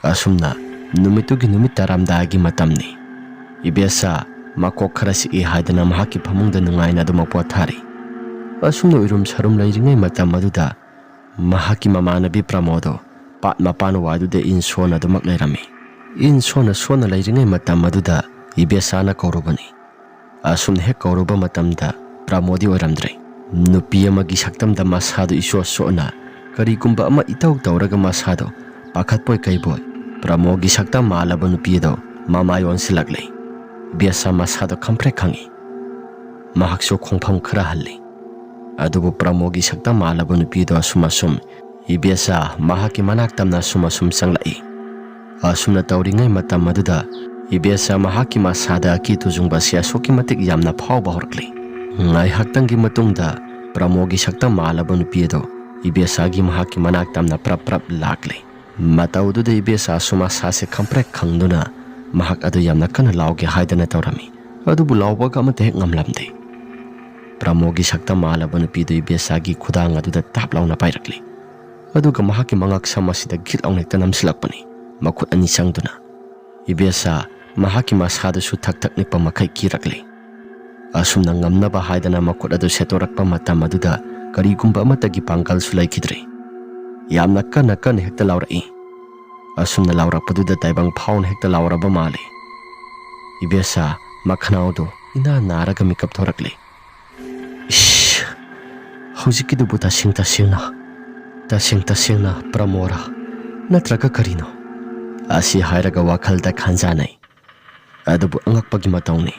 ꯑꯁꯨꯝꯅ ꯅꯨꯃꯤꯠꯇꯨꯒꯤ ꯅꯨꯃꯤꯠ ꯇꯥꯔꯝꯗꯥꯏꯒꯤ ꯃꯇꯝꯅꯤ꯫ ꯏꯕꯦꯁꯥ ꯃꯀꯣꯛ ꯈꯔ ꯆꯤꯛꯏ ꯍꯥꯏꯗꯅ ꯃꯍꯥꯛꯀꯤ ꯐꯃꯨꯡꯗ ꯅꯨꯡꯉꯥꯏꯅ ꯑꯗꯨꯃꯛ ꯄꯣꯊꯥꯔꯤ꯫ ꯑꯁꯨꯝꯅ ꯎꯏꯔꯨꯝ ꯁꯥꯔꯨꯝ ꯂꯩꯔꯤꯉꯩ ꯃꯇꯝ ꯑꯗꯨꯗ ꯃꯍꯥꯛꯀꯤ ꯃꯃꯥꯟꯅꯕꯤ ꯄ꯭ꯔꯃꯣꯗꯣ ꯄꯥꯠ ꯃꯄꯥꯟ ꯋꯥꯏꯗꯨꯗ ꯏꯟ ꯁꯣꯟꯅ ꯑꯗꯨꯃꯛ ꯂꯩꯔꯝꯃꯤ꯫ ꯏꯟ ꯁꯣꯟꯅ ꯁꯣꯟꯅ ꯂꯩꯔꯤꯉꯩ ꯃꯇꯝ ꯑꯗꯨꯗ ꯏꯕꯦꯁꯥꯅ ꯀꯧꯔꯨꯕꯅꯤ꯫ ꯑꯁꯨꯝꯅ ꯍꯦꯛ ꯀꯧꯔꯨꯕ ꯃꯇꯝꯗ ꯄ꯭ꯔꯃꯣꯗꯤ ꯑꯣꯏꯔꯝꯗ꯭ꯔꯦ꯫ ꯅꯨꯄꯤ ꯑꯃꯒꯤ ꯁꯛꯇꯝꯗ ꯃꯁꯥꯗꯨ ꯏꯁꯣ ꯁꯣꯛꯅ, ꯀꯔꯤꯒꯨꯝꯕ ꯑꯃ ꯏꯇꯧ ꯇꯧꯔꯒ ꯃꯁꯥꯗꯣ ꯄꯥꯈꯠꯄꯣꯏ ꯀꯩꯕꯣꯏ ꯄ꯭ꯔꯃꯣꯒꯤ ꯁꯛꯇꯝ ꯃꯥꯜꯂꯕ ꯅꯨꯄꯤ ꯑꯗꯣ ꯃꯃꯥꯏ ꯑꯣꯟꯁꯤꯜꯂꯛꯂꯦ꯫ ꯏꯕꯦꯁꯥ ꯃꯁꯥꯗꯣ ꯈꯝꯄ꯭ꯔꯦꯛ ꯈꯪꯉꯤ꯫ ꯃꯍꯥꯛꯁꯨ ꯈꯣꯡꯐꯝ ꯈꯔ ꯍꯜꯂꯤ꯫ ꯑꯗꯨꯕꯨ ꯄ꯭ꯔꯃꯣꯒꯤ ꯁꯛꯇꯝ ꯃꯥꯜꯂꯕ ꯅꯨꯄꯤꯗꯣ ꯑꯁꯨꯝ ꯑꯁꯨꯝ ꯏꯕꯦꯁꯥ ꯃꯍꯥꯛꯀꯤ ꯃꯅꯥꯛ ꯇꯝꯅ ꯑꯁꯨꯝ ꯑꯁꯨꯝ ꯆꯪꯂꯛꯏ꯫ ꯑꯁꯨꯝꯅ ꯇꯧꯔꯤꯉꯩ ꯃꯇꯝ ꯑꯗꯨꯗ ꯏꯕꯦꯁꯥ ꯃꯍꯥꯛꯀꯤ ꯃꯁꯥꯗ ꯑꯀꯤ ꯇꯨꯖꯨꯡꯕ ꯑꯁꯤ ꯑꯁꯨꯛꯀꯤ ꯃꯇꯤꯛ ꯌꯥꯝꯅ ꯐꯥꯎꯕ ꯍꯧꯔꯛꯂꯤ꯫ ꯉꯥꯏꯍꯥꯛꯇꯪꯒꯤ ꯃꯇꯨꯡꯗ ꯄ꯭ꯔꯃꯣꯒꯤ ꯁꯛꯇꯝ ꯃꯥꯜꯂꯕ ꯅꯨꯄꯤ ꯑꯗꯨ ꯏꯕꯦꯁꯥꯒꯤ ꯃꯍꯥꯛꯀꯤ ꯃꯅꯥꯛ ꯇꯝꯅ ꯄ꯭ꯔꯞ ꯄ꯭ꯔꯞ ꯂꯥꯛꯂꯤ꯫ ꯃꯇꯧꯗꯨꯗ ꯏꯕꯦꯁꯥꯁꯨ ꯃꯁꯥꯁꯦ ꯈꯝꯄ꯭ꯔꯦꯛ ꯈꯪꯗꯨꯅ ꯃꯍꯥꯛ ꯑꯗꯨ ꯌꯥꯝꯅ ꯀꯟꯅ ꯂꯥꯎꯒꯦ ꯍꯥꯏꯗꯅ ꯇꯧꯔꯝꯃꯤ꯫ ꯑꯗꯨꯕꯨ ꯂꯥꯎꯕꯒ ꯑꯃꯠꯇ ꯍꯦꯛ ꯉꯝꯂꯝꯗꯦ꯫ ꯄ꯭ꯔꯃꯣꯒꯤ ꯁꯛꯇꯝ ꯃꯥꯜꯂꯕ ꯅꯨꯄꯤꯗꯨ ꯏꯕꯦꯁꯥꯒꯤ ꯈꯨꯗꯥꯡ ꯑꯗꯨꯗ ꯇꯥꯞ ꯂꯥꯎꯅ ꯄꯥꯏꯔꯛꯂꯤ꯫ ꯑꯗꯨꯒ ꯃꯍꯥꯛꯀꯤ ꯃꯉꯛ ꯁꯝ ꯑꯁꯤꯗ ꯒꯤꯠ ꯂꯥꯎꯅ ꯍꯦꯛꯇ ꯅꯝꯁꯤꯜꯂꯛꯄꯅꯤ, ꯃꯈꯨꯠ ꯑꯅꯤ ꯆꯪꯗꯨꯅ꯫ ꯏꯕꯦꯁꯥ ꯃꯍꯥꯛꯀꯤ ꯃꯁꯥꯗꯨꯁꯨ ꯊꯛ ꯊꯛ ꯅꯤꯛꯄ ꯃꯈꯩ ꯀꯤꯔꯛꯂꯤ꯫ ꯑꯁꯨꯝꯅ ꯉꯝꯅꯕ ꯍꯥꯏꯗꯅ ꯃꯈꯨꯠ ꯑꯗꯨ ꯁꯦꯠꯇꯣꯔꯛꯄ ꯃꯇꯝ ꯑꯗꯨꯗ ꯀꯔꯤꯒꯨꯝꯕ ꯑꯃꯠꯇꯒꯤ ꯄꯥꯡꯒꯜꯁꯨ ꯂꯩꯈꯤꯗ꯭ꯔꯦ꯫ ꯌꯥꯝꯅ ꯀꯟꯅ ꯀꯟꯅ ꯍꯦꯛꯇ ꯂꯥꯎꯔꯛꯏ꯫ ꯑꯁꯨꯝꯅ ꯂꯥꯎꯔꯛꯄꯗꯨꯗ ꯇꯥꯏꯕꯪ ꯐꯥꯎꯅ ꯍꯦꯛꯇ ꯂꯥꯎꯔꯕ ꯃꯥꯜꯂꯤ꯫ ꯏꯕꯦꯁꯥ ꯃꯈꯅꯥꯎꯗꯨ ꯏꯅꯥ ꯅꯥꯔꯒ ꯃꯤꯀꯞ ꯊꯣꯔꯛꯂꯤ꯫ "ꯏꯁ, ꯍꯧꯖꯤꯛꯀꯤꯗꯨꯕꯨ ꯇꯁꯦꯡ ꯇꯁꯦꯡꯅ, ꯇꯁꯦꯡ ꯇꯁꯦꯡꯅ ꯄ꯭ꯔꯃꯣꯔꯥ ꯅꯠꯇ꯭ꯔꯒ ꯀꯔꯤꯅꯣ?" ꯑꯁꯤ ꯍꯥꯏꯔꯒ ꯋꯥꯈꯜꯗ ꯈꯟꯖꯥꯅꯩ꯫ ꯑꯗꯨꯕꯨ ꯑꯉꯛꯄꯒꯤ ꯃꯇꯧꯅꯤ꯫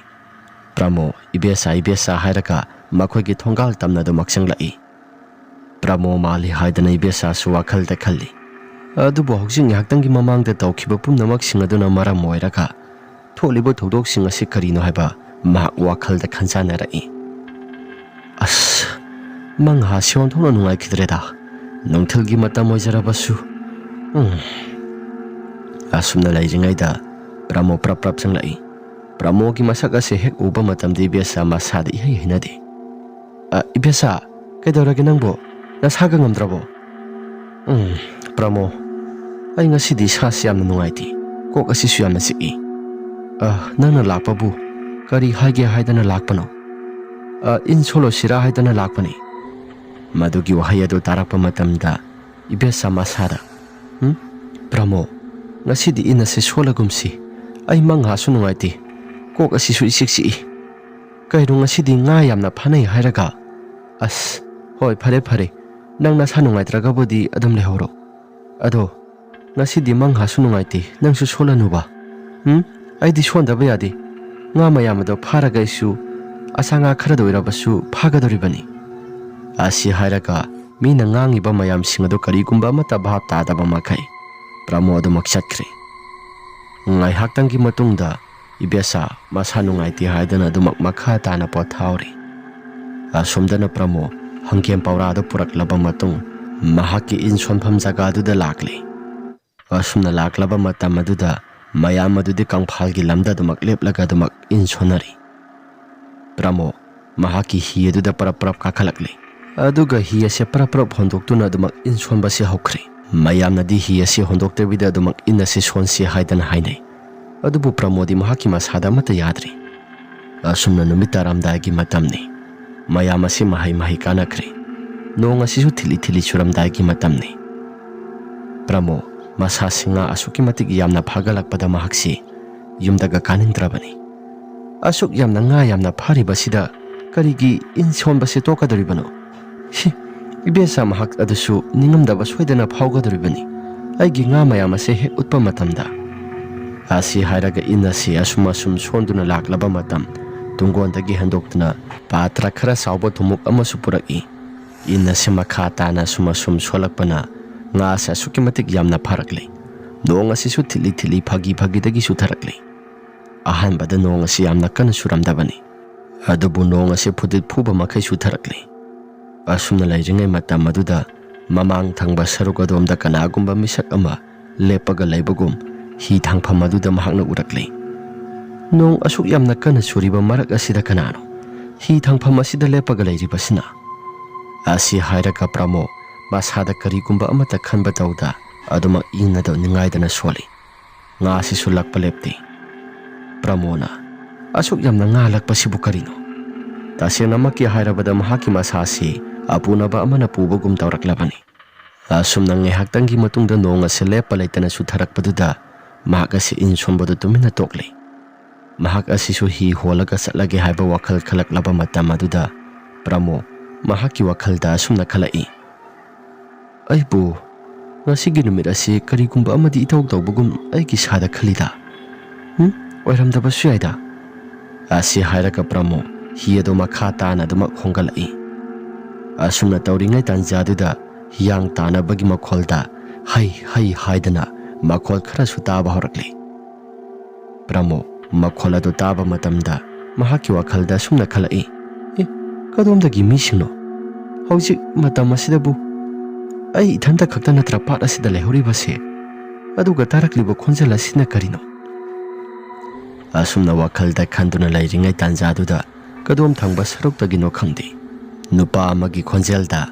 ꯄ꯭ꯔꯃꯣ, "ꯏꯕꯦꯁꯥ, ꯏꯕꯦꯁꯥ" ꯍꯥꯏꯔꯒ ꯃꯈꯣꯏꯒꯤ ꯊꯣꯡꯒꯥꯜ ꯇꯝꯅ ꯑꯗꯨꯃꯛ ꯆꯪꯂꯛꯏ꯫ ꯄ꯭ꯔꯃꯣ ꯃꯥꯜꯂꯤ ꯍꯥꯏꯗꯅ ꯏꯕꯦꯁꯥꯁꯨ ꯋꯥꯈꯜꯗ ꯈꯜꯂꯤ꯫ ꯑꯗꯨꯕꯨ ꯍꯧꯖꯤꯛ ꯉꯥꯏꯍꯥꯛꯇꯪꯒꯤ ꯃꯃꯥꯡꯗ ꯇꯧꯈꯤꯕ ꯄꯨꯝꯅꯃꯛꯁꯤꯡ ꯑꯗꯨꯅ ꯃꯔꯝ ꯑꯣꯏꯔꯒ ꯊꯣꯛꯂꯤꯕ ꯊꯧꯗꯣꯛꯁꯤꯡ ꯑꯁꯤ ꯀꯔꯤꯅꯣ ꯍꯥꯏꯕ ꯃꯍꯥꯛ ꯋꯥꯈꯜꯗ ꯈꯟꯖꯥꯟꯅꯔꯛꯏ꯫ "ꯑꯁ, ꯃꯪꯍꯥꯁꯤ ꯑꯣꯟꯊꯣꯛꯅ ꯅꯨꯡꯉꯥꯏꯈꯤꯗ꯭ꯔꯦꯗ꯫ ꯅꯨꯡꯊꯤꯜꯒꯤ ꯃꯇꯝ ꯑꯣꯏꯖꯔꯕꯁꯨ꯫" ꯎꯝ꯫ ꯑꯁꯨꯝꯅ ꯂꯩꯔꯤꯉꯩꯗ ꯄ꯭ꯔꯃꯣ ꯄ꯭ꯔꯞ ꯄ꯭ꯔꯞ ꯆꯪꯂꯛꯏ꯫ ꯄ꯭ꯔꯃꯣꯒꯤ ꯃꯁꯛ ꯑꯁꯤ ꯍꯦꯛ ꯎꯕ ꯃꯇꯝꯗ ꯏꯕꯦꯁꯥ ꯃꯁꯥꯗ ꯏꯍꯩ ꯍꯩꯅꯗꯦ꯫ "ꯑ, ꯏꯕꯦꯁꯥ, ꯀꯩꯗꯧꯔꯒꯦ ꯅꯪꯕꯨ? ꯅꯁꯥꯒ ꯉꯝꯗ꯭ꯔꯕꯣ?" "ꯎꯝ, ꯄ꯭ꯔꯃꯣ, ꯑꯩ ꯉꯁꯤꯗꯤ ꯏꯁꯥꯁꯤ ꯌꯥꯝꯅ ꯅꯨꯡꯉꯥꯏꯇꯦ꯫ ꯀꯣꯛ ꯑꯁꯤꯁꯨ ꯌꯥꯝꯅ ꯆꯤꯛꯏ꯫ ꯑ, ꯅꯪꯅ ꯂꯥꯛꯄꯕꯨ ꯀꯔꯤ ꯍꯥꯏꯒꯦ ꯍꯥꯏꯗꯅ ꯂꯥꯛꯄꯅꯣ? ꯑ, ꯏꯟ ꯁꯣꯜꯂꯨꯁꯤꯔꯥ ꯍꯥꯏꯗꯅ ꯂꯥꯛꯄꯅꯤ꯫" ꯃꯗꯨꯒꯤ ꯋꯥꯍꯩ ꯑꯗꯨ ꯇꯥꯔꯛꯄ ꯃꯇꯝꯗ ꯏꯕꯦꯁꯥ ꯃꯁꯥꯗ, "ꯎꯝ? ꯄ꯭ꯔꯃꯣ, "ꯉꯁꯤꯗꯤ ꯏꯟ ꯑꯁꯤ ꯁꯣꯜꯂꯒꯨꯝꯁꯤ꯫ ꯑꯩ ꯃꯪꯍꯥꯁꯨ ꯅꯨꯡꯉꯥꯏꯇꯦ꯫ ꯀꯣꯛ ꯑꯁꯤꯁꯨ ꯏꯆꯤꯛ ꯆꯤꯛꯏ꯫ ꯀꯩꯅꯣ, ꯉꯁꯤꯗꯤ ꯉꯥ ꯌꯥꯝꯅ ꯐꯥꯅꯩ ꯍꯥꯏꯔꯒ? ꯑꯁ, ꯍꯣꯏ, ꯐꯔꯦ, ꯐꯔꯦ꯫ ꯅꯪ ꯅꯁꯥ ꯅꯨꯡꯉꯥꯏꯇ꯭ꯔꯒꯕꯨꯗꯤ ꯑꯗꯨꯝ ꯂꯩꯍꯧꯔꯣ꯫ ꯑꯗꯣ, ꯉꯁꯤꯗꯤ ꯃꯪꯍꯥꯁꯨ ꯅꯨꯡꯉꯥꯏꯇꯦ, ꯅꯪꯁꯨ ꯁꯣꯜꯂꯅꯨꯕ꯫ ꯎꯝ? ꯑꯩꯗꯤ ꯁꯣꯟꯗꯕ ꯌꯥꯗꯦ꯫ ꯉꯥ ꯃꯌꯥꯝ ꯑꯗꯣ ꯐꯥꯔꯒ ꯑꯩꯁꯨ ꯑꯆꯥ ꯉꯥ ꯈꯔꯗ ꯑꯣꯏꯔꯕꯁꯨ ꯐꯥꯒꯗꯧꯔꯤꯕꯅꯤ"꯫ ꯑꯁꯤ ꯍꯥꯏꯔꯒ ꯃꯤꯅ ꯉꯥꯡꯉꯤꯕ ꯃꯌꯥꯝꯁꯤꯡ ꯑꯗꯨ ꯀꯔꯤꯒꯨꯝꯕ ꯑꯃꯠꯇ ꯚꯥꯞ ꯇꯥꯗꯕ ꯃꯈꯩ ꯄ꯭ꯔꯃꯣ ꯑꯗꯨꯃꯛ ꯆꯠꯈ꯭ꯔꯦ꯫ ꯉꯥꯏꯍꯥꯛꯇꯪꯒꯤ ꯃꯇꯨꯡꯗ ꯏꯕꯦꯁꯥ ꯃꯁꯥ ꯅꯨꯡꯉꯥꯏꯇꯦ ꯍꯥꯏꯗꯨꯅ ꯑꯗꯨꯃꯛ ꯃꯈꯥ ꯇꯥꯅ ꯄꯣꯊꯥꯍꯧꯔꯤ꯫ ꯑꯁꯣꯝꯗꯅ ꯄ꯭ꯔꯃꯣ ꯍꯪꯒꯦꯝ ꯄꯧꯔꯥꯗꯨ ꯄꯨꯔꯛꯂꯕ ꯃꯇꯨꯡ ꯃꯍꯥꯛꯀꯤ ꯏꯟ ꯁꯣꯟꯐꯝ ꯖꯒꯥꯗꯨꯗ ꯂꯥꯛꯂꯤ꯫ ꯑꯁꯨꯝꯅ ꯂꯥꯛꯂꯕ ꯃꯇꯝ ꯑꯗꯨꯗ ꯃꯌꯥꯝ ꯑꯗꯨꯗꯤ ꯀꯪꯐꯥꯜꯒꯤ ꯂꯝꯗ ꯑꯗꯨꯃꯛ ꯂꯦꯞꯂꯒ ꯑꯗꯨꯃꯛ ꯏꯟ ꯁꯣꯟꯅꯔꯤ꯫ ꯄ꯭ꯔꯃꯣ ꯃꯍꯥꯛꯀꯤ ꯍꯤ ꯑꯗꯨꯗ ꯄꯔꯞ ꯄꯔꯞ ꯀꯥꯈꯠꯂꯛꯂꯤ꯫ ꯑꯗꯨꯒ ꯍꯤ ꯑꯁꯤ ꯄꯔꯞ ꯄꯔꯞ ꯍꯣꯟꯗꯣꯛꯇꯨꯅ ꯑꯗꯨꯃꯛ ꯏꯟ ꯁꯣꯟꯕꯁꯤ ꯍꯧꯈ꯭ꯔꯦ꯫ ꯃꯌꯥꯝꯅꯗꯤ ꯍꯤ ꯑꯁꯤ ꯍꯣꯟꯗꯣꯛꯇꯕꯤꯗ ꯑꯗꯨꯃꯛ ꯏꯟ ꯑꯁꯤ ꯁꯣꯟꯁꯤ ꯍꯥꯏꯗꯅ ꯍꯥꯏꯅꯩ꯫ ꯑꯗꯨꯕꯨ ꯄ꯭ꯔꯃꯣꯗꯤ ꯃꯍꯥꯛꯀꯤ ꯃꯁꯥꯗ ꯑꯃꯠꯇ ꯌꯥꯗ꯭ꯔꯤ꯫ ꯑꯁꯨꯝꯅ ꯅꯨꯃꯤꯠ ꯇꯥꯔꯝꯗꯥꯏꯒꯤ ꯃꯇꯝꯅꯤ꯫ ꯃꯌꯥꯝ ꯑꯁꯤ ꯃꯍꯩ ꯃꯍꯩ ꯀꯥꯅꯈ꯭ꯔꯦ꯫ ꯅꯣꯡ ꯑꯁꯤꯁꯨ ꯊꯤꯠꯂꯤ ꯊꯤꯠꯂꯤ ꯆꯨꯔꯝꯗꯥꯏꯒꯤ ꯃꯇꯝꯅꯤ꯫ ꯄ꯭ꯔꯃꯣ ꯃꯁꯥꯁꯤ ꯉꯥ ꯑꯁꯨꯛꯀꯤ ꯃꯇꯤꯛ ꯌꯥꯝꯅ ꯐꯥꯒꯠꯂꯛꯄꯗ ꯃꯍꯥꯛꯁꯤ ꯌꯨꯝꯗꯒ ꯀꯥꯅꯤꯡꯗ꯭ꯔꯕꯅꯤ꯫ "ꯑꯁꯨꯛ ꯌꯥꯝꯅ ꯉꯥ ꯌꯥꯝꯅ ꯐꯥꯔꯤꯕꯁꯤꯗ ꯀꯔꯤꯒꯤ ꯏꯟ ꯁꯣꯟꯕꯁꯦ ꯇꯣꯛꯀꯗꯧꯔꯤꯕꯅꯣ? ꯁꯤ, ꯏꯕꯦꯆꯥ ꯃꯍꯥꯛ ꯑꯗꯨꯁꯨ ꯅꯤꯡꯉꯝꯗꯕ ꯁꯣꯏꯗꯅ ꯐꯥꯎꯒꯗꯧꯔꯤꯕꯅꯤ꯫ ꯑꯩꯒꯤ ꯉꯥ ꯃꯌꯥꯝ ꯑꯁꯦ ꯍꯦꯛ ꯎꯠꯄ ꯃꯇꯝꯗ"꯫ ꯑꯁꯤ ꯍꯥꯏꯔꯒ ꯏꯟ ꯑꯁꯤ ꯑꯁꯨꯝ ꯑꯁꯨꯝ ꯁꯣꯟꯗꯨꯅ ꯂꯥꯛꯂꯕ ꯃꯇꯝ, ꯇꯨꯡꯒꯣꯟꯗꯒꯤ ꯍꯦꯟꯗꯣꯛꯇꯨꯅ ꯄꯥꯇ꯭ꯔ ꯈꯔ ꯆꯥꯎꯕ ꯊꯨꯝꯃꯣꯛ ꯑꯃꯁꯨ ꯄꯨꯔꯛꯏ꯫ ꯏꯟ ꯑꯁꯤ ꯃꯈꯥ ꯇꯥꯅ ꯑꯁꯨꯝ ꯑꯁꯨꯝ ꯁꯣꯜꯂꯛꯄꯅ ꯉꯥ ꯑꯁꯤ ꯑꯁꯨꯛꯀꯤ ꯃꯇꯤꯛ ꯌꯥꯝꯅ ꯐꯥꯔꯛꯂꯦ꯫ ꯅꯣꯡ ꯑꯁꯤꯁꯨ ꯊꯤꯠꯂꯤ ꯊꯤꯠꯂꯤ ꯐꯥꯒꯤ ꯐꯥꯒꯤꯗꯒꯤ ꯆꯨꯊꯔꯛꯂꯦ꯫ ꯑꯍꯥꯟꯕꯗ ꯅꯣꯡ ꯑꯁꯤ ꯌꯥꯝꯅ ꯀꯟꯅ ꯆꯨꯔꯝꯗꯕꯅꯤ꯫ ꯑꯗꯨꯕꯨ ꯅꯣꯡ ꯑꯁꯤ ꯐꯨꯗꯤꯠ ꯐꯨꯕ ꯃꯈꯩ ꯆꯨꯊꯔꯛꯂꯦ꯫ ꯑꯁꯨꯝꯅ ꯂꯩꯔꯤꯉꯩ ꯃꯇꯝ ꯑꯗꯨꯗ ꯃꯃꯥꯡ ꯊꯪꯕ ꯁꯔꯨꯛ ꯑꯗꯣꯝꯗ ꯀꯅꯥꯒꯨꯝꯕ ꯃꯤꯁꯛ ꯑꯃ ꯂꯦꯞꯄꯒ ꯂꯩꯕꯒꯨꯝ ꯍꯤ ꯊꯥꯡꯐꯝ ꯑꯗꯨꯗ ꯃꯍꯥꯛꯅ ꯎꯔꯛꯂꯦ꯫ "ꯅꯣꯡ ꯑꯁꯨꯛ ꯌꯥꯝꯅ ꯀꯟꯅ ꯆꯨꯔꯤꯕ ꯃꯔꯛ ꯑꯁꯤꯗ ꯀꯅꯥꯅꯣ ꯍꯤ ꯊꯥꯡꯐꯝ ꯑꯁꯤꯗ ꯂꯦꯞꯄꯒ ꯂꯩꯔꯤꯕꯁꯤꯅ?" ꯑꯁꯤ ꯍꯥꯏꯔꯒ ꯄ꯭ꯔꯃꯣ ꯃꯁꯥꯗ ꯀꯔꯤꯒꯨꯝꯕ ꯑꯃꯠꯇ ꯈꯟꯕ ꯇꯧꯗ ꯑꯗꯨꯃꯛ ꯏꯟ ꯑꯗꯨ ꯅꯤꯡꯉꯥꯏꯗꯅ ꯁꯣꯜꯂꯤ꯫ ꯉꯥ ꯑꯁꯤꯁꯨ ꯂꯛꯄ ꯂꯦꯞꯇꯦ꯫ ꯄ꯭ꯔꯃꯣꯅ, "ꯑꯁꯨꯛ ꯌꯥꯝꯅ ꯉꯥ ꯂꯛꯄꯁꯤꯕꯨ ꯀꯔꯤꯅꯣ?" ꯇꯁꯦꯡꯅꯃꯛꯀꯤ ꯍꯥꯏꯔꯕꯗ ꯃꯍꯥꯛꯀꯤ ꯃꯁꯥꯁꯤ ꯑꯄꯨꯅꯕ ꯑꯃꯅ ꯄꯨꯕꯒꯨꯝ ꯇꯧꯔꯛꯂꯕꯅꯤ꯫ ꯑꯁꯨꯝꯅ ꯉꯥꯏꯍꯥꯛꯇꯪꯒꯤ ꯃꯇꯨꯡꯗ ꯅꯣꯡ ꯑꯁꯤ ꯂꯦꯞꯄ ꯂꯩꯇꯅ ꯆꯨꯊꯔꯛꯄꯗꯨꯗ ꯃꯍꯥꯛ ꯑꯁꯤ ꯏꯟ ꯁꯣꯟꯕꯗꯨ ꯇꯨꯃꯤꯟꯅ ꯇꯣꯛꯂꯤ꯫ ꯃꯍꯥꯛ ꯑꯁꯤꯁꯨ ꯍꯤ ꯍꯣꯜꯂꯒ ꯆꯠꯂꯒꯦ ꯍꯥꯏꯕ ꯋꯥꯈꯜ ꯈꯜꯂꯛꯂꯕ ꯃꯇꯝ ꯑꯗꯨꯗ ꯄ꯭ꯔꯃꯣ ꯃꯍꯥꯛꯀꯤ ꯋꯥꯈꯜꯗ ꯑꯁꯨꯝꯅ ꯈꯜꯂꯛꯏ, "ꯑꯩꯕꯨ ꯉꯁꯤꯒꯤ ꯅꯨꯃꯤꯠ ꯑꯁꯤ ꯀꯔꯤꯒꯨꯝꯕ ꯑꯃꯗꯤ ꯏꯇꯧ ꯇꯧꯕꯒꯨꯝ ꯑꯩꯒꯤ ꯏꯁꯥꯗ ꯈꯜꯂꯤꯗ꯫ ꯍꯨꯝ, ꯑꯣꯏꯔꯝꯗꯕꯁꯨ ꯌꯥꯏꯗ"꯫ ꯑꯁꯤ ꯍꯥꯏꯔꯒ ꯄ꯭ꯔꯃꯣ ꯍꯤ ꯑꯗꯨ ꯃꯈꯥ ꯇꯥꯅ ꯑꯗꯨꯃꯛ ꯍꯣꯡꯒꯠꯂꯛꯏ꯫ ꯑꯁꯨꯝꯅ ꯇꯧꯔꯤꯉꯩ ꯇꯥꯟꯖꯥꯗꯨꯗ ꯍꯤꯌꯥꯡ ꯇꯥꯅꯕꯒꯤ ꯃꯈꯣꯜꯗ "ꯍꯩ ꯍꯩ" ꯍꯥꯏꯗꯅ ꯃꯈꯣꯜ ꯈꯔꯁꯨ ꯇꯥꯕ ꯍꯧꯔꯛꯂꯤ꯫ ꯄ꯭ꯔꯃꯣ ꯃꯈꯣꯜ ꯑꯗꯨ ꯇꯥꯕ ꯃꯇꯝꯗ ꯃꯍꯥꯛꯀꯤ ꯋꯥꯈꯜꯗ ꯑꯁꯨꯝꯅ ꯈꯜꯂꯛꯏ, "ꯑꯦ, ꯀꯗꯣꯝꯗꯒꯤ ꯃꯤꯁꯤꯡꯅꯣ? ꯍꯧꯖꯤꯛ ꯃꯇꯝ ꯑꯁꯤꯗꯕꯨ ꯑꯩ ꯏꯊꯟꯇ ꯈꯛꯇ ꯅꯠꯇ꯭ꯔ ꯄꯥꯠ ꯑꯁꯤꯗ ꯂꯩꯍꯧꯔꯤꯕꯁꯦ? ꯑꯗꯨꯒ ꯇꯥꯔꯛꯂꯤꯕ ꯈꯣꯟꯖꯦꯜ ꯑꯁꯤꯅ ꯀꯔꯤꯅꯣ?" ꯑꯁꯨꯝꯅ ꯋꯥꯈꯜꯗ ꯈꯟꯗꯨꯅ ꯂꯩꯔꯤꯉꯩ ꯇꯥꯟꯖꯥꯗꯨꯗ ꯀꯗꯣꯝ ꯊꯪꯕ ꯁꯔꯨꯛꯇꯒꯤꯅꯣ ꯈꯪꯗꯦ, ꯅꯨꯄꯥ ꯑꯃꯒꯤ ꯈꯣꯟꯖꯦꯜꯗ,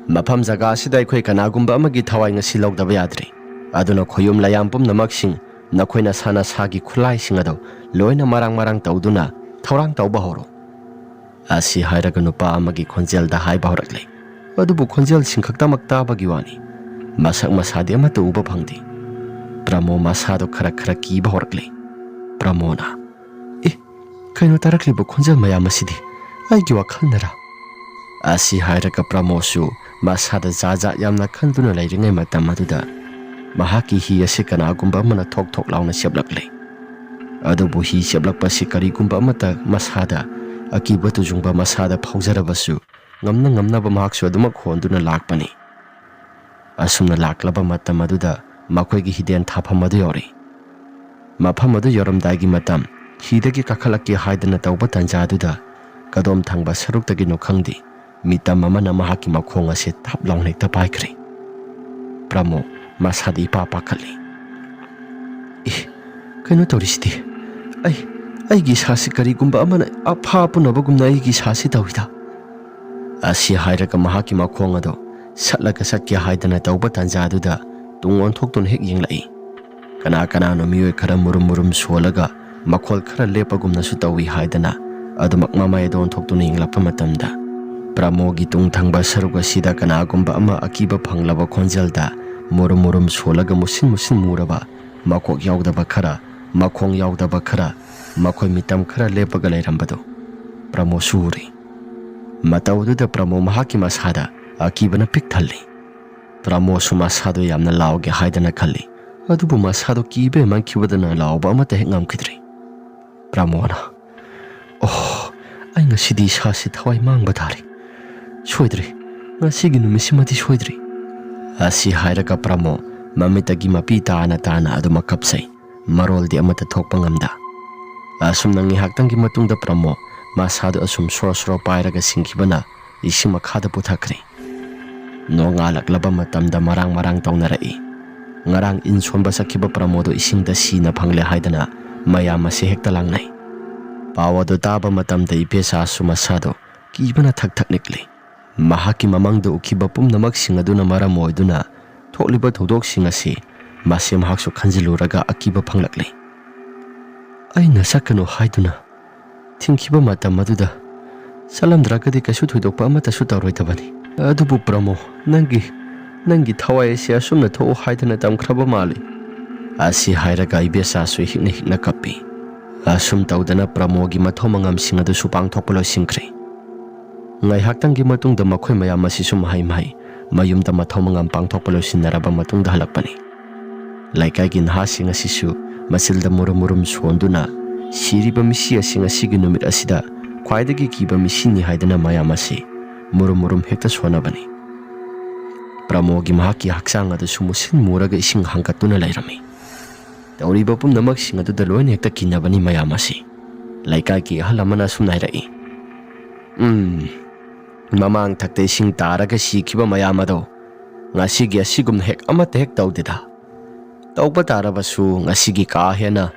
"ꯃꯐꯝ ꯖꯒꯥ ꯑꯁꯤꯗ ꯑꯩꯈꯣꯏ ꯀꯅꯥꯒꯨꯝꯕ ꯑꯃꯒꯤ ꯊꯋꯥꯏ ꯉꯁꯤ ꯂꯧꯗꯕ ꯌꯥꯗ꯭ꯔꯤ꯫ ꯑꯗꯨꯅ ꯈꯣꯌꯨꯝ ꯂꯥꯌꯥꯝ ꯄꯨꯝꯅꯃꯛꯁꯤꯡ ꯅꯈꯣꯏ ꯅꯁꯥ ꯅꯁꯥꯒꯤ ꯈꯨꯠꯂꯥꯏꯁꯤꯡ ꯑꯗꯨ ꯂꯣꯏꯅ ꯃꯔꯥꯡ ꯃꯔꯥꯡ ꯇꯧꯗꯨꯅ ꯊꯧꯔꯥꯡ ꯇꯧꯕ ꯍꯧꯔꯣ"꯫ ꯑꯁꯤ ꯍꯥꯏꯔꯒ ꯅꯨꯄꯥ ꯑꯃꯒꯤ ꯈꯣꯟꯖꯦꯜꯗ ꯍꯥꯏꯕ ꯍꯧꯔꯛꯂꯦ꯫ ꯑꯗꯨꯕꯨ ꯈꯣꯟꯖꯦꯜꯁꯤꯡ ꯈꯛꯇꯃꯛ ꯇꯥꯕꯒꯤ ꯋꯥꯅꯤ, ꯃꯁꯛ ꯃꯁꯥꯗꯤ ꯑꯃꯠꯇ ꯎꯕ ꯐꯪꯗꯦ꯫ ꯄ꯭ꯔꯃꯣ ꯃꯁꯥꯗꯣ ꯈꯔ ꯈꯔ ꯀꯤꯕ ꯍꯧꯔꯛꯂꯦ꯫ ꯄ꯭ꯔꯃꯣꯅ, "ꯑꯦ, ꯀꯩꯅꯣ ꯇꯥꯔꯛꯂꯤꯕ ꯈꯣꯟꯖꯦꯜ ꯃꯌꯥꯝ ꯑꯁꯤꯗꯤ? ꯑꯩꯒꯤ ꯋꯥꯈꯜꯅꯔꯥ?" ꯑꯁꯤ ꯍꯥꯏꯔꯒ ꯄ꯭ꯔꯃꯣꯁꯨ ꯃꯁꯥꯗ ꯖꯥꯠ ꯖꯥꯠ ꯌꯥꯝꯅ ꯈꯟꯗꯨꯅ ꯂꯩꯔꯤꯉꯩ ꯃꯇꯝ ꯑꯗꯨꯗ ꯃꯍꯥꯛꯀꯤ ꯍꯤ ꯑꯁꯤ ꯀꯅꯥꯒꯨꯝꯕ ꯑꯃꯅ ꯊꯣꯛ ꯊꯣꯛ ꯂꯥꯎꯅ ꯆꯦꯞꯂꯛꯂꯦ꯫ ꯑꯗꯨꯕꯨ ꯍꯤ ꯆꯦꯞꯂꯛꯄꯁꯤ ꯀꯔꯤꯒꯨꯝꯕ ꯑꯃꯠꯇ ꯃꯁꯥꯗ ꯑꯀꯤꯕ ꯇꯨꯖꯨꯡꯕ ꯃꯁꯥꯗ ꯐꯥꯎꯖꯔꯕꯁꯨ, ꯉꯝꯅ ꯉꯝꯅꯕ ꯃꯍꯥꯛꯁꯨ ꯑꯗꯨꯃꯛ ꯍꯣꯟꯗꯨꯅ ꯂꯥꯛꯄꯅꯤ꯫ ꯑꯁꯨꯝꯅ ꯂꯥꯛꯂꯕ ꯃꯇꯝ ꯑꯗꯨꯗ ꯃꯈꯣꯏꯒꯤ ꯍꯤꯗꯦꯟ ꯊꯥꯐꯝ ꯑꯗꯨ ꯌꯧꯔꯦ꯫ ꯃꯐꯝ ꯑꯗꯨ ꯌꯧꯔꯝꯗꯥꯏꯒꯤ ꯃꯇꯝ, ꯍꯤꯗꯒꯤ ꯀꯥꯈꯠꯂꯛꯀꯦ ꯍꯥꯏꯗꯅ ꯇꯧꯕ ꯇꯥꯟꯖꯥ ꯑꯗꯨꯗ ꯀꯗꯣꯝ ꯊꯪꯕ ꯁꯔꯨꯛꯇꯒꯤꯅꯣ ꯈꯪꯗꯦ, ꯃꯤꯇꯝ ꯑꯃꯅ ꯃꯍꯥꯛꯀꯤ ꯃꯈꯣꯡ ꯑꯁꯤ ꯊꯞ ꯂꯥꯎꯅ ꯍꯦꯛꯇ ꯄꯥꯏꯈ꯭ꯔꯦ꯫ ꯄ꯭ꯔꯃꯣ ꯃꯁꯥꯗ ꯏꯄꯥ ꯄꯥꯈꯠꯂꯤ꯫ "ꯑꯦ, ꯀꯩꯅꯣ ꯇꯧꯔꯤꯁꯤꯗꯤ? ꯑꯩ, ꯑꯩꯒꯤ ꯏꯁꯥꯁꯤ ꯀꯔꯤꯒꯨꯝꯕ ꯑꯃꯅ ꯑꯐꯥ ꯄꯨꯅꯕꯒꯨꯝꯅ ꯑꯩꯒꯤ ꯏꯁꯥꯁꯤ ꯇꯧꯏꯗ"꯫ ꯑꯁꯤ ꯍꯥꯏꯔꯒ ꯃꯍꯥꯛꯀꯤ ꯃꯈꯣꯡ ꯑꯗꯨ ꯁꯠꯂꯒ ꯆꯠꯀꯦ ꯍꯥꯏꯗꯅ ꯇꯧꯕ ꯇꯥꯟꯖꯥꯗꯨꯗ ꯇꯨꯡ ꯑꯣꯟꯊꯣꯛꯇꯨꯅ ꯍꯦꯛ ꯌꯦꯡꯂꯛꯏ꯫ ꯀꯅꯥ ꯀꯅꯥꯅꯣ ꯃꯤꯑꯣꯏ ꯈꯔ ꯃꯨꯔꯨꯝ ꯃꯨꯔꯨꯝ ꯁꯣꯜꯂꯒ ꯃꯈꯣꯜ ꯈꯔ ꯂꯦꯞꯄꯒꯨꯝꯅꯁꯨ ꯇꯧꯏ ꯍꯥꯏꯗꯅ ꯑꯗꯨꯃꯛ ꯃꯃꯥꯏ ꯑꯗꯨ ꯑꯣꯟꯊꯣꯛꯇꯨꯅ ꯌꯦꯡꯂꯛꯄ ꯃꯇꯝꯗ ꯄ꯭ꯔꯃꯣꯒꯤ ꯇꯨꯡ ꯊꯪꯕ ꯁꯔꯨꯛ ꯑꯁꯤꯗ ꯀꯅꯥꯒꯨꯝꯕ ꯑꯃ ꯑꯀꯤꯕ ꯐꯪꯂꯕ ꯈꯣꯟꯖꯦꯜꯗ ꯃꯨꯔꯨꯝ ꯃꯨꯔꯨꯝ ꯁꯣꯜꯂꯒ ꯃꯨꯁꯤꯟ ꯃꯨꯁꯤꯟ ꯃꯨꯔꯕ, ꯃꯀꯣꯛ ꯌꯥꯎꯗꯕ ꯈꯔ, ꯃꯈꯣꯡ ꯌꯥꯎꯗꯕ ꯈꯔ, ꯃꯈꯣꯏ ꯃꯤꯇꯝ ꯈꯔ ꯂꯦꯞꯄꯒ ꯂꯩꯔꯝꯕꯗꯨ ꯄ꯭ꯔꯃꯣꯁꯨ ꯎꯔꯤ꯫ ꯃꯇꯧ ꯑꯗꯨꯗ ꯄ꯭ꯔꯃꯣ ꯃꯍꯥꯛꯀꯤ ꯃꯁꯥꯗ ꯑꯀꯤꯕꯅ ꯄꯤꯛ ꯊꯜꯂꯤ꯫ ꯄ꯭ꯔꯃꯣꯁꯨ ꯃꯁꯥꯗꯨ ꯌꯥꯝꯅ ꯂꯥꯎꯒꯦ ꯍꯥꯏꯗꯅ ꯈꯜꯂꯤ, ꯑꯗꯨꯕꯨ ꯃꯁꯥꯗꯨ ꯀꯤꯕ ꯍꯦꯟꯃꯟꯈꯤꯕꯗꯅ ꯂꯥꯎꯕ ꯑꯃꯠꯇ ꯍꯦꯛ ꯉꯝꯈꯤꯗ꯭ꯔꯤ꯫ ꯄ꯭ꯔꯃꯣꯅ, "ꯑꯣꯍ, ꯑꯩ ꯉꯁꯤꯗꯤ ꯏꯁꯥꯁꯤ ꯊꯋꯥꯏ ꯃꯥꯡꯕ ꯇꯥꯔꯦ꯫ ꯁꯣꯏꯗ꯭ꯔꯦ, ꯉꯁꯤꯒꯤ ꯅꯨꯃꯤꯠꯁꯤꯃꯗꯤ ꯁꯣꯏꯗ꯭ꯔꯦ," ꯑꯁꯤ ꯍꯥꯏꯔꯒ ꯄ꯭ꯔꯃꯣ ꯃꯃꯤꯠꯇꯒꯤ ꯃꯄꯤ ꯇꯥꯅ ꯇꯥꯅ ꯑꯗꯨꯃꯛ ꯀꯞꯆꯩ꯫ ꯃꯔꯣꯜꯗꯤ ꯑꯃꯠꯇ ꯊꯣꯛꯄ ꯉꯝꯗ꯫ ꯑꯁꯨꯝꯅ ꯉꯥꯏꯍꯥꯛꯇꯪꯒꯤ ꯃꯇꯨꯡꯗ ꯄ꯭ꯔꯃꯣ ꯃꯁꯥꯗꯨ ꯑꯁꯨꯝ ꯁꯣꯔꯣ ꯁꯣꯔꯣ ꯄꯥꯏꯔꯒ ꯁꯤꯡꯈꯤꯕꯅ ꯏꯁꯤꯡ ꯃꯈꯥꯗ ꯄꯨꯊꯈ꯭ꯔꯦ꯫ ꯅꯣꯡꯉꯥꯜꯂꯛꯂꯕ ꯃꯇꯝꯗ ꯃꯔꯥꯡ ꯃꯔꯥꯡ ꯇꯧꯅꯔꯛꯏ꯫ ꯉꯔꯥꯡ ꯏꯟ ꯁꯣꯟꯕ ꯆꯠꯈꯤꯕ ꯄ꯭ꯔꯃꯣꯗꯨ ꯏꯁꯤꯡꯗ ꯁꯤꯅ ꯐꯪꯂꯦ ꯍꯥꯏꯗꯅ ꯃꯌꯥꯝ ꯑꯁꯤ ꯍꯦꯛꯇ ꯂꯥꯡꯅꯩ꯫ ꯄꯥꯎ ꯑꯗꯨ ꯇꯥꯕ ꯃꯇꯝꯗ ꯏꯕꯦꯆꯥꯁꯨ ꯃꯁꯥꯗꯨ ꯀꯤꯕꯅ ꯊꯛ ꯊꯛ ꯅꯤꯛꯂꯤ꯫ ꯃꯍꯥꯛꯀꯤ ꯃꯃꯥꯡꯗ ꯎꯈꯤꯕ ꯄꯨꯝꯅꯃꯛꯁꯤꯡ ꯑꯗꯨꯅ ꯃꯔꯝ ꯑꯣꯏꯗꯨꯅ ꯊꯣꯛꯂꯤꯕ ꯊꯧꯗꯣꯛꯁꯤꯡ ꯑꯁꯤ ꯃꯁꯤ ꯃꯍꯥꯛꯁꯨ ꯈꯟꯖꯤꯜꯂꯨꯔꯒ ꯑꯀꯤꯕ ꯐꯪꯂꯛꯂꯤ꯫ "ꯑꯩꯅ ꯆꯠꯀꯅꯨ ꯍꯥꯏꯗꯨꯅ ꯊꯤꯡꯈꯤꯕ ꯃꯇꯝ ꯑꯗꯨꯗ ꯆꯠꯂꯝꯗ꯭ꯔꯒꯗꯤ ꯀꯩꯁꯨ ꯊꯣꯏꯗꯣꯛꯄ ꯑꯃꯠꯇꯁꯨ ꯇꯧꯔꯣꯏꯗꯕꯅꯤ꯫ ꯑꯗꯨꯕꯨ ꯄ꯭ꯔꯃꯣ, ꯅꯪꯒꯤ, ꯅꯪꯒꯤ ꯊꯋꯥꯏ ꯑꯁꯤ ꯑꯁꯨꯝꯅ ꯊꯣꯛꯎ ꯍꯥꯏꯗꯅ ꯇꯝꯈ꯭ꯔꯕ ꯃꯥꯜꯂꯤ," ꯑꯁꯤ ꯍꯥꯏꯔꯒ ꯏꯕꯦꯆꯥꯁꯨ ꯍꯤꯛꯅ ꯍꯤꯛꯅ ꯀꯞꯄꯤ꯫ ꯑꯁꯨꯝ ꯇꯧꯗꯅ ꯄ꯭ꯔꯃꯣꯒꯤ ꯃꯊꯧ ꯃꯉꯝꯁꯤꯡ ꯑꯗꯨꯁꯨ ꯄꯥꯡꯊꯣꯛꯄ ꯂꯣꯏꯁꯤꯟꯈ꯭ꯔꯦ꯫ ꯉꯥꯏꯍꯥꯛꯇꯪꯒꯤ ꯃꯇꯨꯡꯗ ꯃꯈꯣꯏ ꯃꯌꯥꯝ ꯑꯁꯤꯁꯨ ꯃꯍꯩ ꯃꯍꯩ ꯃꯌꯨꯝꯗ ꯃꯊꯧ ꯃꯉꯝ ꯄꯥꯡꯊꯣꯛꯄ ꯂꯣꯏꯁꯤꯟꯅꯔꯕ ꯃꯇꯨꯡꯗ ꯍꯜꯂꯛꯄꯅꯤ꯫ ꯂꯩꯀꯥꯏꯒꯤ ꯅꯍꯥꯁꯤꯡ ꯑꯁꯤꯁꯨ ꯃꯆꯤꯜꯗ ꯃꯨꯔꯨꯝ ꯃꯨꯔꯨꯝ ꯁꯣꯟꯗꯨꯅ ꯁꯤꯔꯤꯕ ꯃꯤꯁꯤ ꯑꯁꯤ ꯉꯁꯤꯒꯤ ꯅꯨꯃꯤꯠ ꯑꯁꯤꯗ ꯈ꯭ꯋꯥꯏꯗꯒꯤ ꯀꯤꯕ ꯃꯤꯁꯤꯅꯤ ꯍꯥꯏꯗꯨꯅ ꯃꯌꯥꯝ ꯑꯁꯤ ꯃꯨꯔꯨꯝ ꯃꯨꯔꯨꯝ ꯍꯦꯛꯇ ꯁꯣꯟꯅꯕꯅꯤ꯫ ꯄ꯭ꯔꯃꯣꯒꯤ ꯃꯍꯥꯛꯀꯤ ꯍꯛꯆꯥꯡ ꯑꯗꯨꯁꯨ ꯃꯨꯁꯤꯟ ꯃꯨꯔꯒ ꯏꯁꯤꯡ ꯍꯥꯡꯀꯠꯇꯨꯅ ꯂꯩꯔꯝꯃꯤ꯫ ꯇꯧꯔꯤꯕ ꯄꯨꯝꯅꯃꯛꯁꯤꯡ ꯑꯗꯨꯗ ꯂꯣꯏꯅ ꯍꯦꯛꯇ ꯀꯤꯅꯕꯅꯤ ꯃꯌꯥꯝ ꯑꯁꯤ꯫ ꯂꯩꯀꯥꯏꯒꯤ ꯑꯍꯜ ꯑꯃꯅ ꯑꯁꯨꯝꯅ ꯍꯥꯏꯔꯛꯏ, "ꯎꯝ, ꯃꯃꯥꯡ ꯊꯛꯇ ꯏꯁꯤꯡ ꯇꯥꯔꯒ ꯁꯤꯈꯤꯕ ꯃꯌꯥꯝ ꯑꯗꯣ ꯉꯁꯤꯒꯤ ꯑꯁꯤꯒꯨꯝꯅ ꯍꯦꯛ ꯑꯃꯠꯇ ꯍꯦꯛ ꯇꯧꯗꯦꯗ꯫ ꯇꯧꯕ ꯇꯥꯔꯕꯁꯨ ꯉꯁꯤꯒꯤ ꯀꯥ ꯍꯦꯟꯅ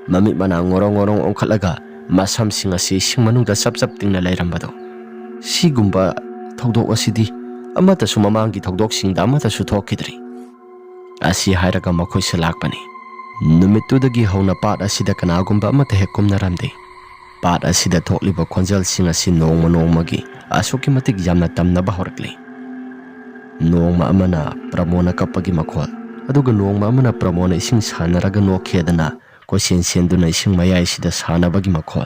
ꯃꯃꯤꯠ ꯃꯅꯥ ꯉꯣꯔꯣꯡ ꯉꯣꯔꯣꯡ ꯑꯣꯟꯈꯠꯂꯒ ꯃꯁꯝꯁꯤꯡ ꯑꯁꯤ ꯏꯁꯤꯡ ꯃꯅꯨꯡꯗ ꯆꯞ ꯆꯞ ꯇꯤꯡꯅ ꯂꯩꯔꯝꯕꯗꯣ, ꯁꯤꯒꯨꯝꯕ ꯊꯧꯗꯣꯛ ꯑꯁꯤꯗꯤ ꯑꯃꯠꯇꯁꯨ ꯃꯃꯥꯡꯒꯤ ꯊꯧꯗꯣꯛꯁꯤꯡꯗ ꯑꯃꯠꯇꯁꯨ ꯊꯣꯛꯈꯤꯗ꯭ꯔꯤ," ꯑꯁꯤ ꯍꯥꯏꯔꯒ ꯃꯈꯣꯏꯁꯨ ꯂꯥꯛꯄꯅꯤ꯫ ꯅꯨꯃꯤꯠꯇꯨꯗꯒꯤ ꯍꯧꯅ ꯄꯥꯠ ꯑꯁꯤꯗ ꯀꯅꯥꯒꯨꯝꯕ ꯑꯃꯠꯇ ꯍꯦꯛ ꯀꯨꯝꯅꯔꯝꯗꯦ꯫ ꯄꯥꯠ ꯑꯁꯤꯗ ꯊꯣꯛꯂꯤꯕ ꯈꯣꯟꯖꯦꯜꯁꯤꯡ ꯑꯁꯤ ꯅꯣꯡꯃ ꯅꯣꯡꯃꯒꯤ ꯑꯁꯨꯛꯀꯤ ꯃꯇꯤꯛ ꯌꯥꯝꯅ ꯇꯝꯅꯕ ꯍꯧꯔꯛꯂꯤ꯫ ꯅꯣꯡꯃ ꯑꯃꯅ ꯄ꯭ꯔꯃꯣꯅ ꯀꯞꯄꯒꯤ ꯃꯈꯣꯜ, ꯑꯗꯨꯒ ꯅꯣꯡꯃ ꯑꯃꯅ ꯄ꯭ꯔꯃꯣꯅ ꯏꯁꯤꯡ ꯁꯥꯟꯅꯔꯒ ꯅꯣꯛꯈꯤꯗꯅ ꯀꯣꯏꯆꯦꯟ ꯆꯦꯟꯗꯨꯅ ꯏꯁꯤꯡ ꯃꯌꯥꯏꯁꯤꯗ ꯁꯥꯟꯅꯕꯒꯤ ꯃꯈꯣꯜ,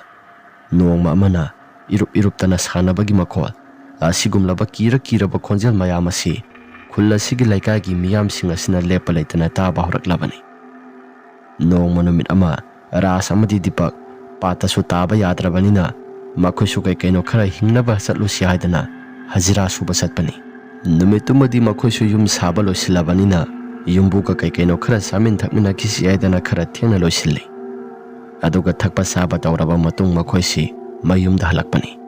ꯅꯣꯡꯃ ꯑꯃꯅ ꯏꯔꯨꯞ ꯏꯔꯨꯞꯇꯅ ꯁꯥꯟꯅꯕꯒꯤ ꯃꯈꯣꯜ, ꯑꯁꯤꯒꯨꯝꯂꯕ ꯀꯤꯔ ꯀꯤꯔꯕ ꯈꯣꯟꯖꯦꯜ ꯃꯌꯥꯝ ꯑꯁꯤ ꯈꯨꯜ ꯑꯁꯤꯒꯤ ꯂꯩꯀꯥꯏꯒꯤ ꯃꯤꯌꯥꯝꯁꯤꯡ ꯑꯁꯤꯅ ꯂꯦꯞꯄ ꯂꯩꯇꯅ ꯇꯥꯕ ꯍꯧꯔꯛꯂꯕꯅꯤ꯫ ꯅꯣꯡꯃ ꯅꯨꯃꯤꯠ ꯑꯃ ꯔꯥꯖ ꯑꯃꯗꯤ ꯗꯤꯄꯛ ꯄꯥꯠꯇꯁꯨ ꯇꯥꯕ ꯌꯥꯗ꯭ꯔꯕꯅꯤꯅ ꯃꯈꯣꯏꯁꯨ ꯀꯩ ꯀꯩꯅꯣ ꯈꯔ ꯍꯤꯡꯅꯕ ꯆꯠꯂꯨꯁꯤ ꯍꯥꯏꯗꯅ ꯍꯖꯤꯔꯥ ꯁꯨꯕ ꯆꯠꯄꯅꯤ꯫ ꯅꯨꯃꯤꯠꯇꯨꯃꯗꯤ ꯃꯈꯣꯏꯁꯨ ꯌꯨꯝ ꯁꯥꯕ ꯂꯣꯏꯁꯤꯜꯂꯕꯅꯤꯅ ꯌꯨꯝꯕꯨꯒ ꯀꯩ ꯀꯩꯅꯣ ꯈꯔ ꯆꯥꯃꯤꯟ ꯊꯛꯃꯤꯟꯅꯈꯤꯁꯤ ꯍꯥꯏꯗꯅ ꯈꯔ ꯊꯦꯡꯅ ꯂꯣꯏꯁꯤꯜꯂꯤ꯫ ꯑꯗꯨꯒ ꯊꯛꯄ ꯆꯥꯕ ꯇꯧꯔꯕ ꯃꯇꯨꯡ ꯃꯈꯣꯏꯁꯤ ꯃꯌꯨꯝꯗ ꯍꯜꯂꯛꯄꯅꯤ꯫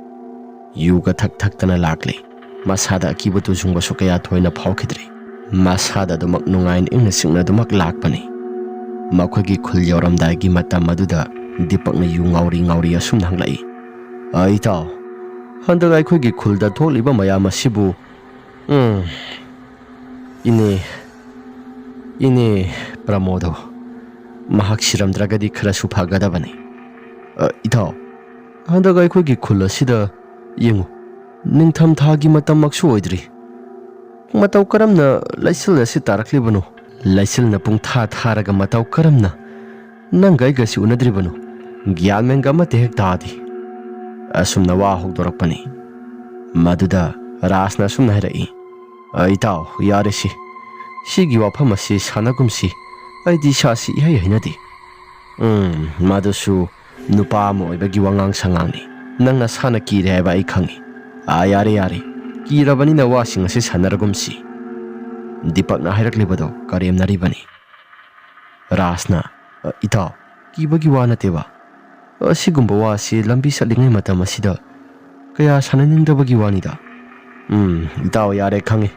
ꯌꯨꯒ ꯊꯛ ꯊꯛꯇꯅ ꯂꯥꯛꯂꯤ꯫ ꯃꯁꯥꯗ ꯑꯀꯤꯕ ꯇꯨꯖꯨꯡꯕꯁꯨ ꯀꯌꯥ ꯊꯣꯏꯅ ꯐꯥꯎꯈꯤꯗ꯭ꯔꯤ꯫ ꯃꯁꯥꯗ ꯑꯗꯨꯃꯛ ꯅꯨꯡꯉꯥꯏꯅ ꯏꯪꯅ ꯆꯤꯛꯅ ꯑꯗꯨꯃꯛ ꯂꯥꯛꯄꯅꯤ꯫ ꯃꯈꯣꯏꯒꯤ ꯈꯨꯜ ꯌꯧꯔꯝꯗꯥꯏꯒꯤ ꯃꯇꯝ ꯑꯗꯨꯗ ꯗꯤꯄꯛꯅ ꯌꯨ ꯉꯥꯎꯔꯤ ꯉꯥꯎꯔꯤ ꯑꯁꯨꯝꯅ ꯍꯪꯂꯛꯏ, "ꯑ, ꯏꯇꯥꯎ, ꯍꯟꯗꯛ ꯑꯩꯈꯣꯏꯒꯤ ꯈꯨꯜꯗ ꯊꯣꯛꯂꯤꯕ ꯃꯌꯥꯝ ꯑꯁꯤꯕꯨ, ꯎꯝ, ꯏꯅꯦ, ꯏꯅꯦ ꯄ꯭ꯔꯃꯣꯗꯣ, ꯃꯍꯥꯛ ꯁꯤꯔꯝꯗ꯭ꯔꯒꯗꯤ ꯈꯔꯁꯨ ꯐꯒꯗꯕꯅꯤ꯫ ꯑ, ꯏꯇꯥꯎ, ꯍꯟꯗꯛ ꯑꯩꯈꯣꯏꯒꯤ ꯈꯨꯜ ꯑꯁꯤꯗ ꯌꯦꯡꯉꯨ, ꯅꯤꯡꯊꯝꯊꯥꯒꯤ ꯃꯇꯝꯃꯛꯁꯨ ꯑꯣꯏꯗ꯭ꯔꯤ꯫ ꯃꯇꯧ ꯀꯔꯝꯅ ꯂꯩꯆꯤꯜ ꯑꯁꯤ ꯇꯥꯔꯛꯂꯤꯕꯅꯣ? ꯂꯩꯆꯤꯜꯅ ꯄꯨꯡ ꯊꯥ ꯊꯥꯔꯒ ꯃꯇꯧ ꯀꯔꯝꯅ ꯅꯪꯒ ꯑꯩꯒꯁꯤ ꯎꯅꯗ꯭ꯔꯤꯕꯅꯣ? ꯒ꯭ꯌꯥꯟ ꯃꯦꯟꯒ ꯑꯃꯠꯇ ꯍꯦꯛ ꯇꯥꯗꯦ꯫" ꯑꯁꯨꯝꯅ ꯋꯥ ꯍꯧꯗꯣꯔꯛꯄꯅꯤ꯫ ꯃꯗꯨꯗ ꯔꯥꯖꯅ ꯑꯁꯨꯝꯅ ꯍꯥꯏꯔꯛꯏ, "ꯑ, ꯏꯇꯥꯎ, ꯌꯥꯔꯦꯁꯤ꯫ ꯁꯤꯒꯤ ꯋꯥꯐꯝ ꯑꯁꯤ ꯁꯥꯟꯅꯒꯨꯝꯁꯤ꯫ ꯑꯩꯗꯤ ꯏꯁꯥꯁꯤ ꯏꯍꯩ ꯍꯩꯅꯗꯦ꯫" "ꯎꯝ, ꯃꯗꯨꯁꯨ ꯅꯨꯄꯥ ꯑꯃ ꯑꯣꯏꯕꯒꯤ ꯋꯥꯉꯥꯡ ꯁꯉꯥꯡꯅꯤ꯫ ꯅꯪ ꯅꯁꯥꯅ ꯀꯤꯔꯦ ꯍꯥꯏꯕ ꯑꯩ ꯈꯪꯏ꯫ ꯑꯥ, ꯌꯥꯔꯦ, ꯌꯥꯔꯦ꯫ ꯀꯤꯔꯕꯅꯤꯅ ꯋꯥꯁꯤꯡ ꯑꯁꯤ ꯁꯥꯟꯅꯔꯒꯨꯝꯁꯤ꯫" ꯗꯤꯄꯛꯅ ꯍꯥꯏꯔꯛꯂꯤꯕꯗꯨ ꯀꯔꯦꯝꯅꯔꯤꯕꯅꯤ꯫ ꯔꯥꯖꯅ, "ꯑ, ꯏꯇꯥꯎ, ꯀꯤꯕꯒꯤ ꯋꯥ ꯅꯠꯇꯦꯕ꯫ ꯑꯁꯤꯒꯨꯝꯕ ꯋꯥ ꯑꯁꯤ ꯂꯝꯕꯤ ꯆꯠꯂꯤꯉꯩ ꯃꯇꯝ ꯑꯁꯤꯗ ꯀꯌꯥ ꯁꯥꯟꯅꯅꯤꯡꯗꯕꯒꯤ ꯋꯥꯅꯤꯗ꯫" "ꯎꯝ, ꯏꯇꯥꯎ, ꯌꯥꯔꯦ, ꯈꯪꯉꯤ꯫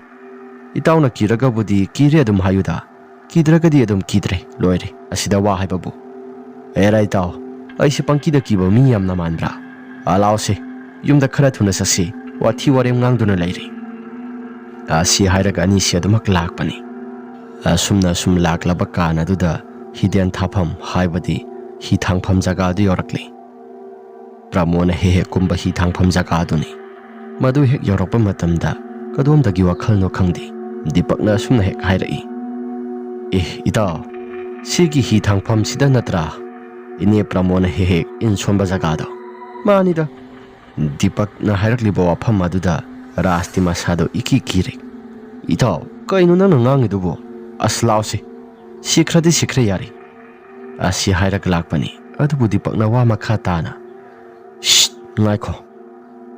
ꯏꯇꯥꯎꯅ ꯀꯤꯔꯒꯕꯨꯗꯤ ꯀꯤꯔꯦ ꯑꯗꯨꯝ ꯍꯥꯏꯌꯨꯗ꯫ ꯀꯤꯗ꯭ꯔꯒꯗꯤ ꯑꯗꯨꯝ ꯀꯤꯗ꯭ꯔꯦ, ꯂꯣꯏꯔꯦ꯫ ꯑꯁꯤꯗ ꯋꯥ ꯍꯥꯏꯕꯕꯨ꯫ ꯑꯦꯔꯥ ꯏꯇꯥꯎ, ꯑꯩꯁꯦ ꯄꯪꯀꯤꯗ ꯀꯤꯕ ꯃꯤ ꯌꯥꯝꯅ ꯃꯥꯟꯕ꯭ꯔꯥ? ꯑꯥ, ꯂꯥꯎꯁꯦ, ꯌꯨꯝꯗ ꯈꯔ ꯊꯨꯅ ꯆꯠꯁꯤ, ꯋꯥꯊꯤ ꯋꯥꯔꯦꯝ ꯉꯥꯡꯗꯨꯅ ꯂꯩꯔꯦ꯫" ꯑꯁꯤ ꯍꯥꯏꯔꯒ ꯑꯅꯤꯁꯤ ꯑꯗꯨꯃꯛ ꯂꯥꯛꯄꯅꯤ꯫ ꯑꯁꯨꯝꯅ ꯑꯁꯨꯝ ꯂꯥꯛꯂꯕ ꯀꯥꯟ ꯑꯗꯨꯗ ꯍꯤꯗꯦꯟ ꯊꯥꯐꯝ, ꯍꯥꯏꯕꯗꯤ ꯍꯤ ꯊꯥꯡꯐꯝ ꯖꯒꯥ ꯑꯗꯨ ꯌꯧꯔꯛꯂꯤ꯫ ꯄ꯭ꯔꯃꯣꯅ ꯍꯦꯛ ꯍꯦꯛ ꯀꯨꯝꯕ ꯍꯤ ꯊꯥꯡꯐꯝ ꯖꯒꯥ ꯑꯗꯨꯅꯤ꯫ ꯃꯗꯨ ꯍꯦꯛ ꯌꯧꯔꯛꯄ ꯃꯇꯝꯗ ꯀꯗꯣꯝꯗꯒꯤ ꯋꯥꯈꯜꯅꯣ ꯈꯪꯗꯦ, ꯗꯤꯄꯛꯅ ꯑꯁꯨꯝꯅ ꯍꯦꯛ ꯍꯥꯏꯔꯛꯏ, "ꯑꯦ ꯏꯇꯥꯎ, ꯁꯤꯒꯤ ꯍꯤ ꯊꯥꯡꯐꯝꯁꯤꯗ ꯅꯠꯇ꯭ꯔꯥ ꯏꯅꯦ ꯄ꯭ꯔꯃꯣꯅ ꯍꯦꯛ ꯍꯦꯛ ꯏꯟ ꯁꯣꯟꯕ ꯖꯒꯥꯗꯣ?" "ꯃꯥꯅꯤꯗ꯫" ꯗꯤꯄꯛꯅ ꯍꯥꯏꯔꯛꯂꯤꯕ ꯋꯥꯐꯝ ꯑꯗꯨꯗ ꯔꯥꯖꯇꯤ ꯃꯁꯥꯗꯣ ꯏꯀꯤ ꯀꯤꯔꯦ꯫ "ꯏꯇꯥꯎ, ꯀꯩꯅꯣ ꯅꯪꯅ ꯉꯥꯡꯉꯤꯗꯨꯕꯨ? ꯑꯁ ꯂꯥꯎꯁꯤ, ꯁꯤꯈ꯭ꯔꯗꯤ ꯁꯤꯈ꯭ꯔꯦ ꯌꯥꯔꯦ꯫" ꯑꯁꯤ ꯍꯥꯏꯔꯛꯂꯥꯛꯄꯅꯤ꯫ ꯑꯗꯨꯕꯨ ꯗꯤꯄꯛꯅ ꯋꯥ ꯃꯈꯥ ꯇꯥꯅ, "ꯁꯤꯠ, ꯉꯥꯏꯈꯣ,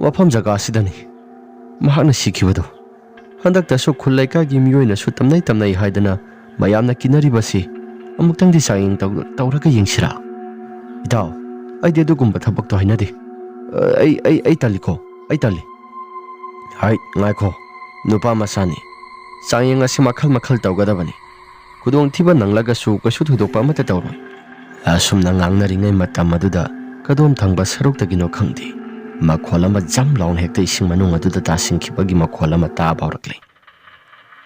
ꯃꯐꯝ ꯖꯒꯥ ꯑꯁꯤꯗꯅꯤ ꯃꯍꯥꯛꯅ ꯁꯤꯈꯤꯕꯗꯨ꯫ ꯍꯟꯗꯛꯇꯁꯨ ꯈꯨꯜ ꯂꯩꯀꯥꯏꯒꯤ ꯃꯤꯑꯣꯏꯅꯁꯨ ꯇꯝꯅꯩ ꯇꯝꯅꯩ ꯍꯥꯏꯗꯅ ꯃꯌꯥꯝꯅ ꯀꯤꯅꯔꯤꯕꯁꯤ ꯑꯃꯨꯛꯇꯪꯗꯤ ꯆꯥꯡꯌꯦꯡ ꯇꯧ-, ꯇꯧꯔꯒ ꯌꯦꯡꯁꯤꯔꯥ? ꯏꯇꯥꯎ, ꯑꯩꯗꯤ ꯑꯗꯨꯒꯨꯝꯕ ꯊꯕꯛꯇꯣ ꯍꯩꯅꯗꯦ꯫ ꯑ, ꯑꯩ, ꯑꯩ, ꯑꯩ ꯇꯜꯂꯤꯀꯣ, ꯑꯩ ꯇꯜꯂꯤ꯫" "ꯍꯥꯏ, ꯉꯥꯏꯈꯣ, ꯅꯨꯄꯥ ꯃꯆꯥꯅꯤ꯫ ꯆꯥꯡꯌꯦꯡ ꯑꯁꯤ ꯃꯈꯜ ꯃꯈꯜ ꯇꯧꯒꯗꯕꯅꯤ꯫ ꯈꯨꯗꯣꯡꯊꯤꯕ ꯅꯪꯂꯒꯁꯨ ꯀꯩꯁꯨ ꯊꯣꯏꯗꯣꯛꯄ ꯑꯃꯠꯇ ꯇꯧꯔꯣꯏ꯫" ꯑꯁꯨꯝꯅ ꯉꯥꯡꯅꯔꯤꯉꯩ ꯃꯇꯝ ꯑꯗꯨꯗ ꯀꯗꯣꯝ ꯊꯪꯕ ꯁꯔꯨꯛꯇꯒꯤꯅꯣ ꯈꯪꯗꯦ, ꯃꯈꯣꯜ ꯑꯃ ꯖꯝ ꯂꯥꯎꯅ ꯍꯦꯛꯇ ꯏꯁꯤꯡ ꯃꯅꯨꯡ ꯑꯗꯨꯗ ꯇꯥꯁꯤꯟꯈꯤꯕꯒꯤ ꯃꯈꯣꯜ ꯑꯃ ꯇꯥꯕ ꯍꯧꯔꯛꯂꯦ꯫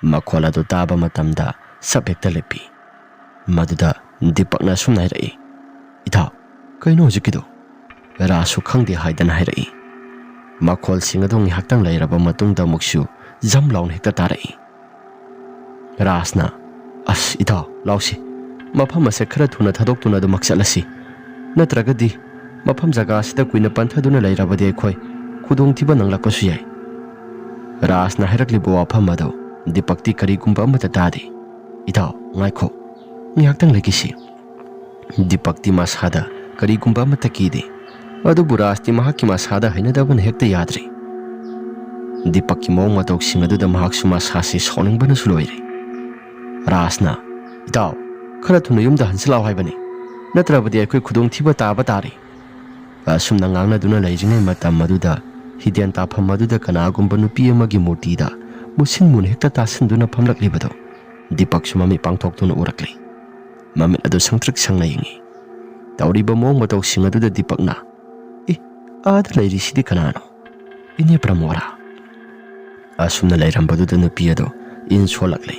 ꯃꯈꯣꯜ ꯑꯗꯨ ꯇꯥꯕ ꯃꯇꯝꯗ ꯁꯞ ꯍꯦꯛꯇ ꯂꯦꯞꯄꯤ꯫ ꯃꯗꯨꯗ ꯗꯤꯄꯛꯅ ꯑꯁꯨꯝꯅ ꯍꯥꯏꯔꯛꯏ, "ꯏꯇꯥꯎ, ꯀꯩꯅꯣ ꯍꯧꯖꯤꯛꯀꯤꯗꯣ?" ꯔꯥꯖꯁꯨ ꯈꯪꯗꯦ ꯍꯥꯏꯗꯅ ꯍꯥꯏꯔꯛꯏ꯫ ꯃꯈꯣꯜꯁꯤꯡ ꯑꯗꯨ ꯉꯥꯏꯍꯥꯛꯇꯪ ꯂꯩꯔꯕ ꯃꯇꯨꯡꯗ ꯑꯃꯨꯛꯁꯨ ꯖꯝ ꯂꯥꯎꯅ ꯍꯦꯛꯇ ꯇꯥꯔꯛꯏ꯫ ꯔꯥꯖꯅ, "ꯑꯁ ꯏꯇꯥꯎ, ꯂꯥꯎꯁꯤ, ꯃꯐꯝ ꯑꯁꯦ ꯈꯔ ꯊꯨꯅ ꯊꯥꯗꯣꯛꯇꯨꯅ ꯑꯗꯨꯃꯛ ꯆꯠꯂꯁꯤ꯫ ꯅꯠꯇ꯭ꯔꯒꯗꯤ ꯃꯐꯝ ꯖꯒꯥ ꯑꯁꯤꯗ ꯀꯨꯏꯅ ꯄꯟꯊꯗꯨꯅ ꯂꯩꯔꯕꯗꯤ ꯑꯩꯈꯣꯏ ꯈꯨꯗꯣꯡꯊꯤꯕ ꯅꯪꯂꯛꯄꯁꯨ ꯌꯥꯏ꯫" ꯔꯥꯖꯅ ꯍꯥꯏꯔꯛꯂꯤꯕ ꯋꯥꯐꯝ ꯑꯗꯨ ꯗꯤꯄꯛꯇꯤ ꯀꯔꯤꯒꯨꯝꯕ ꯑꯃꯠꯇ ꯇꯥꯗꯦ꯫ "ꯏꯇꯥꯎ, ꯉꯥꯏꯈꯣ, ꯉꯥꯏꯍꯥꯛꯇꯪ ꯂꯩꯈꯤꯁꯤ꯫" ꯗꯤꯄꯛꯇꯤ ꯃꯁꯥꯗ ꯀꯔꯤꯒꯨꯝꯕ ꯑꯃꯠꯇ ꯀꯤꯗꯦ, ꯑꯗꯨꯕꯨ ꯔꯥꯖꯇꯤ ꯃꯍꯥꯛꯀꯤ ꯃꯁꯥꯗ ꯍꯩꯅꯗꯕꯅ ꯍꯦꯛꯇ ꯌꯥꯗ꯭ꯔꯦ꯫ ꯗꯤꯄꯛꯀꯤ ꯃꯑꯣꯡ ꯃꯇꯧꯁꯤꯡ ꯑꯗꯨꯗ ꯃꯍꯥꯛꯁꯨ ꯃꯁꯥꯁꯤ ꯁꯥꯎꯅꯤꯡꯕꯅꯁꯨ ꯂꯣꯏꯔꯦ꯫ ꯔꯥꯖꯅ, "ꯏꯇꯥꯎ, ꯈꯔ ꯊꯨꯅ ꯌꯨꯝꯗ ꯍꯟꯁꯤꯜꯂꯛꯑꯣ ꯍꯥꯏꯕꯅꯤ, ꯅꯠꯇ꯭ꯔꯕꯗꯤ ꯑꯩꯈꯣꯏ ꯈꯨꯗꯣꯡꯊꯤꯕ ꯇꯥꯕ ꯇꯥꯔꯦ꯫" ꯑꯁꯨꯝꯅ ꯉꯥꯡꯅꯗꯨꯅ ꯂꯩꯔꯤꯉꯩ ꯃꯇꯝ ꯑꯗꯨꯗ ꯍꯤꯗꯦꯟ ꯇꯥꯐꯝ ꯑꯗꯨꯗ ꯀꯅꯥꯒꯨꯝꯕ ꯅꯨꯄꯤ ꯑꯃꯒꯤ ꯃꯨꯔꯇꯤꯗ ꯃꯨꯁꯤꯟ ꯃꯨꯅ ꯍꯦꯛꯇ ꯇꯥꯁꯤꯟꯗꯨꯅ ꯐꯝꯂꯛꯂꯤꯕꯗꯨ ꯗꯤꯄꯛꯁꯨ ꯃꯃꯤꯠ ꯄꯥꯡꯊꯣꯛꯇꯨꯅ ꯎꯔꯛꯂꯦ꯫ ꯃꯃꯤꯠ ꯑꯗꯨ ꯁꯪꯇ꯭ꯔꯤꯛ ꯁꯪꯅ ꯌꯦꯡꯉꯤ꯫ ꯇꯧꯔꯤꯕ ꯃꯑꯣꯡ ꯃꯇꯧꯁꯤꯡ ꯑꯗꯨꯗ ꯗꯤꯄꯛꯅ, "ꯑꯦ, ꯑꯥꯗ ꯂꯩꯔꯤꯁꯤꯗꯤ ꯀꯅꯥꯅꯣ? ꯏꯅꯦ ꯄ꯭ꯔꯃꯣꯔꯥ?" ꯑꯁꯨꯝꯅ ꯂꯩꯔꯝꯕꯗꯨꯗ ꯅꯨꯄꯤ ꯑꯗꯨ ꯏꯟ ꯁꯣꯜꯂꯛꯂꯦ꯫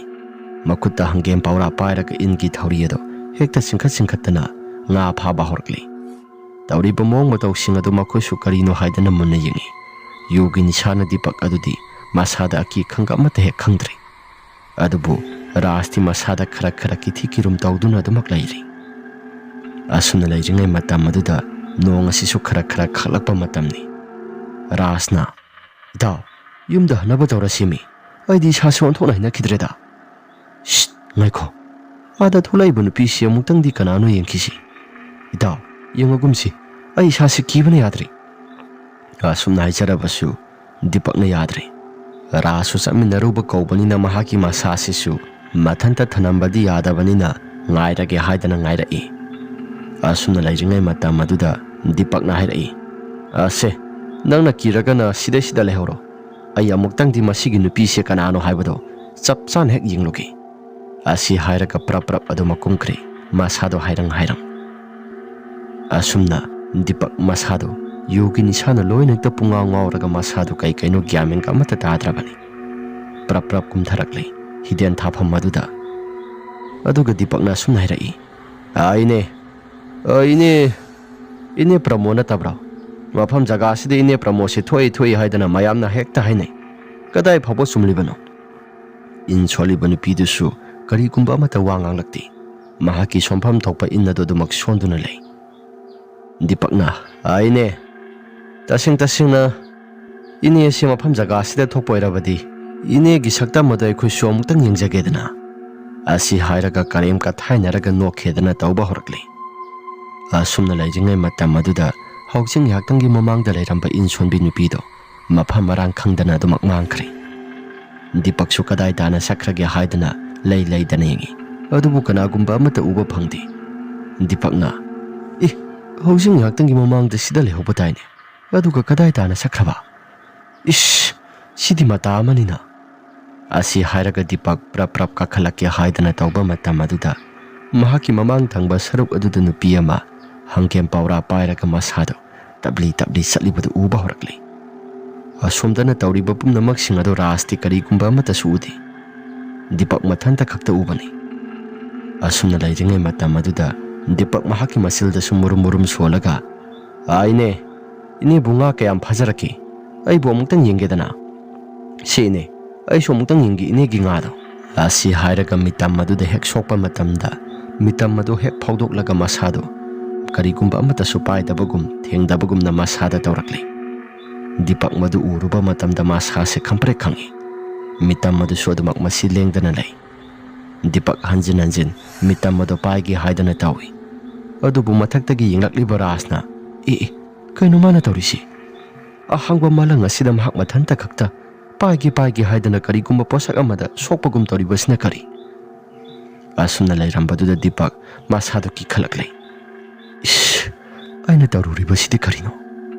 ꯃꯈꯨꯠꯇ ꯍꯪꯒꯦꯝ ꯄꯥꯎꯔꯥ ꯄꯥꯏꯔꯒ ꯏꯟꯒꯤ ꯊꯧꯔꯤ ꯑꯗꯨ ꯍꯦꯛꯇ ꯆꯤꯡꯈꯠ ꯆꯤꯡꯈꯠꯇꯅ ꯉꯥ ꯐꯥꯕ ꯍꯧꯔꯛꯂꯦ꯫ ꯇꯧꯔꯤꯕ ꯃꯑꯣꯡ ꯃꯇꯧꯁꯤꯡ ꯑꯗꯨ ꯃꯈꯣꯏꯁꯨ ꯀꯔꯤꯅꯣ ꯍꯥꯏꯗꯅ ꯃꯨꯟꯅ ꯌꯦꯡꯉꯤ꯫ ꯌꯨꯒꯤ ꯅꯤꯁꯥꯅ ꯗꯤꯄꯛ ꯑꯗꯨꯗꯤ ꯃꯁꯥꯗ ꯑꯀꯤ ꯈꯪꯒ ꯑꯃꯠꯇ ꯍꯦꯛ ꯈꯪꯗ꯭ꯔꯤ꯫ ꯑꯗꯨꯕꯨ ꯔꯥꯖꯇꯤ ꯃꯁꯥꯗ ꯈꯔ ꯈꯔ ꯀꯤꯊꯤ ꯀꯤꯔꯨꯝ ꯇꯧꯗꯨꯅ ꯑꯗꯨꯃꯛ ꯂꯩꯔꯤ꯫ ꯑꯁꯨꯝꯅ ꯂꯩꯔꯤꯉꯩ ꯃꯇꯝ ꯑꯗꯨꯗ ꯅꯣꯡ ꯑꯁꯤꯁꯨ ꯈꯔ ꯈꯔ ꯈꯥꯛꯂꯛꯄ ꯃꯇꯝꯅꯤ꯫ ꯔꯥꯖꯅ, "ꯏꯇꯥꯎ, ꯌꯨꯝꯗ ꯍꯟꯅꯕ ꯇꯧꯔꯁꯤꯃꯤ꯫ ꯑꯩꯗꯤ ꯏꯁꯥꯁꯦ ꯑꯣꯟꯊꯣꯛꯅ ꯍꯩꯅꯈꯤꯗ꯭ꯔꯦꯗ꯫ ꯁꯤꯠ, ꯉꯥꯏꯈꯣ꯫ ꯑꯥꯗ ꯊꯣꯛꯂꯛꯏꯕ ꯅꯨꯄꯤꯁꯤ ꯑꯃꯨꯛꯇꯪꯗꯤ ꯀꯅꯥꯅꯣ ꯌꯦꯡꯈꯤꯁꯤ꯫ ꯏꯇꯥꯎ, ꯌꯦꯡꯉꯒꯨꯝꯁꯤ꯫ ꯑꯩ ꯏꯁꯥꯁꯤ ꯀꯤꯕꯅ ꯌꯥꯗ꯭ꯔꯦ꯫" ꯑꯁꯨꯝꯅ ꯍꯥꯏꯖꯔꯕꯁꯨ ꯗꯤꯄꯛꯅ ꯌꯥꯗ꯭ꯔꯦ꯫ ꯔꯥꯁꯨ ꯆꯠꯃꯤꯟꯅꯔꯨꯕ ꯀꯧꯕꯅꯤꯅ ꯃꯍꯥꯛꯀꯤ ꯃꯁꯥꯁꯤꯁꯨ ꯃꯊꯟꯇ ꯊꯅꯝꯕꯗꯤ ꯌꯥꯗꯕꯅꯤꯅ ꯉꯥꯏꯔꯒꯦ ꯍꯥꯏꯗꯅ ꯉꯥꯏꯔꯛꯏ꯫ ꯑꯁꯨꯝꯅ ꯂꯩꯔꯤꯉꯩ ꯃꯇꯝ ꯑꯗꯨꯗ ꯗꯤꯄꯛꯅ ꯍꯥꯏꯔꯛꯏ, "ꯑꯁꯦ, ꯅꯪꯅ ꯀꯤꯔꯒꯅ ꯁꯤꯗꯩꯁꯤꯗ ꯂꯩꯍꯧꯔꯣ꯫ ꯑꯩ ꯑꯃꯨꯛꯇꯪꯗꯤ ꯃꯁꯤꯒꯤ ꯅꯨꯄꯤꯁꯦ ꯀꯅꯥꯅꯣ ꯍꯥꯏꯕꯗꯣ ꯆꯞ ꯆꯥꯅ ꯍꯦꯛ ꯌꯦꯡꯂꯨꯒꯦ꯫" ꯑꯁꯤ ꯍꯥꯏꯔꯒ ꯄ꯭ꯔꯞ ꯄ꯭ꯔꯞ ꯑꯗꯨꯃꯛ ꯀꯨꯝꯈ꯭ꯔꯦ, ꯃꯁꯥꯗꯣ ꯍꯥꯏꯔꯪ ꯍꯥꯏꯔꯪ꯫ ꯑꯁꯨꯝꯅ ꯗꯤꯄꯛ ꯃꯁꯥꯗꯣ ꯌꯨꯒꯤ ꯅꯤꯁꯥꯅ ꯂꯣꯏꯅ ꯍꯦꯛꯇ ꯄꯨꯡꯉꯥꯎ ꯉꯥꯎꯔꯒ ꯃꯁꯥꯗꯣ ꯀꯩ ꯀꯩꯅꯣ ꯒ꯭ꯌꯥꯟ ꯃꯦꯟꯒ ꯑꯃꯠꯇ ꯇꯥꯗ꯭ꯔꯕꯅꯤ꯫ ꯄ꯭ꯔꯞ ꯄ꯭ꯔꯞ ꯀꯨꯝꯊꯔꯛꯂꯦ ꯍꯤꯗꯦꯟ ꯊꯥꯐꯝ ꯑꯗꯨꯗ꯫ ꯑꯗꯨꯒ ꯗꯤꯄꯛꯅ ꯑꯁꯨꯝꯅ ꯍꯥꯏꯔꯛꯏ, "ꯑꯥ, ꯏꯅꯦ, ꯑꯥ, ꯏꯅꯦ, ꯏꯅꯦ ꯄ꯭ꯔꯃꯣ ꯅꯠꯇꯕ꯭ꯔꯣ? ꯃꯐꯝ ꯖꯒꯥ ꯑꯁꯤꯗ ꯏꯅꯦ ꯄ꯭ꯔꯃꯣꯁꯦ ꯊꯣꯛꯏ ꯊꯣꯛꯏ ꯍꯥꯏꯗꯅ ꯃꯌꯥꯝꯅ ꯍꯦꯛꯇ ꯍꯥꯏꯅꯩ꯫ ꯀꯗꯥꯏ ꯐꯥꯎꯕ ꯆꯨꯝꯂꯤꯕꯅꯣ?" ꯏꯟ ꯁꯣꯜꯂꯤꯕ ꯅꯨꯄꯤꯗꯨꯁꯨ ꯀꯔꯤꯒꯨꯝꯕ ꯑꯃꯠꯇ ꯋꯥ ꯉꯥꯡꯂꯛꯇꯦ꯫ ꯃꯍꯥꯛꯀꯤ ꯁꯣꯟꯐꯝ ꯊꯣꯛꯄ ꯏꯟ ꯑꯗꯨ ꯑꯗꯨꯃꯛ ꯁꯣꯟꯗꯨꯅ ꯂꯩ꯫ ꯗꯤꯄꯛꯅ, "ꯑꯥ, ꯏꯅꯦ, ꯇꯁꯦꯡ ꯇꯁꯦꯡꯅ ꯏꯅꯦ ꯑꯁꯤ ꯃꯐꯝ ꯖꯒꯥ ꯑꯁꯤꯗ ꯊꯣꯛꯄ ꯑꯣꯏꯔꯕꯗꯤ ꯏꯅꯦꯒꯤ ꯁꯛꯇꯝ ꯑꯗꯨ ꯑꯩꯈꯣꯏꯁꯨ ꯑꯃꯨꯛꯇꯪ ꯌꯦꯡꯖꯒꯦꯗꯅ꯫" ꯑꯁꯤ ꯍꯥꯏꯔꯒ ꯀꯔꯦꯝ ꯀꯊꯥꯏꯅꯔꯒ ꯅꯣꯛꯈꯦꯗꯅ ꯇꯧꯕ ꯍꯧꯔꯛꯂꯤ꯫ ꯑꯁꯨꯝꯅ ꯂꯩꯔꯤꯉꯩ ꯃꯇꯝ ꯑꯗꯨꯗ ꯍꯧꯖꯤꯛ ꯉꯥꯏꯍꯥꯛꯇꯪꯒꯤ ꯃꯃꯥꯡꯗ ꯂꯩꯔꯝꯕ ꯏꯟ ꯁꯣꯟꯕꯤ ꯅꯨꯄꯤꯗꯣ ꯃꯐꯝ ꯃꯔꯥꯡ ꯈꯪꯗꯅ ꯑꯗꯨꯃꯛ ꯃꯥꯡꯈ꯭ꯔꯦ꯫ ꯗꯤꯄꯛꯁꯨ ꯀꯗꯥꯏ ꯇꯥꯅ ꯆꯠꯈ꯭ꯔꯒꯦ ꯍꯥꯏꯗꯅ ꯂꯩ ꯂꯩꯗꯅ ꯌꯦꯡꯉꯤ꯫ ꯑꯗꯨꯕꯨ ꯀꯅꯥꯒꯨꯝꯕ ꯑꯃꯠꯇ ꯎꯕ ꯐꯪꯗꯦ꯫ ꯗꯤꯄꯛꯅ, "ꯑꯦ, ꯍꯧꯖꯤꯛ ꯉꯥꯏꯍꯥꯛꯇꯪꯒꯤ ꯃꯃꯥꯡꯗ ꯁꯤꯗ ꯂꯩꯍꯧꯕ ꯇꯥꯏꯅꯦ꯫ ꯑꯗꯨꯒ ꯀꯗꯥꯏ ꯇꯥꯅ ꯆꯠꯈ꯭ꯔꯕ? ꯏꯁ, ꯁꯤꯗꯤ ꯃꯇꯥ ꯑꯃꯅꯤꯅ꯫" ꯑꯁꯤ ꯍꯥꯏꯔꯒ ꯗꯤꯄꯛ ꯄ꯭ꯔꯞ ꯄ꯭ꯔꯞ ꯀꯥꯈꯠꯂꯛꯀꯦ ꯍꯥꯏꯗꯅ ꯇꯧꯕ ꯃꯇꯝ ꯑꯗꯨꯗ ꯃꯍꯥꯛꯀꯤ ꯃꯃꯥꯡ ꯊꯪꯕ ꯁꯔꯨꯛ ꯑꯗꯨꯗ ꯅꯨꯄꯤ ꯑꯃ ꯍꯪꯒꯦꯝ ꯄꯥꯎꯔꯥ ꯄꯥꯏꯔꯒ ꯃꯁꯥꯗꯣ ꯇꯞꯂꯤ ꯇꯞꯂꯤ ꯆꯠꯂꯤꯕꯗꯨ ꯎꯕ ꯍꯧꯔꯛꯂꯤ꯫ ꯑꯁꯣꯝꯗꯅ ꯇꯧꯔꯤꯕ ꯄꯨꯝꯅꯃꯛꯁꯤꯡ ꯑꯗꯨ ꯔꯥꯖꯇꯤ ꯀꯔꯤꯒꯨꯝꯕ ꯑꯃꯠꯇꯁꯨ ꯎꯗꯦ꯫ ꯗꯤꯄꯛ ꯃꯊꯟꯇ ꯈꯛꯇ ꯎꯕꯅꯤ꯫ ꯑꯁꯨꯝꯅ ꯂꯩꯔꯤꯉꯩ ꯃꯇꯝ ꯑꯗꯨꯗ ꯗꯤꯄꯛ ꯃꯍꯥꯛꯀꯤ ꯃꯆꯤꯜꯗꯁꯨ ꯃꯨꯔꯨꯝ ꯃꯨꯔꯨꯝ ꯁꯣꯜꯂꯒ, "ꯑꯥ, ꯏꯅꯦ, ꯏꯅꯦꯕꯨ ꯉꯥ ꯀꯌꯥꯝ ꯐꯥꯖꯔꯛꯀꯦ? ꯑꯩꯕꯨ ꯑꯃꯨꯛꯇꯪ ꯌꯦꯡꯒꯦꯗꯅ?" "ꯁꯦ ꯏꯅꯦ, ꯑꯩꯁꯨ ꯑꯃꯨꯛꯇꯪ ꯌꯦꯡꯒꯦ ꯏꯅꯦꯒꯤ ꯉꯥꯗꯣ"꯫ ꯑꯁꯤ ꯍꯥꯏꯔꯒ ꯃꯤꯇꯝ ꯑꯗꯨꯗ ꯍꯦꯛ ꯁꯣꯛꯄ ꯃꯇꯝꯗ, ꯃꯤꯇꯝ ꯑꯗꯨ ꯍꯦꯛ ꯐꯥꯎꯗꯣꯛꯂꯒ ꯃꯁꯥꯗꯨ ꯀꯔꯤꯒꯨꯝꯕ ꯑꯃꯠꯇꯁꯨ ꯄꯥꯏꯗꯕꯒꯨꯝ, ꯊꯦꯡꯗꯕꯒꯨꯝꯅ ꯃꯁꯥꯗ ꯇꯧꯔꯛꯂꯦ꯫ ꯗꯤꯄꯛ ꯃꯗꯨ ꯎꯔꯨꯕ ꯃꯇꯝꯗ ꯃꯁꯥꯁꯦ ꯈꯪꯄ꯭ꯔꯦꯛ ꯈꯪꯉꯤ꯫ ꯃꯤꯇꯝ ꯑꯗꯨꯁꯨ ꯑꯗꯨꯃꯛ ꯃꯁꯤ ꯂꯦꯡꯗꯅ ꯂꯩ꯫ ꯗꯤꯄꯛ ꯍꯟꯖꯤꯟ ꯍꯟꯖꯤꯟ ꯃꯤꯇꯝ ꯑꯗꯨ ꯄꯥꯏꯒꯦ ꯍꯥꯏꯗꯅ ꯇꯧꯏ꯫ ꯑꯗꯨꯕꯨ ꯃꯊꯛꯇꯒꯤ ꯌꯦꯡꯂꯛꯂꯤꯕ ꯔꯥꯖꯅ, "ꯑꯦ, ꯑꯦ, ꯀꯩꯅꯣ ꯃꯥꯅ ꯇꯧꯔꯤꯁꯤ? ꯑꯍꯥꯡꯕ ꯃꯥꯂꯪ ꯑꯁꯤꯗ ꯃꯍꯥꯛ ꯃꯊꯟꯇ ꯈꯛꯇ ꯄꯥꯏꯒꯦ, ꯄꯥꯏꯒꯦ ꯍꯥꯏꯗꯅ ꯀꯔꯤꯒꯨꯝꯕ ꯄꯣꯠꯁꯛ ꯑꯃꯗ ꯁꯣꯛꯄꯒꯨꯝ ꯇꯧꯔꯤꯕꯁꯤꯅ ꯀꯔꯤ?" ꯑꯁꯨꯝꯅ ꯂꯩꯔꯝꯕꯗꯨꯗ ꯗꯤꯄꯛ ꯃꯁꯥꯗꯨ ꯀꯤꯈꯠꯂꯛꯂꯦ꯫ "ꯏꯁ, ꯑꯩꯅ ꯇꯧꯔꯨꯔꯤꯕꯁꯤꯗꯤ ꯀꯔꯤꯅꯣ?"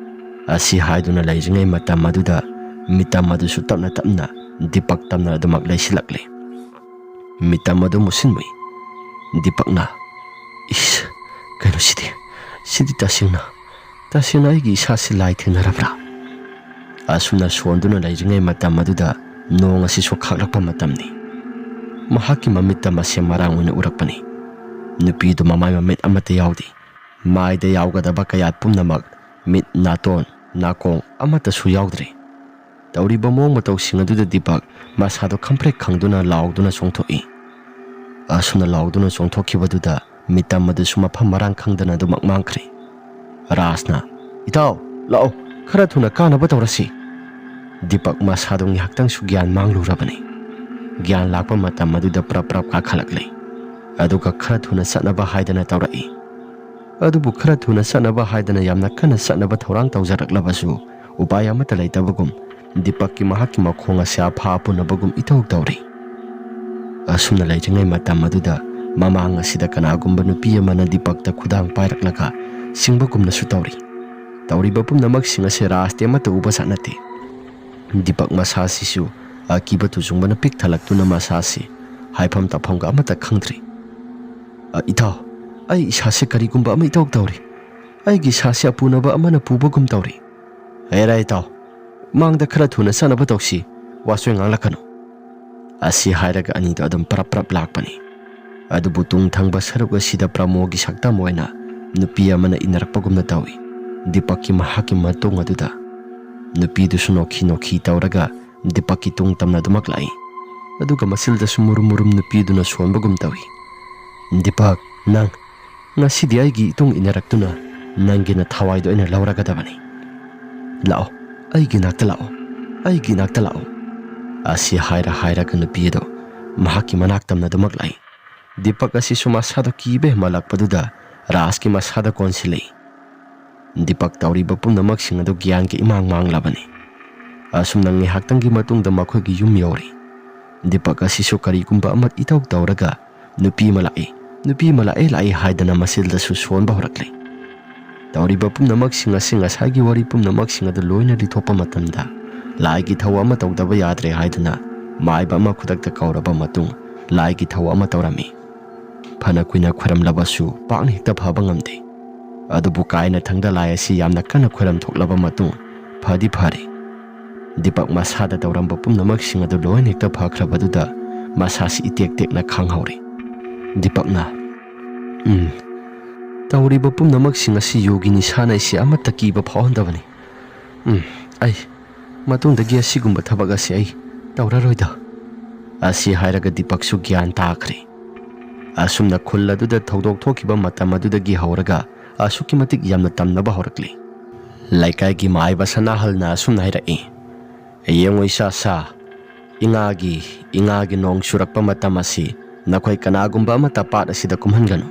ꯑꯁꯤ ꯍꯥꯏꯗꯨꯅ ꯂꯩꯔꯤꯉꯩ ꯃꯇꯝ ꯑꯗꯨꯗ ꯃꯤꯇꯝ ꯑꯗꯨꯁꯨ ꯇꯞꯅ ꯇꯞꯅ ꯗꯤꯄꯛ ꯇꯝꯅ ꯑꯗꯨꯃꯛ ꯂꯩꯁꯤꯜꯂꯛꯂꯦ꯫ ꯃꯤꯇꯝ ꯑꯗꯨ ꯃꯨꯁꯤꯟꯃꯨꯏ꯫ ꯗꯤꯄꯛꯅ, "ꯏꯁ, ꯀꯩꯅꯣ ꯁꯤꯗꯤ? ꯁꯤꯗꯤ ꯇꯁꯦꯡꯅ, ꯇꯁꯦꯡꯅ ꯑꯩꯒꯤ ꯏꯁꯥꯁꯤ ꯂꯥꯏ ꯊꯦꯡꯅꯔꯕ꯭ꯔꯥ?" ꯑꯁꯨꯝꯅ ꯁꯣꯟꯗꯨꯅ ꯂꯩꯔꯤꯉꯩ ꯃꯇꯝ ꯑꯗꯨꯗ ꯅꯣꯡ ꯑꯁꯤꯁꯨ ꯈꯥꯛꯂꯛꯄ ꯃꯇꯝꯅꯤ꯫ ꯃꯍꯥꯛꯀꯤ ꯃꯃꯤꯠꯇ ꯃꯁꯦꯝ ꯃꯔꯥꯡ ꯑꯣꯏꯅ ꯎꯔꯛꯄꯅꯤ꯫ ꯅꯨꯄꯤꯗꯨ ꯃꯃꯥꯏ ꯃꯃꯤꯠ ꯑꯃꯠꯇ ꯌꯥꯎꯗꯦ꯫ ꯃꯥꯏꯗ ꯌꯥꯎꯒꯗꯕ ꯀꯌꯥꯠ ꯄꯨꯝꯅꯃꯛ, ꯃꯤꯠ, ꯅꯥꯇꯣꯟ, ꯅꯥꯀꯣꯡ ꯑꯃꯠꯇꯁꯨ ꯌꯥꯎꯗ꯭ꯔꯦ꯫ ꯇꯧꯔꯤꯕ ꯃꯑꯣꯡ ꯃꯇꯧꯁꯤꯡ ꯑꯗꯨꯗ ꯗꯤꯄꯛ ꯃꯁꯥꯗꯣ ꯈꯝꯄ꯭ꯔꯦꯛ ꯈꯪꯗꯨꯅ ꯂꯥꯎꯗꯨꯅ ꯆꯣꯡꯊꯣꯛꯏ꯫ ꯑꯁꯨꯝꯅ ꯂꯥꯎꯗꯨꯅ ꯆꯣꯡꯊꯣꯛꯈꯤꯕꯗꯨꯗ ꯃꯤꯇꯝ ꯑꯗꯨꯁꯨ ꯃꯐꯝ ꯃꯔꯥꯡ ꯈꯪꯗꯅ ꯑꯗꯨꯃꯛ ꯃꯥꯡꯈ꯭ꯔꯦ꯫ ꯔꯥꯖꯅ, "ꯏꯇꯥꯎ, ꯂꯥꯛꯑꯣ, ꯈꯔ ꯊꯨꯅ ꯀꯥꯅꯕ ꯇꯧꯔꯁꯤ"꯫ ꯗꯤꯄꯛ ꯃꯁꯥꯗꯣ ꯉꯥꯏꯍꯥꯛꯇꯪꯁꯨ ꯒ꯭ꯌꯥꯟ ꯃꯥꯡꯂꯨꯔꯕꯅꯤ꯫ ꯒ꯭ꯌꯥꯟ ꯂꯥꯛꯄ ꯃꯇꯝ ꯑꯗꯨꯗ ꯄ꯭ꯔꯞ ꯄ꯭ꯔꯞ ꯀꯥꯈꯠꯂꯛꯂꯦ꯫ ꯑꯗꯨꯒ ꯈꯔ ꯊꯨꯅ ꯆꯠꯅꯕ ꯍꯥꯏꯗꯅ ꯇꯧꯔꯛꯏ꯫ ꯑꯗꯨꯕꯨ ꯈꯔ ꯊꯨꯅ ꯆꯠꯅꯕ ꯍꯥꯏꯗꯅ ꯌꯥꯝꯅ ꯀꯟꯅ ꯆꯠꯅꯕ ꯊꯧꯔꯥꯡ ꯇꯧꯖꯔꯛꯂꯕꯁꯨ, ꯎꯄꯥꯏ ꯑꯃꯠꯇ ꯂꯩꯇꯕꯒꯨꯝ, ꯗꯤꯄꯛꯀꯤ ꯃꯍꯥꯛꯀꯤ ꯃꯈꯣꯡ ꯑꯁꯦ ꯑꯐꯥ ꯑꯄꯨꯅꯕꯒꯨꯝ ꯏꯇꯧ ꯇꯧꯔꯤ꯫ ꯑꯁꯨꯝꯅ ꯂꯩꯔꯤꯉꯩ ꯃꯇꯝ ꯑꯗꯨꯗ ꯃꯃꯥꯡ ꯑꯁꯤꯗ ꯀꯅꯥꯒꯨꯝꯕ ꯅꯨꯄꯤ ꯑꯃꯅ ꯗꯤꯄꯛꯇ ꯈꯨꯗꯥꯡ ꯄꯥꯏꯔꯛꯂꯒ ꯆꯤꯡꯕꯒꯨꯝꯅꯁꯨ ꯇꯧꯔꯤ꯫ ꯇꯧꯔꯤꯕ ꯄꯨꯝꯅꯃꯛꯁꯤꯡ ꯑꯁꯦ ꯔꯥꯖꯇꯤ ꯑꯃꯠꯇ ꯎꯕ ꯖꯥꯠ ꯅꯠꯇꯦ꯫ ꯗꯤꯄꯛ ꯃꯁꯥꯁꯤꯁꯨ ꯑꯀꯤꯕ ꯇꯨꯖꯨꯡꯕꯅ ꯄꯤꯛ ꯊꯜꯂꯛꯇꯨꯅ ꯃꯁꯥꯁꯤ ꯍꯥꯏꯐꯝ ꯇꯧꯐꯝꯒ ꯑꯃꯠꯇ ꯈꯪꯗ꯭ꯔꯤ꯫ "ꯑ, ꯏꯇꯥꯎ, ꯑꯩ ꯏꯁꯥꯁꯦ ꯀꯔꯤꯒꯨꯝꯕ ꯑꯃ ꯏꯇꯧ ꯇꯧꯔꯤ꯫ ꯑꯩꯒꯤ ꯏꯁꯥꯁꯦ ꯑꯄꯨꯅꯕ ꯑꯃꯅ ꯄꯨꯕꯒꯨꯝ ꯇꯧꯔꯤ꯫ ꯍꯦꯔꯥ ꯏꯇꯥꯎ, ꯃꯥꯡꯗ ꯈꯔ ꯊꯨꯅ ꯆꯠꯅꯕ ꯇꯧꯁꯤ, ꯋꯥꯆꯣꯏ ꯉꯥꯡꯂꯛꯀꯅꯨ"꯫ ꯑꯁꯤ ꯍꯥꯏꯔꯒ ꯑꯅꯤꯗꯣ ꯑꯗꯨꯝ ꯄ꯭ꯔꯞ ꯄ꯭ꯔꯞ ꯂꯥꯛꯄꯅꯤ꯫ ꯑꯗꯨꯕꯨ ꯇꯨꯡ ꯊꯪꯕ ꯁꯔꯨꯛ ꯑꯁꯤꯗ ꯄ꯭ꯔꯃꯣꯒꯤ ꯁꯛꯇꯝ ꯑꯣꯏꯅ ꯅꯨꯄꯤ ꯑꯃꯅ ꯏꯟꯅꯔꯛꯄꯒꯨꯝꯅ ꯇꯧꯏ꯫ ꯗꯤꯄꯛꯀꯤ ꯃꯍꯥꯛꯀꯤ ꯃꯇꯨꯡ ꯑꯗꯨꯗ, ꯅꯨꯄꯤꯗꯨꯁꯨ ꯅꯣꯛꯈꯤ ꯅꯣꯛꯈꯤ ꯇꯧꯔꯒ ꯗꯤꯄꯛꯀꯤ ꯇꯨꯡ ꯇꯝꯅ ꯑꯗꯨꯃꯛ ꯂꯥꯛꯏ꯫ ꯑꯗꯨꯒ ꯃꯁꯤꯜꯗꯁꯨ ꯃꯨꯔꯨꯝ ꯃꯨꯔꯨꯝ ꯅꯨꯄꯤꯗꯨꯅ ꯁꯣꯟꯕꯒꯨꯝ ꯇꯧꯏ꯫ "ꯗꯤꯄꯛ, ꯅꯪ, ꯉꯁꯤꯗꯤ ꯑꯩꯒꯤ ꯏꯇꯨꯡ ꯏꯟꯅꯔꯛꯇꯨꯅ ꯅꯪꯒꯤ ꯅꯊꯋꯥꯏꯗꯣ ꯑꯩꯅ ꯂꯧꯔꯒꯗꯕꯅꯤ꯫ ꯂꯥꯛꯑꯣ, ꯑꯩꯒꯤ ꯅꯥꯛꯇ ꯂꯥꯛꯑꯣ, ꯑꯩꯒꯤ ꯅꯥꯛꯇ ꯂꯥꯛꯑꯣ"꯫ ꯑꯁꯤ ꯍꯥꯏꯔ ꯍꯥꯏꯔꯒ ꯅꯨꯄꯤ ꯑꯗꯣ ꯃꯍꯥꯛꯀꯤ ꯃꯅꯥꯛ ꯇꯝꯅ ꯑꯗꯨꯃꯛ ꯂꯥꯛꯏ꯫ ꯗꯤꯄꯛ ꯑꯁꯤꯁꯨ ꯃꯁꯥꯗꯣ ꯀꯤꯕ ꯍꯦꯟꯃꯜꯂꯛꯄꯗꯨꯗ ꯔꯥꯖꯀꯤ ꯃꯁꯥꯗ ꯀꯣꯟꯁꯤꯜꯂꯛꯏ꯫ ꯗꯤꯄꯛ ꯇꯧꯔꯤꯕ ꯄꯨꯝꯅꯃꯛꯁꯤꯡ ꯑꯗꯨ ꯒ꯭ꯌꯥꯟꯒꯤ ꯏꯃꯥꯡ ꯃꯥꯡꯂꯕꯅꯤ꯫ ꯑꯁꯨꯝꯅ ꯉꯥꯏꯍꯥꯛꯇꯪꯒꯤ ꯃꯇꯨꯡꯗ ꯃꯈꯣꯏꯒꯤ ꯌꯨꯝ ꯌꯧꯔꯦ꯫ ꯗꯤꯄꯛ ꯑꯁꯤꯁꯨ ꯀꯔꯤꯒꯨꯝꯕ ꯑꯃ ꯏꯇꯧ ꯇꯧꯔꯒ "ꯅꯨꯄꯤ ꯑꯃ ꯂꯥꯛꯏ, ꯅꯨꯄꯤ ꯑꯃ ꯂꯥꯛꯑꯦ, ꯂꯥꯛꯏ" ꯍꯥꯏꯗꯅ ꯃꯁꯤꯜꯗꯁꯨ ꯁꯣꯟꯕ ꯍꯧꯔꯛꯂꯦ꯫ ꯇꯧꯔꯤꯕ ꯄꯨꯝꯅꯃꯛꯁꯤꯡ ꯑꯁꯤ, ꯉꯁꯥꯏꯒꯤ ꯋꯥꯔꯤ ꯄꯨꯝꯅꯃꯛꯁꯤꯡ ꯑꯗꯨ ꯂꯣꯏꯅ ꯂꯤꯊꯣꯛꯄ ꯃꯇꯝꯗ, ꯂꯥꯏꯒꯤ ꯊꯧ ꯑꯃ ꯇꯧꯗꯕ ꯌꯥꯗ꯭ꯔꯦ ꯍꯥꯏꯗꯨꯅ ꯃꯥꯏꯕ ꯑꯃ ꯈꯨꯗꯛꯇ ꯀꯧꯔꯕ ꯃꯇꯨꯡ ꯂꯥꯏꯒꯤ ꯊꯧ ꯑꯃ ꯇꯧꯔꯝꯃꯤ꯫ ꯐꯅ ꯀꯨꯏꯅ ꯈꯣꯏꯔꯝꯂꯕꯁꯨ ꯄꯥꯛꯅ ꯍꯦꯛꯇ ꯐꯕ ꯉꯝꯗꯦ꯫ ꯑꯗꯨꯕꯨ ꯀꯥꯏꯅꯊꯪꯗ ꯂꯥꯏ ꯑꯁꯤ ꯌꯥꯝꯅ ꯀꯟꯅ ꯈꯣꯏꯔꯝ ꯊꯣꯛꯂꯕ ꯃꯇꯨꯡ ꯐꯗꯤ ꯐꯔꯦ꯫ ꯗꯤꯄꯛ ꯃꯁꯥꯗ ꯇꯧꯔꯝꯕ ꯄꯨꯝꯅꯃꯛꯁꯤꯡ ꯑꯗꯨ ꯂꯣꯏꯅ ꯍꯦꯛꯇ ꯐꯈ꯭ꯔꯕꯗꯨꯗ ꯃꯁꯥꯁꯤ ꯏꯇꯦꯛ ꯇꯦꯛꯅ ꯈꯥꯡꯍꯧꯔꯦ꯫ ꯗꯤꯄꯛꯅ, "ꯎꯝ, ꯇꯧꯔꯤꯕ ꯄꯨꯝꯅꯃꯛꯁꯤꯡ ꯑꯁꯤ ꯌꯣꯒꯤ ꯅꯤꯁꯥꯅ ꯑꯩꯁꯦ ꯑꯃꯠꯇ ꯀꯤꯕ ꯐꯥꯎꯍꯟꯗꯕꯅꯤ꯫ ꯎꯝ, ꯑꯩ ꯃꯇꯨꯡꯗꯒꯤ ꯑꯁꯤꯒꯨꯝꯕ ꯊꯕꯛ ꯑꯁꯤ ꯑꯩ ꯇꯧꯔꯔꯣꯏꯗ"꯫ ꯑꯁꯤ ꯍꯥꯏꯔꯒ ꯗꯤꯄꯛꯁꯨ ꯒ꯭ꯌꯥꯟ ꯇꯥꯈ꯭ꯔꯦ꯫ ꯑꯁꯨꯝꯅ ꯈꯨꯜ ꯑꯗꯨꯗ ꯊꯧꯗꯣꯛ ꯊꯣꯛꯈꯤꯕ ꯃꯇꯝ ꯑꯗꯨꯗꯒꯤ ꯍꯧꯔꯒ ꯑꯁꯨꯛꯀꯤ ꯃꯇꯤꯛ ꯌꯥꯝꯅ ꯇꯝꯅꯕ ꯍꯧꯔꯛꯂꯤ꯫ ꯂꯩꯀꯥꯏꯒꯤ ꯃꯥꯏꯕ ꯁꯅꯥꯍꯜꯅ ꯑꯁꯨꯝꯅ ꯍꯥꯏꯔꯛꯏ, "ꯌꯦꯡꯉꯨ ꯏꯆꯥ ꯁꯥ, ꯏꯉꯥꯒꯤ, ꯏꯉꯥꯒꯤ ꯅꯣꯡ ꯆꯨꯔꯛꯄ ꯃꯇꯝ ꯑꯁꯤ ꯅꯈꯣꯏ ꯀꯅꯥꯒꯨꯝꯕ ꯑꯃꯠꯇ ꯄꯥꯠ ꯑꯁꯤꯗ ꯀꯨꯝꯍꯟꯒꯅꯨ꯫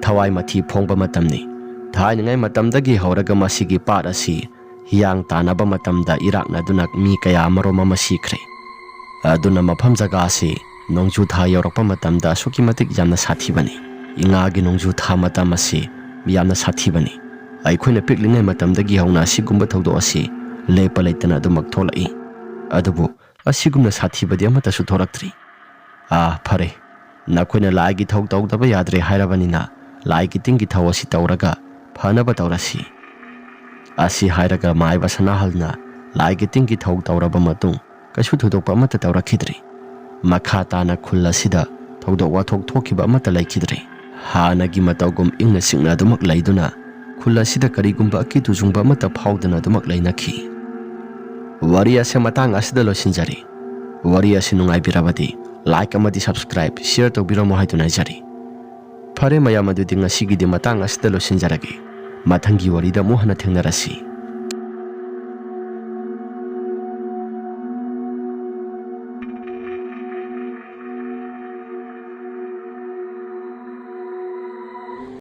ꯊꯋꯥꯏ ꯃꯊꯤ ꯐꯣꯡꯕ ꯃꯇꯝꯅꯤ꯫ ꯊꯥꯏꯅꯉꯩ ꯃꯇꯝꯗꯒꯤ ꯍꯧꯔꯒ ꯃꯁꯤꯒꯤ ꯄꯥꯠ ꯑꯁꯤ ꯍꯤꯌꯥꯡ ꯇꯥꯟꯅꯕ ꯃꯇꯝꯗ ꯏꯔꯥꯛꯅꯗꯨꯅ ꯃꯤ ꯀꯌꯥ ꯑꯃꯔꯣꯝ ꯑꯃ ꯁꯤꯈ꯭ꯔꯦ꯫ ꯑꯗꯨꯅ ꯃꯐꯝ ꯖꯒꯥ ꯑꯁꯤ ꯅꯣꯡꯖꯨ ꯊꯥ ꯌꯧꯔꯛꯄ ꯃꯇꯝꯗ ꯑꯁꯨꯛꯀꯤ ꯃꯇꯤꯛ ꯌꯥꯝꯅ ꯁꯥꯊꯤꯕꯅꯤ꯫ ꯏꯉꯥꯒꯤ ꯅꯣꯡꯖꯨ ꯊꯥ ꯃꯇꯝ ꯑꯁꯤ ꯌꯥꯝꯅ ꯁꯥꯊꯤꯕꯅꯤ꯫ ꯑꯩꯈꯣꯏꯅ ꯄꯤꯛꯂꯤꯉꯩ ꯃꯇꯝꯗꯒꯤ ꯍꯧꯅ ꯑꯁꯤꯒꯨꯝꯕ ꯊꯧꯗꯣꯛ ꯑꯁꯤ ꯂꯦꯞꯄ ꯂꯩꯇꯅ ꯑꯗꯨꯃꯛ ꯊꯣꯛꯂꯛꯏ꯫ ꯑꯗꯨꯕꯨ ꯑꯁꯤꯒꯨꯝꯅ ꯁꯥꯊꯤꯕꯗꯤ ꯑꯃꯠꯇꯁꯨ ꯊꯣꯛꯂꯛꯇ꯭ꯔꯤ꯫ ꯑꯥ, ꯐꯔꯦ, ꯅꯈꯣꯏꯅ ꯂꯥꯏꯒꯤ ꯊꯧ ꯇꯧꯗꯕ ꯌꯥꯗ꯭ꯔꯦ ꯍꯥꯏꯔꯕꯅꯤꯅ ꯂꯥꯏꯒꯤ ꯇꯤꯟꯒꯤ ꯊꯧ ꯑꯁꯤ ꯇꯧꯔꯒ ꯐꯅꯕ ꯇꯧꯔꯁꯤ"꯫ ꯑꯁꯤ ꯍꯥꯏꯔꯒ ꯃꯥꯏꯕ ꯁꯅꯥꯍꯜꯅ ꯂꯥꯏꯒꯤ ꯇꯤꯟꯒꯤ ꯊꯧ ꯇꯧꯔꯕ ꯃꯇꯨꯡ ꯀꯩꯁꯨ ꯊꯣꯏꯗꯣꯛꯄ ꯑꯃꯠꯇ ꯇꯧꯔꯛꯈꯤꯗ꯭ꯔꯤ꯫ ꯃꯈꯥ ꯇꯥꯅ ꯈꯨꯜ ꯑꯁꯤꯗ ꯊꯧꯗꯣꯛ ꯋꯥꯊꯣꯛ ꯊꯣꯛꯈꯤꯕ ꯑꯃꯠꯇ ꯂꯩꯈꯤꯗ꯭ꯔꯤ꯫ ꯍꯥꯟꯅꯒꯤ ꯃꯇꯧꯒꯨꯝ ꯏꯪꯅ ꯆꯤꯛꯅ ꯑꯗꯨꯃꯛ ꯂꯩꯗꯨꯅ ꯈꯨꯜ ꯑꯁꯤꯗ ꯀꯔꯤꯒꯨꯝꯕ ꯑꯀꯤ ꯇꯨꯖꯨꯡꯕ ꯑꯃꯠꯇ ꯐꯥꯎꯗꯅ ꯑꯗꯨꯃꯛ ꯂꯩꯅꯈꯤ꯫ ꯋꯥꯔꯤ ꯑꯁꯤ ꯃꯇꯥꯡ ꯑꯁꯤꯗ ꯂꯣꯏꯁꯤꯟꯖꯔꯤ꯫ ꯋꯥꯔꯤ ꯑꯁꯤ ꯅꯨꯡꯉꯥꯏꯕꯤꯔꯕꯗꯤ like ꯑꯃꯗꯤ subscribe, share ꯇꯧꯕꯤꯔꯝꯃꯨ ꯍꯥꯏꯗꯨꯅ ꯍꯥꯏꯖꯔꯤ꯫ ꯐꯔꯦ ꯃꯌꯥꯝ, ꯑꯗꯨꯗꯤ ꯉꯁꯤꯒꯤꯗꯤ ꯃꯇꯥꯡ ꯑꯁꯤꯗ ꯂꯣꯏꯁꯤꯟꯖꯔꯒꯦ꯫ ꯃꯊꯪꯒꯤ ꯋꯥꯔꯤꯗ ꯑꯃꯨꯛ ꯍꯟꯅ ꯊꯦꯡꯅꯔꯁꯤ꯫